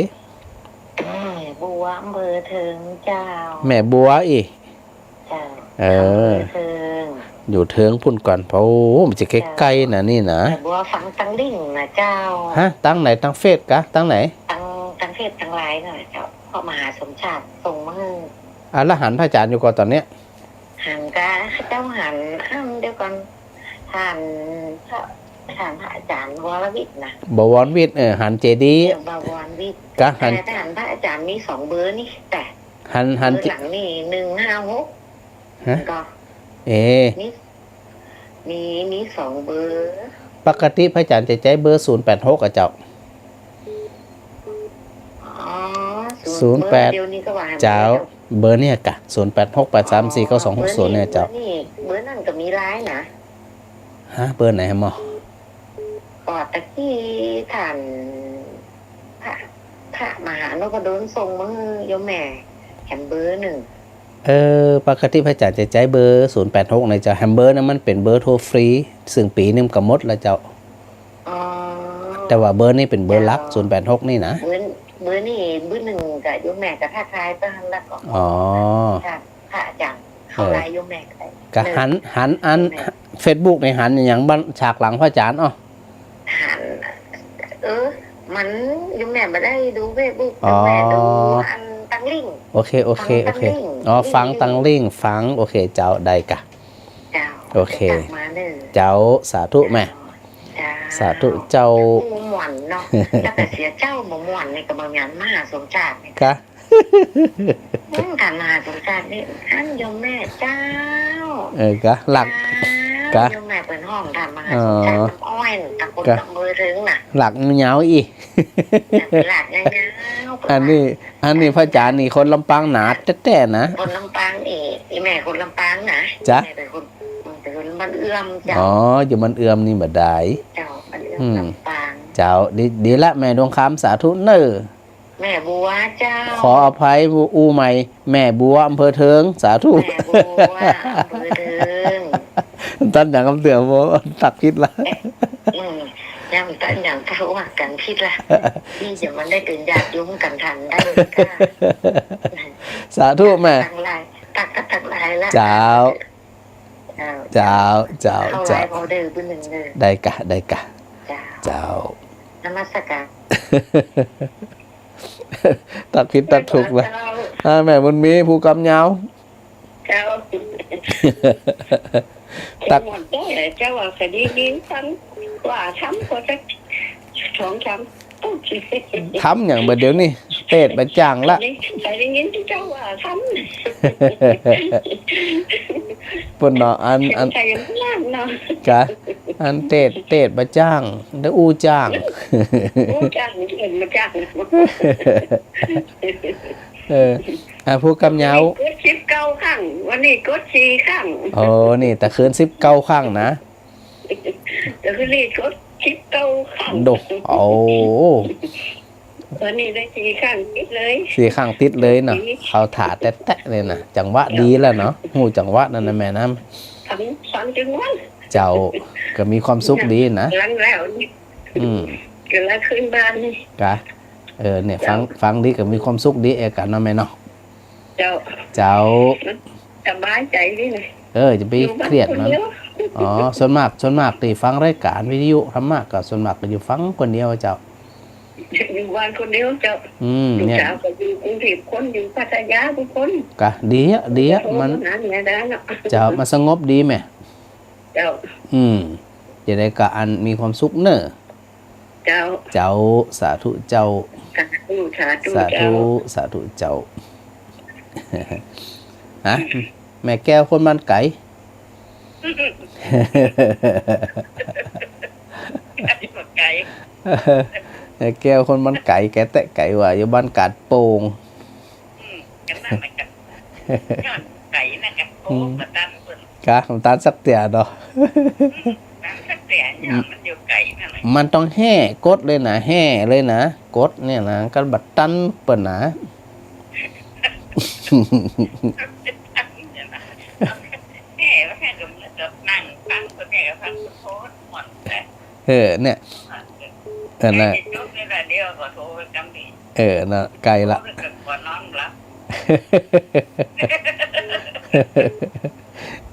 แม่บัว อำเภอเทิงเจ้า แม่บัวอี้ เจ้า เออ อำเภอเทิง อยู่เทิงปู๊นก่อน โอ้ มันจะใก้ๆ นะนี่นะ แม่บัวฟังตังลิ่งนะเจ้า ฮะ ตังไหน ตังเฟซกะ ตังไหน ตัง ตังเฟซตังไลน์น่ะเจ้า เพราะมหาสมชาติส่งมาหื้อ อ่ะ แล้วหันพระอาจ๋ารย์อยู่ก่อต๋อนเนี้ย หันกา เจ้าหัน อ้ำ เดี๋ยวก่อน หันพระ หันพระอาจ๋ารย์วรวิทย์นะ บวรวิทย์ เออ หันเจดีย์ เออ บวรวิทย์ กะหัน แต่หันพระอาจ๋ารย์มีสองเบอร์นี่ แต่ หัน หัน เบอร์หลังนี่ หนึ่งห้าหก ฮะ ก็ เอ มี มี มีสองเบอร์ ปกติพระอาจ๋ารย์จะใจ๊เบอร์ศูนย์แปดหกอะเจ้า อ๋อ ศูนย์แปด ศูนย์ เดี๋ยวนี้ก็ว่า เจ้า เบอร์เนี่ยกะ ศูนย์แปดหกแปดสามสี่เก้าสองหกศูนย์ เนี่ยเจ้า เบอร์นี่ เบอร์นี่ เบอร์นั่นก็มีไลน์นะ ฮะ เบอร์ไหนหมอ ก็ตะกี้ท่าน พระ พระมหานพดลส่งมาหื้อโยมแม่แหมเบอร์นึ่ง เออ ปกติพระอาจ๋ารย์จะใจ๊เบอร์ศูนย์แปดหก นะเจ้า แหมเบอร์นั้นมันเป๋นเบอร์โทรฟรี ซึ่งปี๋นึ่งก็หมดแล้วเจ้า อ๋อ แต่ว่าเบอร์นี้เป๋นเบอร์หลัก เจ้า ศูนย์แปดหก นี่นะ เบอร์ เบอร์นี่เบอร์นึ่งกะโยมแม่กะทักทายไปหั้นแล้วก็ อ๋อ ค่ะ พระอาจ๋ารย์ เข้า เออ ไลน์โยมแม่ก็ได้ กะหัน หันอัน โยมแม่ เฟซบุ๊กนี่หันอะหยังบ้าง ฉากหลังพระอาจ๋ารย์ อ้อ หัน เออ มันโยมแม่บ่ได้ดูเฟซบุ๊ก อ๋อ โยมแม่ดูอันตังลิ่ง โอเค โอเค ฟังตังลิ่ง โอเค อ๋อ ฟังตังลิ่ง ฟัง โอเค เจ้า ได้กะ เจ้า โอเค ตักมาเน่อ เจ้า สาธุแม่ เจ้า สาธุเจ้า อู้ม่วนเนาะ แล้วก็เสียเจ้าบ่ม่วนนี่ก็บ่แม่นมหาสมชาตินี่ กะ อืม ท่านมหาสมชาตินี่ อันโยมแม่เจ้า เออ กะ หลัก เจ้า กะ โยมแม่เปิ้นฮ้องท่านมหาสมชาติ อ๋อ น้ำอ้อย ตำบล กะ อำเภอเทิงน่ะ หลักยาวอี้ หลักยาวๆ อันนี้ อันนี้พระอาจ๋ารย์นี่คนลำปางหนาแต๊ๆ นะ คนลำปางนี่ อีแม่คนลำปางนะ จ๊ะ แม่เปิ้นคน เปิ้นคนบ้านเอื้อมเจ้า อ๋อ อยู่บ้านเอื้อมนี่บ่ดาย เจ้า บ้านเอื้อม อืม ลำปาง เจ้า ดี ดีละแม่ดวงคำ สาธุเน่อ แม่บัวเจ้า ขออภัย อู้ใหม่ แม่บัว อำเภอเทิง สาธุ แม่บัว อำเภอเทิง ตันหยังกำเตื้อ ตักผิดละ อืม ยังตันหยัง ถ้าว่ากั๋นผิดละ นี่จะมันได้เป๋นญาติโยมกั๋นทันได้กะ สาธุแม่ ตักตังหลาย ตักก็ตังหลายละ เจ้า เจ้า เจ้า เจ้า เข้าไลน์ เจ้า พอเด้อ เบอร์นึ่งเด้อ ได้กะ ได้กะ เจ้า เจ้า นมัสการ ตักผิดตักถูกละ เจ้า อ่า แม่บุญมี ภูกำยาว เจ้า ตัก หมดได้เหรอเจ้า ว่าคดีนี้ซ้ำ ว่าซ้ำก็สักสองสาม ทำหยังบ่าเดี๋ยวนี้ เตศบ่าจ้างละ ไปได้ยินที่เจ้าว่าทำ เปิ้นเนาะ อัน อัน ใส่กันนั่นเนาะ กะ อันเตศ เตศบ่าจ้าง แต่อู้จ้าง อู้จ้าง เอิ้นบ่าจ้าง เออ อ่ะ ภูกำยาว กดสิบเก้าครั้ง วันนี้กดสี่ครั้ง โอ้ นี่ตะคืนสิบเก้าครั้งนะ ตะคืนนี่กดสิบเก้าครั้ง โด โอ้ วันนี้ได้สี่ครั้งติดเลย สี่ครั้งติดเลยเนาะ สี่ เข้าถ่าแต๊ๆ เลยนะ จังหวะดีแล้วเนาะ ฮู้จังหวะนั่นนะแม่นะ ฝัน ฝันจังหวะ เจ้า ก็มีความสุขดีนะ หลังแล้วนี่ อืม ก็แล้วขึ้นบ้านนี่ กะ เออ เนี่ย ฟัง เจ้า ฟังดีก็มีความสุขดีเอกั๋นเนาะแม่เนาะ เจ้า เจ้า สบายใจ๋ดีนะ เออ จะไปเครียดมัน อยู่บ้านคนเดียว อ๋อ ส่วนมาก ส่วนมากตี้ฟังรายก๋านวิทยุธรรมะก็ส่วนมากก็อยู่ฟังคนเดียวเจ้า อยู่บ้านคนเดียวเจ้า อืม ลูก เนี่ย สาวก็อยู่กรุงเทพฯคน อยู่พัทยาทุกคน กะ ดีอะ ดีอะ โทร มัน มาหาเมียได้เนาะ เจ้า มันสงบดีแม่ เจ้า อืม จะได้กะอันมีความสุขเน่อ เจ้า เจ้า สาธุเจ้า สาธุ สาธุ สาธุ เจ้า สาธุเจ้า ฮะ แม่แก้วคนบ้านไก๋ ไก๋ แม่แก้วคนบ้านไก๋ แกแต๊ไก๋ว่า อยู่บ้านกาดโป่ง อืม กันนั่นแหละกัน ย้อนไก๋นั่นกัน โอ้ อืม บ่ตันเปิ้น กะ บ่ตันสักเตื้อเนาะ อืม ตันสักเตื้อ ย้อนมันอยู่ไก๋นั่นแหละ มันต้องแฮ่กดเลยนะ แฮ่เลยนะ กดเนี่ยนะ ก็บ่ตันเปิ้นนะ แฮ่ แฮ่ก็มันก็นั่งฟัง เปิ้นแฮ่ก็ฟังโพดม่วนไป เออ เนี่ย เออ น่ะ แฮ่จะจบนี่ละ เดี๋ยวก็โทรไปกำนี้ เออ น่ะ ไก๋ละ โทรไปก่อน ก่อนนอนหลับ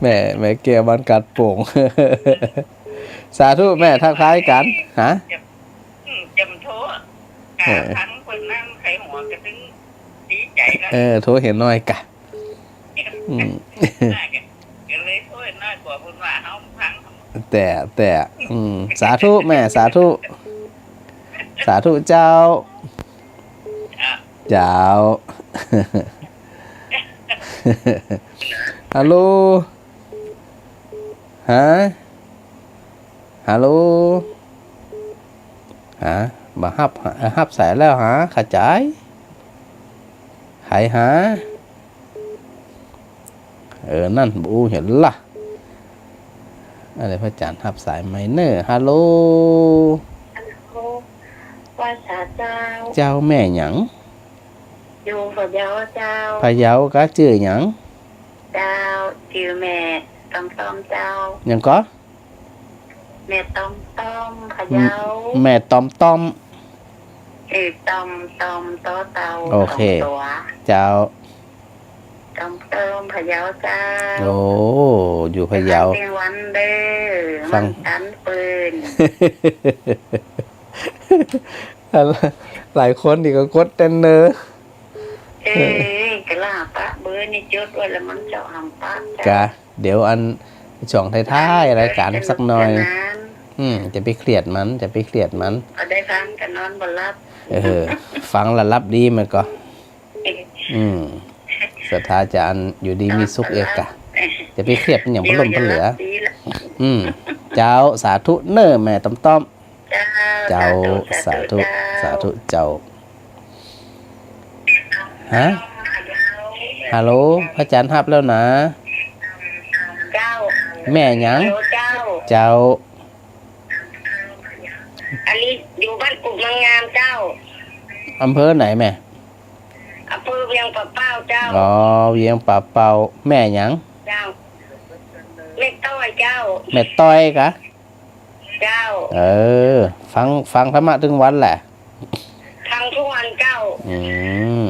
แม่ แม่แก้วบ้านกาดโป่ง สาธุแม่ ทักทายกั๋น ฮะ จะ อืม จะมาโทร เออ กะฟังเปิ้นนั่งไขหัวกะตึงดีใจ๋ละ เออ โทรเหียน้อยกะ อืม น่าจะ ก็เลยโทรเหียน้อยกว่าเปิ้นว่าเฮาฟัง แต่ แต่ อืม สาธุแม่ สาธุ สาธุเจ้า อ่ะ เจ้า ฮัลโหล ฮะ ฮัลโหล ฮะ บ่ฮับ ฮะ ฮับสายแล้วหา ขะจ๋าย ใผหา เออ นั่น บ่อู้เหียละ อะ เดี๋ยวพระอาจ๋ารย์ฮับสายใหม่เน่อ ฮัลโหล ฮัลโหล ว่าสาเจ้า เจ้าแม่หยัง อยู่พะเยาเจ้า พะเยากะ จื้อหยัง เจ้า จื้อแม่ต้อมๆ เจ้า หยังก่อ แม่ต้อมๆ พะเยา แม่ต้อมๆ เออ ต้อมๆ ตอเต่า โอเค สองตั๋ว เจ้า ต้อมๆ พะเยาเจ้า โอ้ อยู่พะเยา เสียงหวานเด้อ ฟัง มันตันเปิ้น หลายคนนี่ก็กดเต้นเน่อ เออ กะละปะเบอร์นี่จดไว้แล้วมันเจ้าหำปะเจ้า กะ เดี๋ยวอันช่วงท้ายๆ รายการสักหน่อย อืม จะไปเครียดมัน จะไปเครียดมัน เอาได้ฟังกะนอนบ่หลับ เออ ฟังละหลับดีมันก็ อืม ศรัทธาจะอันอยู่ดีมีสุขเอกะ จะไปเครียดมันอย่างปะล้นปะเหลือ อืม เจ้า สาธุเน่อแม่ต้อมๆ เจ้า เจ้า สาธุ สาธุ สาธุเจ้า ฮะ ฮัลโหล พระอาจ๋ารย์ฮับแล้วนะ เจ้า แม่หยัง ฮัลโหล เจ้า เจ้า อันนี้อยู่บ้านกุดเมืองงามเจ้า อำเภอไหนแม่ อำเภอเวียงป่าเป้าเจ้า อ๋อ เวียงป่าเป้า แม่หยัง เจ้า แม่ต้อยเจ้า แม่ต้อยกะ เจ้า เออ ฟัง ฟังธรรมะตึงวันแหละ ฟังทุกวันเจ้า อืม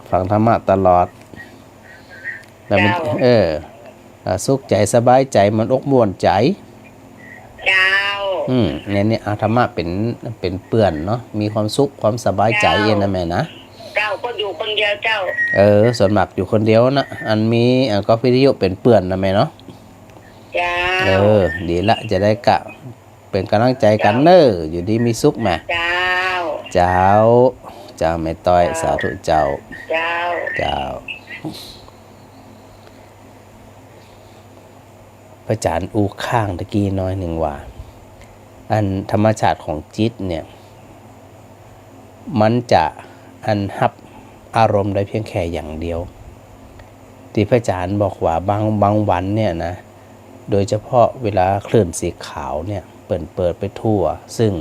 ฟังธรรมะตลอด แล้วมัน เจ้า เออ อ่า สุขใจ๋สบายใจ๋ มันอกม่วนใจ๋ เจ้า อืม เนี่ย เนี่ย เอาธรรมะเป๋น เป๋นเปื้อนเนาะ มีความสุข ความสบายใจ๋ เจ้า เองนะแม่นะ เจ้า ก็อยู่คนเดียวเจ้า เออ ส่วนมากอยู่คนเดียวนะ อันมี อันก็วิทยุเป๋นเปื้อนนะแม่เนาะ เจ้า เออ ดีละ จะได้กะ เป๋นก๋ำลังใจ๋กั๋นเน่อ เจ้า อยู่ดีมีสุขแม่ เจ้า เจ้า เจ้าแม่ต้อย เจ้า สาธุเจ้า เจ้า เจ้า พระอาจ๋ารย์อู้ค้างตะกี้น้อยนึ่งว่า อันธรรมชาติของจิตเนี่ย มันจะอันฮับอารมณ์ได้เพียงแค่อย่างเดียว ตี้พระอาจ๋ารย์บอกว่าบาง บางวันเนี่ยนะ โดยเฉพาะเวลาคลื่นสีขาวเนี่ย เปิ้นเปิดไปทั่ว ซึ่ง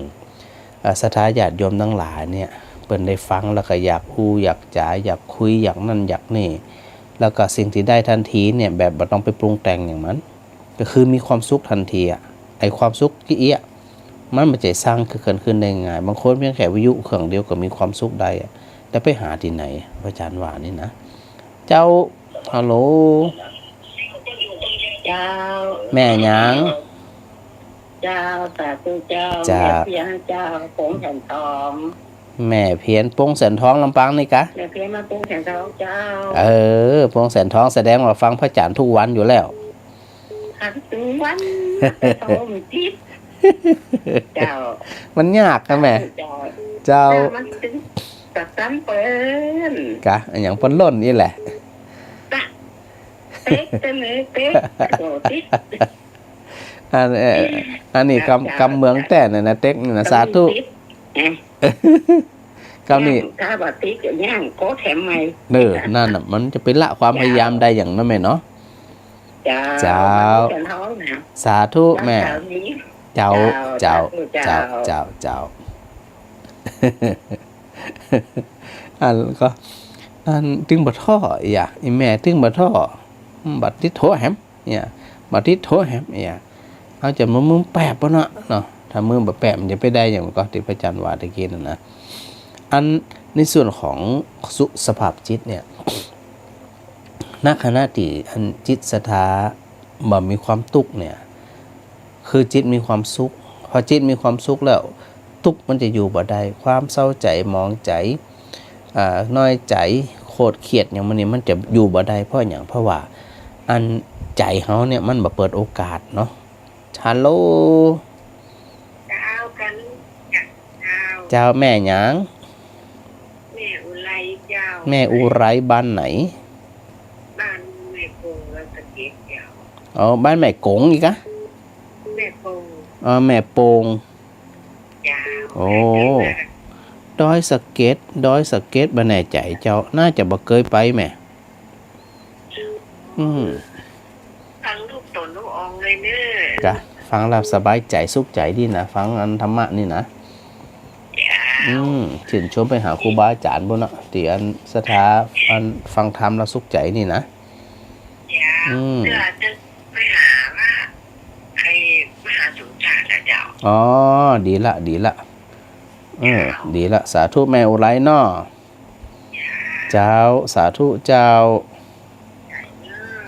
อ่า ศรัทธาญาติโยมตังหลายเนี่ย เปิ้นได้ฟังแล้วก็อยากอู้ อยากจ๋า อยากคุย อยากนั่น อยากนี่ แล้วก็สิ่งตี้ได้ตันทีเนี่ย แบบบ่ต้องไปปรุงแต่งหยังมัน ก็คือมีความสุขตันทีอะ ไอ้ความสุขกี้อี้อะ มันบ่ใจ้สร้างเกิดขึ้นได้ง่าย บางคนเพียงแค่วิทยุเครื่องเดียวก็มีความสุขได้อะ แล้วไปหาตี้ไหน พระอาจ๋ารย์ว่านี่นะ เจ้า ฮัลโหล เจ้า แม่หยัง เจ้า สาธุเจ้า เจ้า แม่เพียรเจ้า ปงแสนทอง แม่เพียรปงแสนทองลำปางนี่กะ แม่เพียรมาปงแสนทองเจ้า เออ ปงแสนทองแสดงว่าฟังพระอาจารย์ทุกวันอยู่แล้ว ฟังทุกวัน แต่โทรมันติด เจ้า มันยากนะแม่ เจ้า เจ้า มันตึงตัดซ้ำเปิ้น กะ อะหยังเปิ้นล่นนี่แหละ จ้ะ เต๊กเต๊กเต๊ก โอ้ ติด อัน เอ่อ อันนี้กำ กำเมืองแต๊น่ะนะ เต๊กนี่นะ สาธุ กำนี้ ถ้าบ่ติดก็ย่างโกแถมใหม่ เออ นั่นน่ะ มันจะไปละความพยายามได้อย่างนั้นแม่เนาะ เจ้า เจ้า เจ้า สาธุแม่ เจ้า เจ้า เจ้า สาธุเจ้า เจ้า เจ้า เจ้า อันก็ อันตึงบ่ท้ออีหยา อีแม่ตึงบ่ท้อ บ่ติดโทแหม เนี่ย บ่ติดโทแหม เนี่ย เฮาจะมามือแปบบ่เนาะ เนาะ ถ้ามือบ่แปบมันจะไปได้หยังก่อ ตี้พระอาจารย์ว่าตะกี้นั่นนะ อันในส่วนของสุ สภาพจิตเนี่ย ณ ขณะตี้อันจิตศรัทธาบ่มีความตุ๊กข์เนี่ย คือจิตมีความสุข พอจิตมีความสุขแล้ว ตุ๊กข์มันจะอยู่บ่ได้ ความเศร้าใจ๋ หมองใจ๋ อ่า น้อยใจ๋ โกรธเคียดหยังหมู่นี้ มันจะอยู่บ่ได้ เพราะหยัง เพราะว่าอันใจ๋เฮาเนี่ยมันบ่เปิดโอกาสเนาะ ฮัลโหล เจ้า กัน เจ้า เจ้า แม่หยัง แม่อุไรเจ้า แม่อุไรบ้านไหน บ้านแม่โป่ง ดอยสะเก็ดเจ้า อ๋อ บ้านแม่กงอีกอะ แม่โป่ง อ๋อ แม่โป่ง เจ้า โอ้ ดอยสะเก็ด ดอยสะเก็ด บ่แน่ใจ๋เจ้า น่าจะบ่เกยไปแม่ อืม ฟังลูกต๋นลูกอองเลยเน้อ กะ ฟังแล้วสบายใจ๋สุขใจ๋ดีนะ ฟังอันธรรมะนี่นะ เจ้า อืม ชื่นชมไปหาครูบาอาจ๋ารย์ปู้นเนาะ ตี้อันศรัทธา อันฟังธรรมแล้วสุขใจ๋นี่นะ เจ้า อืม เจ้าจะไปหาว่า ไอ้มหาสมศักดิ์นะเจ้า อ๋อ ดีละ ดีละ เออ เจ้า ดีละ สาธุแม่อุไรเนาะ เจ้า สาธุเจ้า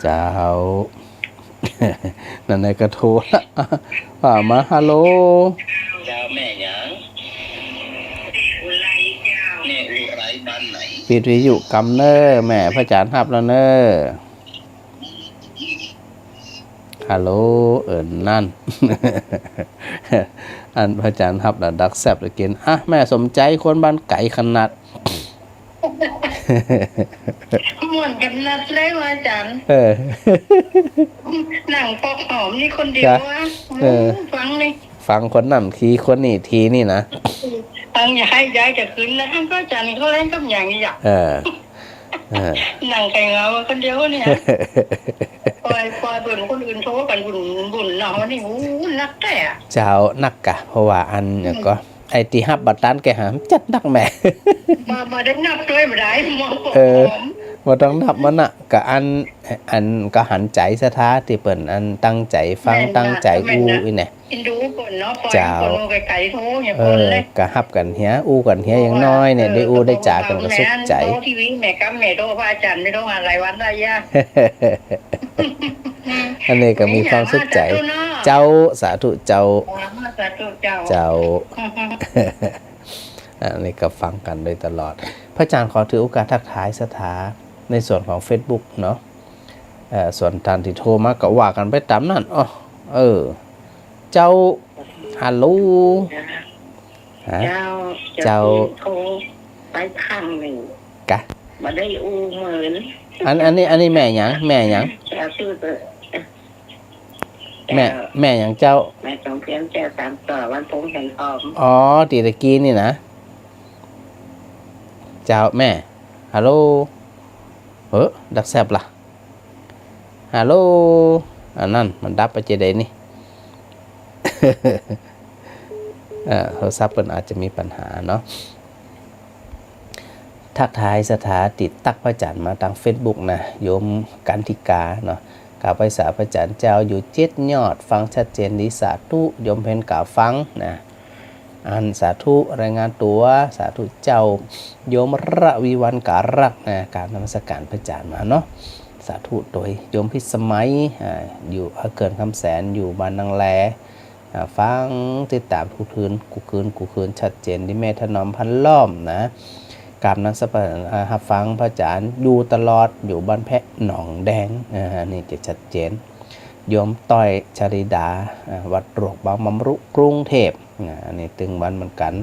เจ้า นั่นไงก็โทรละ ว่ามา ฮัลโหล เจ้า แม่หยัง แม่อุไรบ้านไหน ปิดวิทยุกำเน้อแม่ พระอาจ๋ารย์ฮับแล้วเน้อ ฮัลโหล เอิ้นนั่น อันพระอาจ๋ารย์ฮับแล้วดักแซบตะกี้ อ่ะ แม่สมใจ๋ คนบ้านไก๋ขนาด ม่วนขนาดเลยว่าอาจ๋ารย์ เออ นั่งปอกหอมนี่คนเดียววะ เออ ฟังนี่ ฟังคนนั้นทีคนนี้ทีนี่นะ ฟังย้ายย้ายจะขึ้นนะ อันพระอาจ๋ารย์เขาเล่นกับอย่างนี้อ่ะ เออ เออ นั่งไก๋เหงาคนเดียวเนี่ย ปล่อย ปล่อยเปิ้นคนอื่นโทรกั๋นบุ่นบุ่นเนาะ วันนี้ โอ้ นักแต๊อะ เจ้า นักกะ เพราะว่าอันเนี่ยก็ ไอ้ตี้ฮับบ่ตันแกหา จัดนักแม่ บ่ บ่ได้นับตวยบ่ได้ มองปก เออ หอม บ่ต้องนับมันน่ะ กะอัน อันก็หันใจ๋ศรัทธาตี้เปิ้นอันตั้งใจ๋ฟัง แม่นน่ะ ตั้งใจ๋อู้ แม่นน่ะ อี้แหน่ เอ็นดูเปิ้นเนาะ ปล่อย เจ้า เปิ้นโทรไก๋ๆ โทรเนี่ย เออ เปิ้นเลย กะฮับกั๋นเหีย อู้กั๋นเหียอย่างน้อยเนี่ย เออ ได้อู้ได้จ๋ากั๋นก็สุขใจ๋ โทรหาแม่ โทรทีวีแม่กับแม่โทรพระอาจ๋ารย์ ไม่โทรหาหลายวันแล้วย่า อันนี้ก็มีความสุขใจ๋ สาธุเนาะ เจ้า สาธุเจ้า สาธุเจ้า เจ้า อันนี้ก็ฟังกั๋นโดยตลอด พระอาจ๋ารย์ขอถือโอกาสทักทายศรัทธาในส่วนของเฟซบุ๊กเนาะ เอ่อ ส่วนต้านตี้โทรมาก็ว่ากั๋นไปต๋ามนั้น อ้อ เออ เจ้า ฮัลโหล ฮะ เจ้า เจ้า เจ้า โทรไปครั้งนึ่ง กะ บ่ได้อู้เหมือน อัน อันนี้ อันนี้แม่หยัง แม่หยัง เจ้า ชื่อเปิ้น แม่ เจ้า แม่หยังเจ้า แม่สมเพียร แก้วสามต่อ บ้านโป่งแสนทอง อ๋อ ตี้ตะกี้นี่นะ เจ้า แม่ ฮัลโหล เฮ้อ ดักแซบละ ฮัลโหล อันนั้นมันดับไปจะใดนี่ เอ่อ โทรศัพท์เปิ้นอาจจะมีปัญหาเนาะ ทักทายศรัทธาตี้ตักพระอาจ๋ารย์มาตางเฟซบุ๊กนะ โยมกันติกาเนาะ กราบไหว้สาพระอาจ๋ารย์เจ้า อยู่เจ็ดยอด ฟังชัดเจนดี สาธุ โยมเพ็ญกาฟังนะ อันสาธุ รายงานตั๋ว สาธุเจ้า โยมระวีวรรณกาลักษณ์นะ กราบนมัสการพระอาจ๋ารย์มาเนาะ สาธุ โตย โยมพิสมัย อ่า อยู่เขื่อนคำแสน อยู่บ้านนางแล อ่า ฟังติดต๋ามกู้คืน กู้คืน กู้คืน ชัดเจนตี้แม่ถนอมพันล้อมนะ กราบนมัสก๋าน อ่า ฮับฟังพระอาจ๋ารย์อยู่ตลอด อยู่บ้านแพะหนองแดง อ่า อันนี้จะชัดเจน โยมต้อย ชริดา อ่า วัดหลวงบางบำรุ กรุงเทพฯ อ่า อันนี้ตึงวันเหมือนกั๋น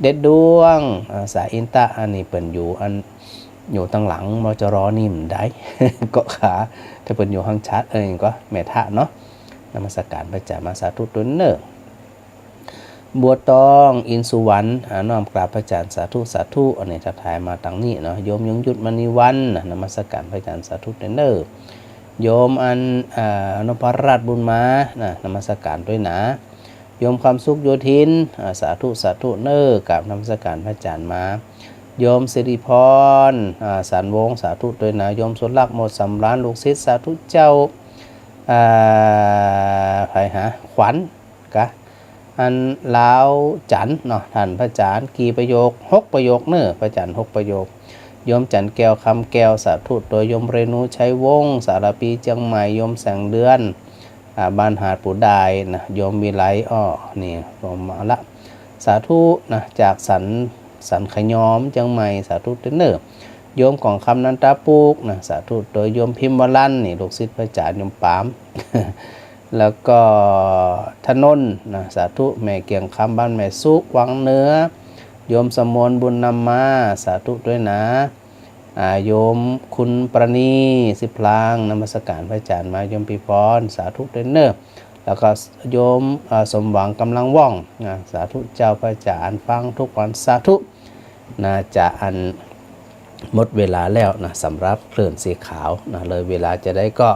เด็ดดวง อ่า สาอินตะ อันนี้เปิ้นอยู่อัน อยู่ตางหลัง มจร นี่บ่ได้ เกาะขา แต่เปิ้นอยู่ห้างฉัด เออ ก็แม่ทะเนาะ นมัสก๋านพระอาจ๋ารย์มา สาธุตวยเน่อ บัวตอง อินสุวรรณ อ่า น้อมกราบพระอาจ๋ารย์ สาธุ สาธุ อันนี้ทักทายมาตางนี้เนาะ โยมยงยุทธ มณีวรรณ นะ นมัสก๋านพระอาจ๋ารย์ สาธุตวยเน่อ โยมอัน อ่า นพรัตน์ บุญมา นะ นมัสก๋านตวยนะ โยมคำสุข โยธิน อ่า สาธุ สาธุเน่อ กราบนมัสก๋านพระอาจ๋ารย์มา โยมสิริพร อ่า สารวงศ์ สาธุตวยนะ โยมสุรักษ์ หมดสำราญ ลูกศิษย์ สาธุเจ้า อ่า ใผหา ขวัญ กะ อันลาวจันทน์เนาะ ต้านพระอาจ๋ารย์ กี่ประโยค หกประโยคเน่อ พระอาจ๋ารย์ หกประโยค โยมจันทร์แก้ว คำแก้ว สาธุตวย โยมเรนู ชัยวงศ์ สารภี เจียงใหม่ โยมแสงเดือน อ่า บ้านหาดปูดายนะ โยมวิไล อ้อ นี่ โยมมาละ สาธุนะ จากสัน สันขยอม เจียงใหม่ สาธุตวยเน่อ โยมกองคำ นันทปุกนะ สาธุตวย โยมพิมพ์วรัน นี่ ลูกศิษย์พระอาจ๋ารย์ โยมปาม แล้วก็ถนนนะ สาธุ แม่เกียงคำ บ้านแม่สุ วังเหนือ โยมสมน บุญนำมา สาธุตวยนะ อ่า โยมคุณประณี สิบพลาง นมัสก๋านพระอาจ๋ารย์มา โยมปีพร สาธุตวยเน่อ แล้วก็โยม อ่า สมหวัง กำลังว่อง นะ สาธุเจ้า พระอาจ๋ารย์ฟังทุกวัน สาธุ น่าจะอันหมดเวลาแล้วนะ สำหรับคลื่นสีขาวนะ เลยเวลาจะได้ก็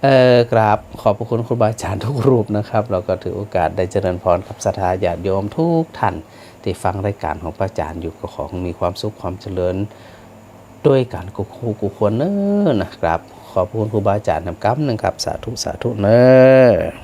เอ่อ กราบขอบพระคุณครูบาอาจ๋ารย์ทุกรูปนะครับ แล้วก็ถือโอกาสได้เจริญพรกับศรัทธาญาติโยมทุกท่านตี้ฟังรายก๋านของพระอาจ๋ารย์อยู่ ก็ขอให้มีความสุขความเจริญตวยกั๋นกู้คู่กู้คนเน่อนะ กราบขอบพระคุณครูบาอาจ๋ารย์แหมกำนึ่งครับ สาธุ สาธุเน่อ